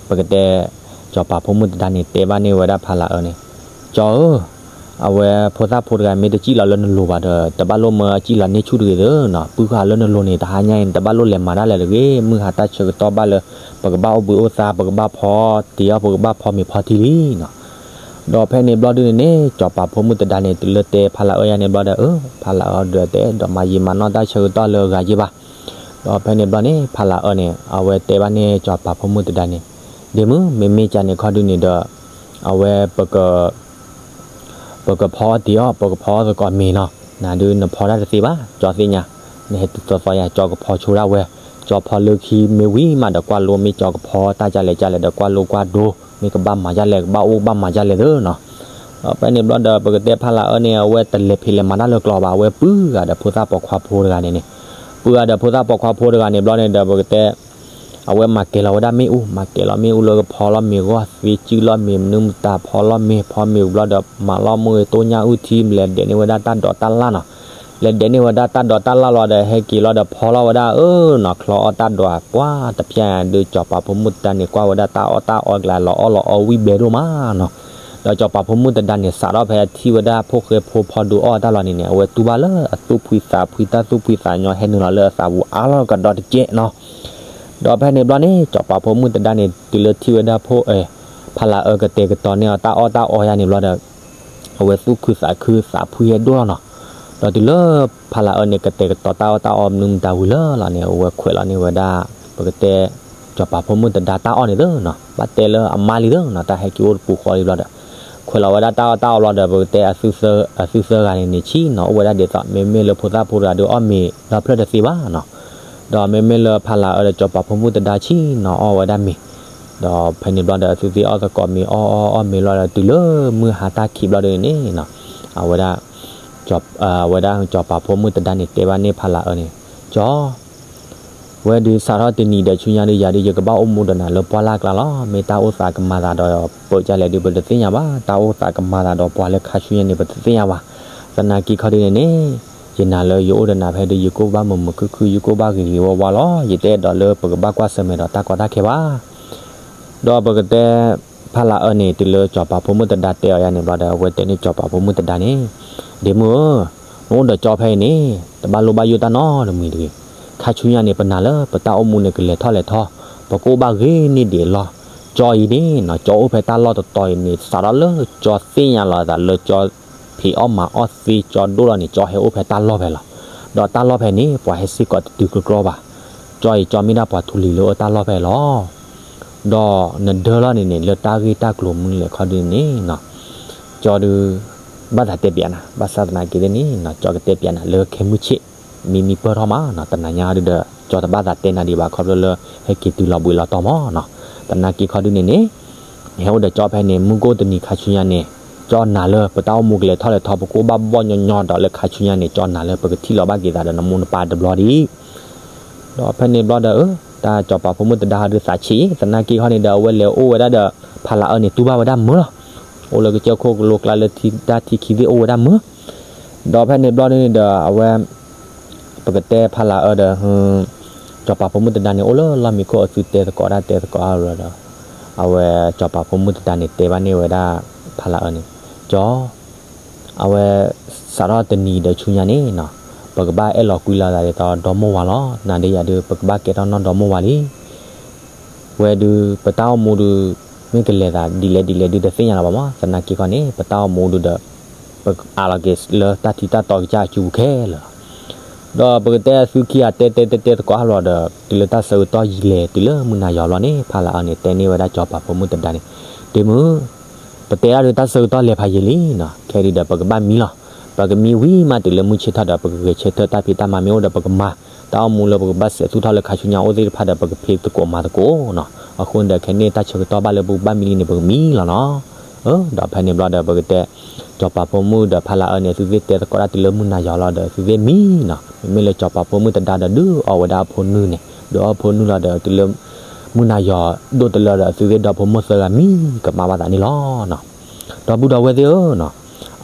ပကတဲ စီၤပၤဖိမုၣ်သဒါန့ၣ် တဲဘၣ်န့ၢ်ဝဲဒၣ်ဖးလၢအၢန့ၣ်, ကၠီဧၢ, အဝဲဖိသၣ်ဖိတဂၤမ့ၢ်တစံၣ်လီၤလၢနလိၤဘၣ်ဒီး တဘၣ်လိၣ်မၢအစံၣ်လီၤန့ၢ်ဆူၣ်တဂ့ၤသ့နီၤ, ပုၢ်ဃာ်လၢနလိၤန့ၣ် တဟါညါအံၤန့ၣ် တဘၣ်လိၣ်လဲၤမၤတၢ်လၢၤတဂ့ၤ, မုၢ်ဟါတၢ်ဆၢကတီၢ်ဘၣ်လၢ ပကဘၣ်အိၣ်ဘှံးအိၣ်သါ ပကဘၣ်ဖီတ့ၢ်အီၣ် ပကဘၣ်ဖီမ့ၤဖီထံလံနီၤ. ဒီးဖဲန့ၣ်ဘျီဒုန့ၣ်န့ၣ် စီၤပၤဖိမုၣ်သဒါန့ၣ် တုၤလၢတဲဖးလၢအၢယါန့ၣ်ဘျီဒီး အၢ ဖးလၢအၢဒီးတဲ ဒီးမၤယံာ်မၤနီၢ်တၢ်ဆၢကတီၢ်လၢအဂၤယ့ၢ်ဘၣ်. ဒီးဖဲန့ၣ်ဘျီန့ၣ် ဖးလၢအၢန့ၣ် အဝဲတဲဘၣ်န့ၢ်စီၤပၤဖိမုၣ်သဒါန့ၣ်, ဒ့မုၣ် မ့မ့ၢ်ကန့ၣ်ခီဒုန့ၣ်ဒီး အဝဲ ပကဖီအီၣ်တ့ၢ်အီၣ် ပကဖီအီၣ်သကိးမ့ၤနီၤ, နၤဒုးနဖီတၢ်တသ့ဘၣ် ကၠီသ့ၣ်ညါ, နဟဲတုၤသီသီယါ ကၠီကဖီဆိဒၣ်ဝဲ, ကၠီဖီလၢခံမ့ၢ်ဝံၤမးဒီးကွၢ်လိမ့ၢ်ကၠီကဖီတၢ်ကလဲၣ်ကလဲၣ်ဒီး ကွၢ်လိကွၢ်ဒိ မ့ၢ်ကဘၣ်မၤဒ်လဲၣ် ကဘၣ်အိၣ်ကဘၣ်မၤဒ်လဲၣ်သ့နီၤ. ဒီးဖဲန့ၣ်ဘျီဒီး ပကတဲဖးလၢအၢန့ၣ် အဝဲတလဲၤဖံးလဲၤမၤတၢ်လၢကျိးဘၣ် အဝဲပုၢ်ဂၤဒီးဖိသၣ်ပိာ်ခွါဖိတဂၤန့ၣ်န့ၣ်, ပုၢ်ဂၤဒီးဖိသၣ်ပိာ်ခွါဖိတဂၤန့ၣ်ဘျီန့ၣ်ဒီး ပကတဲ အဝဲမၤကဲၤလီၤဝဲဒၣ်မ့ၣ်အူ, မၤကဲၤလီၤမ့ၣ်အူလၢကဖီလီၤမ့ၤဂီၢ် သ့စုၣ်လီၤမ့ၤ မနုၤမတၤ ဖီလီၤမ့ၤ ဖီမ့ၤဘျီဒီး မၤလီၤမ့ၢ်ဂ့ၤ တိၢ်ညၣ်အုၣ်ထံ လဲၤဒဲးန့ၢ်ဝဲဒၣ်တၢ်ဒိးတၢ်လၣ်နီၤ. လဲၤဒဲးန့ၢ်ဝဲဒၣ်တၢ်ဒိးတၢ်လၣ်လီၤဒီး ဟဲက့ၤလီၤဒီးဖီလီၤဝဲဒၣ်အၢနီၤ ချီအီၣ်တၢ်ဒိးပှၢ်တဖျၢၣ်ညါဒုး စီၤပၤဖိမုၣ်သဒါန့ၣ်ကွၢ်ဝဲဒၣ်တၢ်အီၣ်တၢ်အီကျါလီၤအီၣ်လီၤအီဝံၣ်ဘဲဒိၣ်မးနီၤ. ဒီးစီၤပၤဖိမုၣ်သဒါန့ၣ် စးထီၣ်ဖဲအထံၣ်ဝဲဒၣ်ဖိၣ်ဃဲဖိဖီဒုးအီၣ်တၢ်လီၤန့ၣ်န့ၣ် အဝဲတူၢ်ဘၣ်လၢအသူၣ်ဖှံသးဖှံ တၢ်သူၣ်ဖှံသးညီဟဲနုာ်လီၤလၢအသးပူၤအါလီၤကဒီးတကဲးနီၤ. ဒီးဖဲန့ၣ်ဘျီန့ၣ် စီၤပၤဖိမုၣ်သဒါန့ၣ် တုၤလၢထံၣ်ဝဲဒၣ်ဖိ ဖးလၢအၢကတဲာ်ကတီၤန့ၢ်အီၤတၢ်အီၣ်တၢ်အီယါန့ၣ်ဘျီဒီး အဝဲသူၣ်ခုသးခု သးဖှံဟဲဒိၣ်လီၤနီၤ. ဒီးတုၤလၢဖးလၢအၢန့ၣ် ကတဲာ်ကတီၤတၢ်အီၣ်တၢ်အီမနုၤမတၤဝံၤလၢာ်လီၤန့ၣ် အဝဲခွဲးလီၤန့ၢ်ဝဲဒၣ် ပကတဲ စီၤပၤဖိမုၣ်တဒါတၢ်အီၣ်န့ၣ်သၢနီၤ, ဘၣ်တဲလၢအမါလံသၢနီၤ, တၢ်ဟဲက့ၤအိၣ်တပူၤဃီလံဘျီဒီး ခွဲးလီၤဝဲဒၣ်တၢ်အီၣ်တၢ်အီဘျီဒီး ပကတဲအသုသၢဂၤန့ၣ်န့ၣ်ဆံနီၤ, အိၣ်ဝဲဒၣ်ဒ်သိး မ့မ့ၢ်လၢဖိသၣ်ဖိတဂၤဒီးအီၣ်မ့ၤလီၤဖျၢၣ်တသ့ဘၣ်နီၤ, ဒီးမ့မ့ၢ်လၢဖးလးအၢဒီးစီၤပၤဖိမုၣ်တဒါဆံနီၤ အီၣ်ဝဲဒၣ်မ့ၤ, ဒီးဖဲန့ၣ်ဘျီဒီး အသုသ့ၣ်အီၣ်သကိးမ့ၤအီၣ်အီၣ်အီၣ်မ့ၤလီၤဒီး တုၤလၢမုၢ်ဟါတၢ်ခံးဘျီဒီးန့ၣ်နီၤ, အဝဲဒၣ် အဝဲဒၣ်စီၤပၤဖိမုၣ်တဒါန့ၣ် တဲဘၣ်န့ၢ်ဖးလးအၢန့ၣ်, ကၠီ ဝဲဒုးစးထီၣ်တနံၤဒီးဆူညါဒုး ယၤဒုး ယကဘၣ်အိၣ်မူဒီးနၤလၢပှၢ်လၢ်ကျါလီၤ. မ့ၢ်တၢ်အိၣ်သးကမၤသးဒီးပၢၢ်ကလဲၣ်ဒုး ပတသ့ၣ်ညါဘၣ်. တၢ်အိၣ်သးကမၤသးဒီးပှၤလၢခါဆူညါန့ၣ် ပတသ့ၣ်ညါဘၣ်. သနာ်က့ခီဒုးန့ၣ်န့ၣ် ယနာ်လၢယအိၣ်ဒီးနၤဖဲဒုး ယကအိၣ်ဘၣ်မုာ်မုာ်ခုၣ်ခုၣ် ယကအိၣ်ဘၣ်ဂ့ၤဂ့ၤဝါဝါလီၤ. ယတအဲၣ်ဒိးလၢပကဘၣ်ကွၢ်ဆၢၣ်မဲာ်ဒီးတၢ်ကီတၢ်ခဲဘၣ်. ဒီးပကတဲ ဖးလးအၢန့ၣ် တုၤလၢစီၤပၤဖိမုၣ်တဒါတဲအီၤယၤန့ၣ်ဘျီဒီး အဝဲတဲန့ၢ်စီၤပၤဖိမုၣ်တဒါန့ၣ်, ဒ့မုၣ်ဧၢ, နအိၣ်ဒီးကၠီဖဲအံၤန့ၣ် တဘၣ်လိၣ်ဘၣ်ယိၣ်တၢ်နီတမံၤတဂ့ၤ. ခါဆူညါန့ၣ် ပနာ်လၢပတၢ်အိၣ်မူန့ၣ် ကလဲၤထီၣ်လဲၤထီ, ပကအိၣ်ဘၣ်ဂ့ၤန့ၢ်ဒံးအလီၢ်. ကၠီအံၤန့ၣ်နီၤ ကၠီအိၣ်ဖဲတၢ်လီၢ်တတီၤအံၤန့ၣ် စးထီၣ်လၢကၠီသ့ၣ်ညါလီၤအသးလၢကၠီ ဖံးအီၣ်မၤအီၣ်သ့ကၠီဒိၣ်လီၤန့ၣ် ကၠီဟဲအိၣ်ဖဲတၢ်လီၢ်ဖဲလီၤ. ဒီးတၢ်လီၢ်ဖဲန့ၣ် ပှၤဟဲစ့ၢ်ကီးတတုၤကြီဘၣ်. ကၠီအံၤ ကၠီမ့ၢ်ဒၣ်ပှၤထူလံၤလၢအတၢ်လီၢ်ဖဲလီၤ. ဒီးနဒၢလီၤန့ၣ်န့ၣ် လၢတၢ်ဂ့ၢ်တၢ်ကျိၤမနုၤလဲၣ်ခီဒုးန့ၣ်နီၤ, ကၠီဒုး ဘၣ်သးတဲပျးနၤ, ဘၣ်ဆၣ်သနာ်က့သ့ၣ်န့ၣ်နီၤ ကၠီကတဲပျးနၤလၢခဲမုၢ်ဆ့ၣ် မ့မ့ၢ်ပၢၢ်ထီၣ်မးနီၤ, တနၤညါဒုးဒီး ကၠီတဘၣ်သးတဲနၤဒံးဘၣ် ခီဖျိလၢဟဲက့ၤတုၤလီၤဘှံးလီၤတီၤမးနီၤ. သနာ်က့ခီဒုးန့ၣ်န့ၣ် နဟဲအိၣ်ဒီးကၠီဖဲန့ၣ် မုၢ်ကအိၣ်တနံၤခါဆူညါန့ၣ် ကၠီနာ်လၢပတၢ်အိၣ်မူကလဲၤထီၣ်လဲၤထီ ပကအိၣ်ဘၣ်ဘီၣ်ညီညီဒီးလၢခါဆူညါန့ၣ် ကၠီနာ်လၢပကထံၣ်လီၤဘၣ်က့ၤသးဒီးနမိၢ်နပၢ်တဘျီဒံး ဒီးဖဲန့ၣ်ဘျီဒီး တၢ်စီၤပၤဖိမုၣ်တဒါဟီဒုးသးဆံးအံၤ သနာ်က့ခီန့ၣ်ဒီး အဝဲလဲၤအိၣ်ဝဲဒၣ်ဒီး ဖးလးအၢန့ၣ် တူၢ်ဘၣ်ဝဲဒၣ်မၢလီၤ. အိၣ်လၢကစၢၢ်ခိၣ်ကလိကျါလၢတၢ်ထံခံသ့ၣ်အိၣ်ဝဲဒၣ်မၢ. ဒီးဖဲန့ၣ်ဘျီန့ၣ်ဒီး အဝဲ ပကတဲဖးလးအၢဒီး စီၤပၤဖိမုၣ်တဒါန့ၣ် အိၣ်လၢလီၢ်မံခိၣ်အသုတဲသကိးတၢ်တဲသကိးအါဘျီဒီး အဝဲစီၤပၤဖိမုၣ်တဒါန့ၣ် တဲဘၣ်န့ၢ်ဝဲဒၣ်ဖးလးအၢန့ၣ်, ကၠီ အဝဲ စးထီၣ်တနံၤဒီးဆူညါန့ၣ်နီၤ ပကဘၣ်အဲၣ်လီၤကွံလီၤသးဒ်သိးဒီမိၢ်ဝၤလီၤ. နၤဒီးယၤဒုး ပကဘၣ်ကဲထီၣ်နီၢ်ဒီမိၢ်ဝၤလံ. ဝဲဒုး ပတၢ်အိၣ်မူဒုး မ့ၢ်ကလဲၤသးဒ်လဲၣ်ဒ်လဲၣ်ဒုးတသ့ၣ်ညါလီၤဘၣ်မး. သနာ်က့ခီန့ၣ် ပတၢ်အိၣ်မူဒုးဒီး ပအးလီၤက့ၤလၢတၢ်ထံတၢ်တီကစၢ်အစုပူၤခဲလၢာ်လီၤ. ဒီးပကတဲအသုခံဂၤတဲတဲတဲတဲသကိးအါဘျီဒီး တုၤလၢတၢ်ဆၢကတီၢ်ယံာ်လဲၣ် တုၤလၢမုၢ်နၤယီၤဘျီန့ၣ် ဖးလးအၢန့ၣ် တဲန့ၢ်ဝဲဒၣ်စီၤပၤဖိမုၣ်တဒါန့ၣ်, ဒ့မုၣ် ပတဲဒၣ်ဒုးတၢ်ဆၢကတီၢ်လဲၤဖးယံာ်လံနီၤ, ခဲဒုးဒီးပကဘၣ်မံလီၤ. ပကမံဝံၤမးတုၤလၢမုၢ်ဆ့ၣ်ထီၣ်ဒီး ပကဂဲၤဆၢထၢၣ်တၢ်ဖံးတၢ်မၤမ့ၢ်အိၣ်ဒီးပကမၤ, တၢ်အိၣ်မူလၢပကဘၣ်စဲးသူၣ်ထီၣ်လၢခါဆူညါအိၣ်သ့ၣ်တဖၣ်ဒီး ပကဖံးသကိးမၤသကိးနီၤ. အဃိန့ၣ်ဒီး ခဲန့ၣ်တၢ်ဆၢကတီၢ်ဘၣ်လၢပကဘၣ်မံလံန့ၣ် ပကမံလီၤနီၤ. ဒီးဖဲန့ၣ်ဘျီဒီး ပကတဲ စီၤပၤဖိမုၣ်ဒီးဖးလးအၢန့ၣ် သုသ့ၣ်တဲသကိးတၢ်တုၤလၢမုၢ်နၤယီၤလီၤဒီး သုသ့ၣ်မံနီၤ. မ့မ့ၢ်လၢစီၤပၤဖိမုၣ်တဒါဒီး ဒုးအီဝဲဒၣ်အဖိနုၢ်န့ၣ် ဒုးအီဖိနုၢ်လီၤဒီး တုၤလၢ မုၢ်နၤယီၤဒိၣ်တလၢဒီး သုသ့ၣ်ဒီဖိမိၢ်သၢဂၤမံကမၣ်ဘၣ်သးန့ၣ်လီၤနီၤ. ဒီပုၢ်ဒီဝဲၢ်သ့ၣ်ဧၢနီၤ,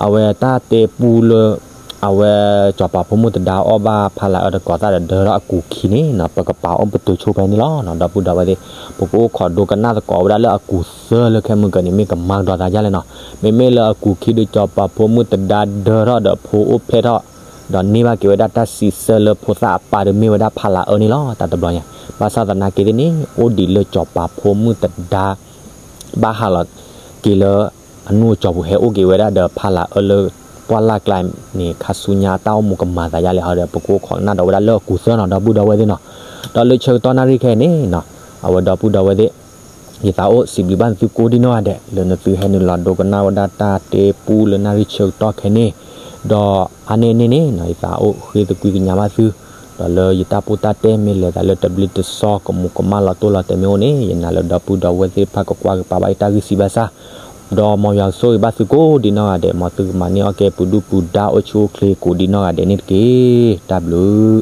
အဝဲတၢ်တဲပူလၢ အဝဲစီၤပၤဖိမုၣ်တဒါအီၣ်ဘၣ်ဖးလးအၢတကိးသၣ်ဒီး ဒၢထီၣ်အကူာ်ခံန့ၣ်နီၤ ပကပာ်အိၣ်ပတုာ်ဆိဖဲန့ၣ်လီၤနီၤ. ဒီပုၢ်ဒီဝဲၢ်သ့ၣ် ပကအိၣ်ခိးဒိကနၣ်သကိးဝဲဒၣ်လၢအကူာ်သၢလၢခဲမုၢ်ကၢန့ၣ် မ့ၢ်ကမၤကဒီးသးဒ်လဲၣ်နီၤ. မ့မ့ၢ်လၢအကူာ်ခံဒုး စီၤပၤဖိမုၣ်တဒါဒၢထီၣ်ဒီးဖိအိၣ်ဖျဲၣ်ထီၣ် ဒီးန့ၢ်ဘၣ်က့ၤဝဲဒၣ်တၢ်စံးဆၢလၢဖိသၣ်အပၢ်ဒီးမ့ၢ်ဝဲဒၣ်ဖးလးအၢန့ၣ်လီၤ. တၢ်တဘျီညါ ဘၣ်ဆၣ်သနာ်က့သ့ၣ်န့ၣ် အိၣ်ဒံးလၢစီၤပၤဖိမုၣ်တဒါ ဘၣ်ဟးလီၤက့ၤလၢ အနူၢ်အစီၤပူၤဟဲအိၣ်က့ၤဝဲဒၣ်ဒီးဖးလးအၢလၢ ပှၢ်လၢ်ကျါန့ၣ် ခါဆူညါတၢ်အိၣ်မူကမၤသးဒ်လဲၣ်ဟီဒီး ပကအိၣ်ခိးကနၣ်ဒီးဝဲဒၣ်လၢအကူာ်သၢနီၤ ဒီပုၢ်ဒီဝဲၢ်သ့ၣ်နီၤ. ဒီးလၢဆၢကတီၢ်နၣ်ရံၣ်ခဲအံၤန့ၣ်နီၤ အဝဲဒီပုၢ်ဒီဝဲၢ်သ့ၣ် ယသးအိၣ်စံးဘျုးဘၣ်သုကိးဒံနီၢ်ဂၤဒဲး လၢနသုဟဲနုာ်လီၤဒိကနၣ်ဝဲဒၣ်တၢ်တဲပူလၢနၣ်ရံၣ်ဆၢကတီၢ်ခဲန့ၣ်, ဒီးအါန့ၢ်န့ၣ်န့ၣ်နီၤ ယသးအိၣ်ဃ့သကွံကညးဘၣ်သု ဒီးလၢယတၢ်ပိၢ်တၢ်တဲမ့ၢ်လဲၤသးလၢတဘျုးတစီၤ ကမူးကမၣ်လီၤတိၢ်လီၤတဲာ်မ့ၢ်အိၣ်န့ၣ် ယနာ်လၢဒီပုၢ်ဒီဝဲၢ်သ့ၣ်တဖၣ်ကကွၢ်ကပာ်ဘၣ်ယတၢ်ဂံၢ်စၢ်ဘါစၢ်, ဒီးမ်ယွၤကဆိၣ်ဂ့ၤဘၣ်သုကိးဒံနီၢ်ဂၤဒဲး မ်သုကမၤန့ၢ်အီၣ်ကဲပူၤဒုၣ်ပူၤဒါအိၣ်ဆူၣ်အိၣ်ချ့ကိးဒံနီၢ်ဂၤဒဲးန့ၣ်တက့ၢ်. တၢ်ဘျုး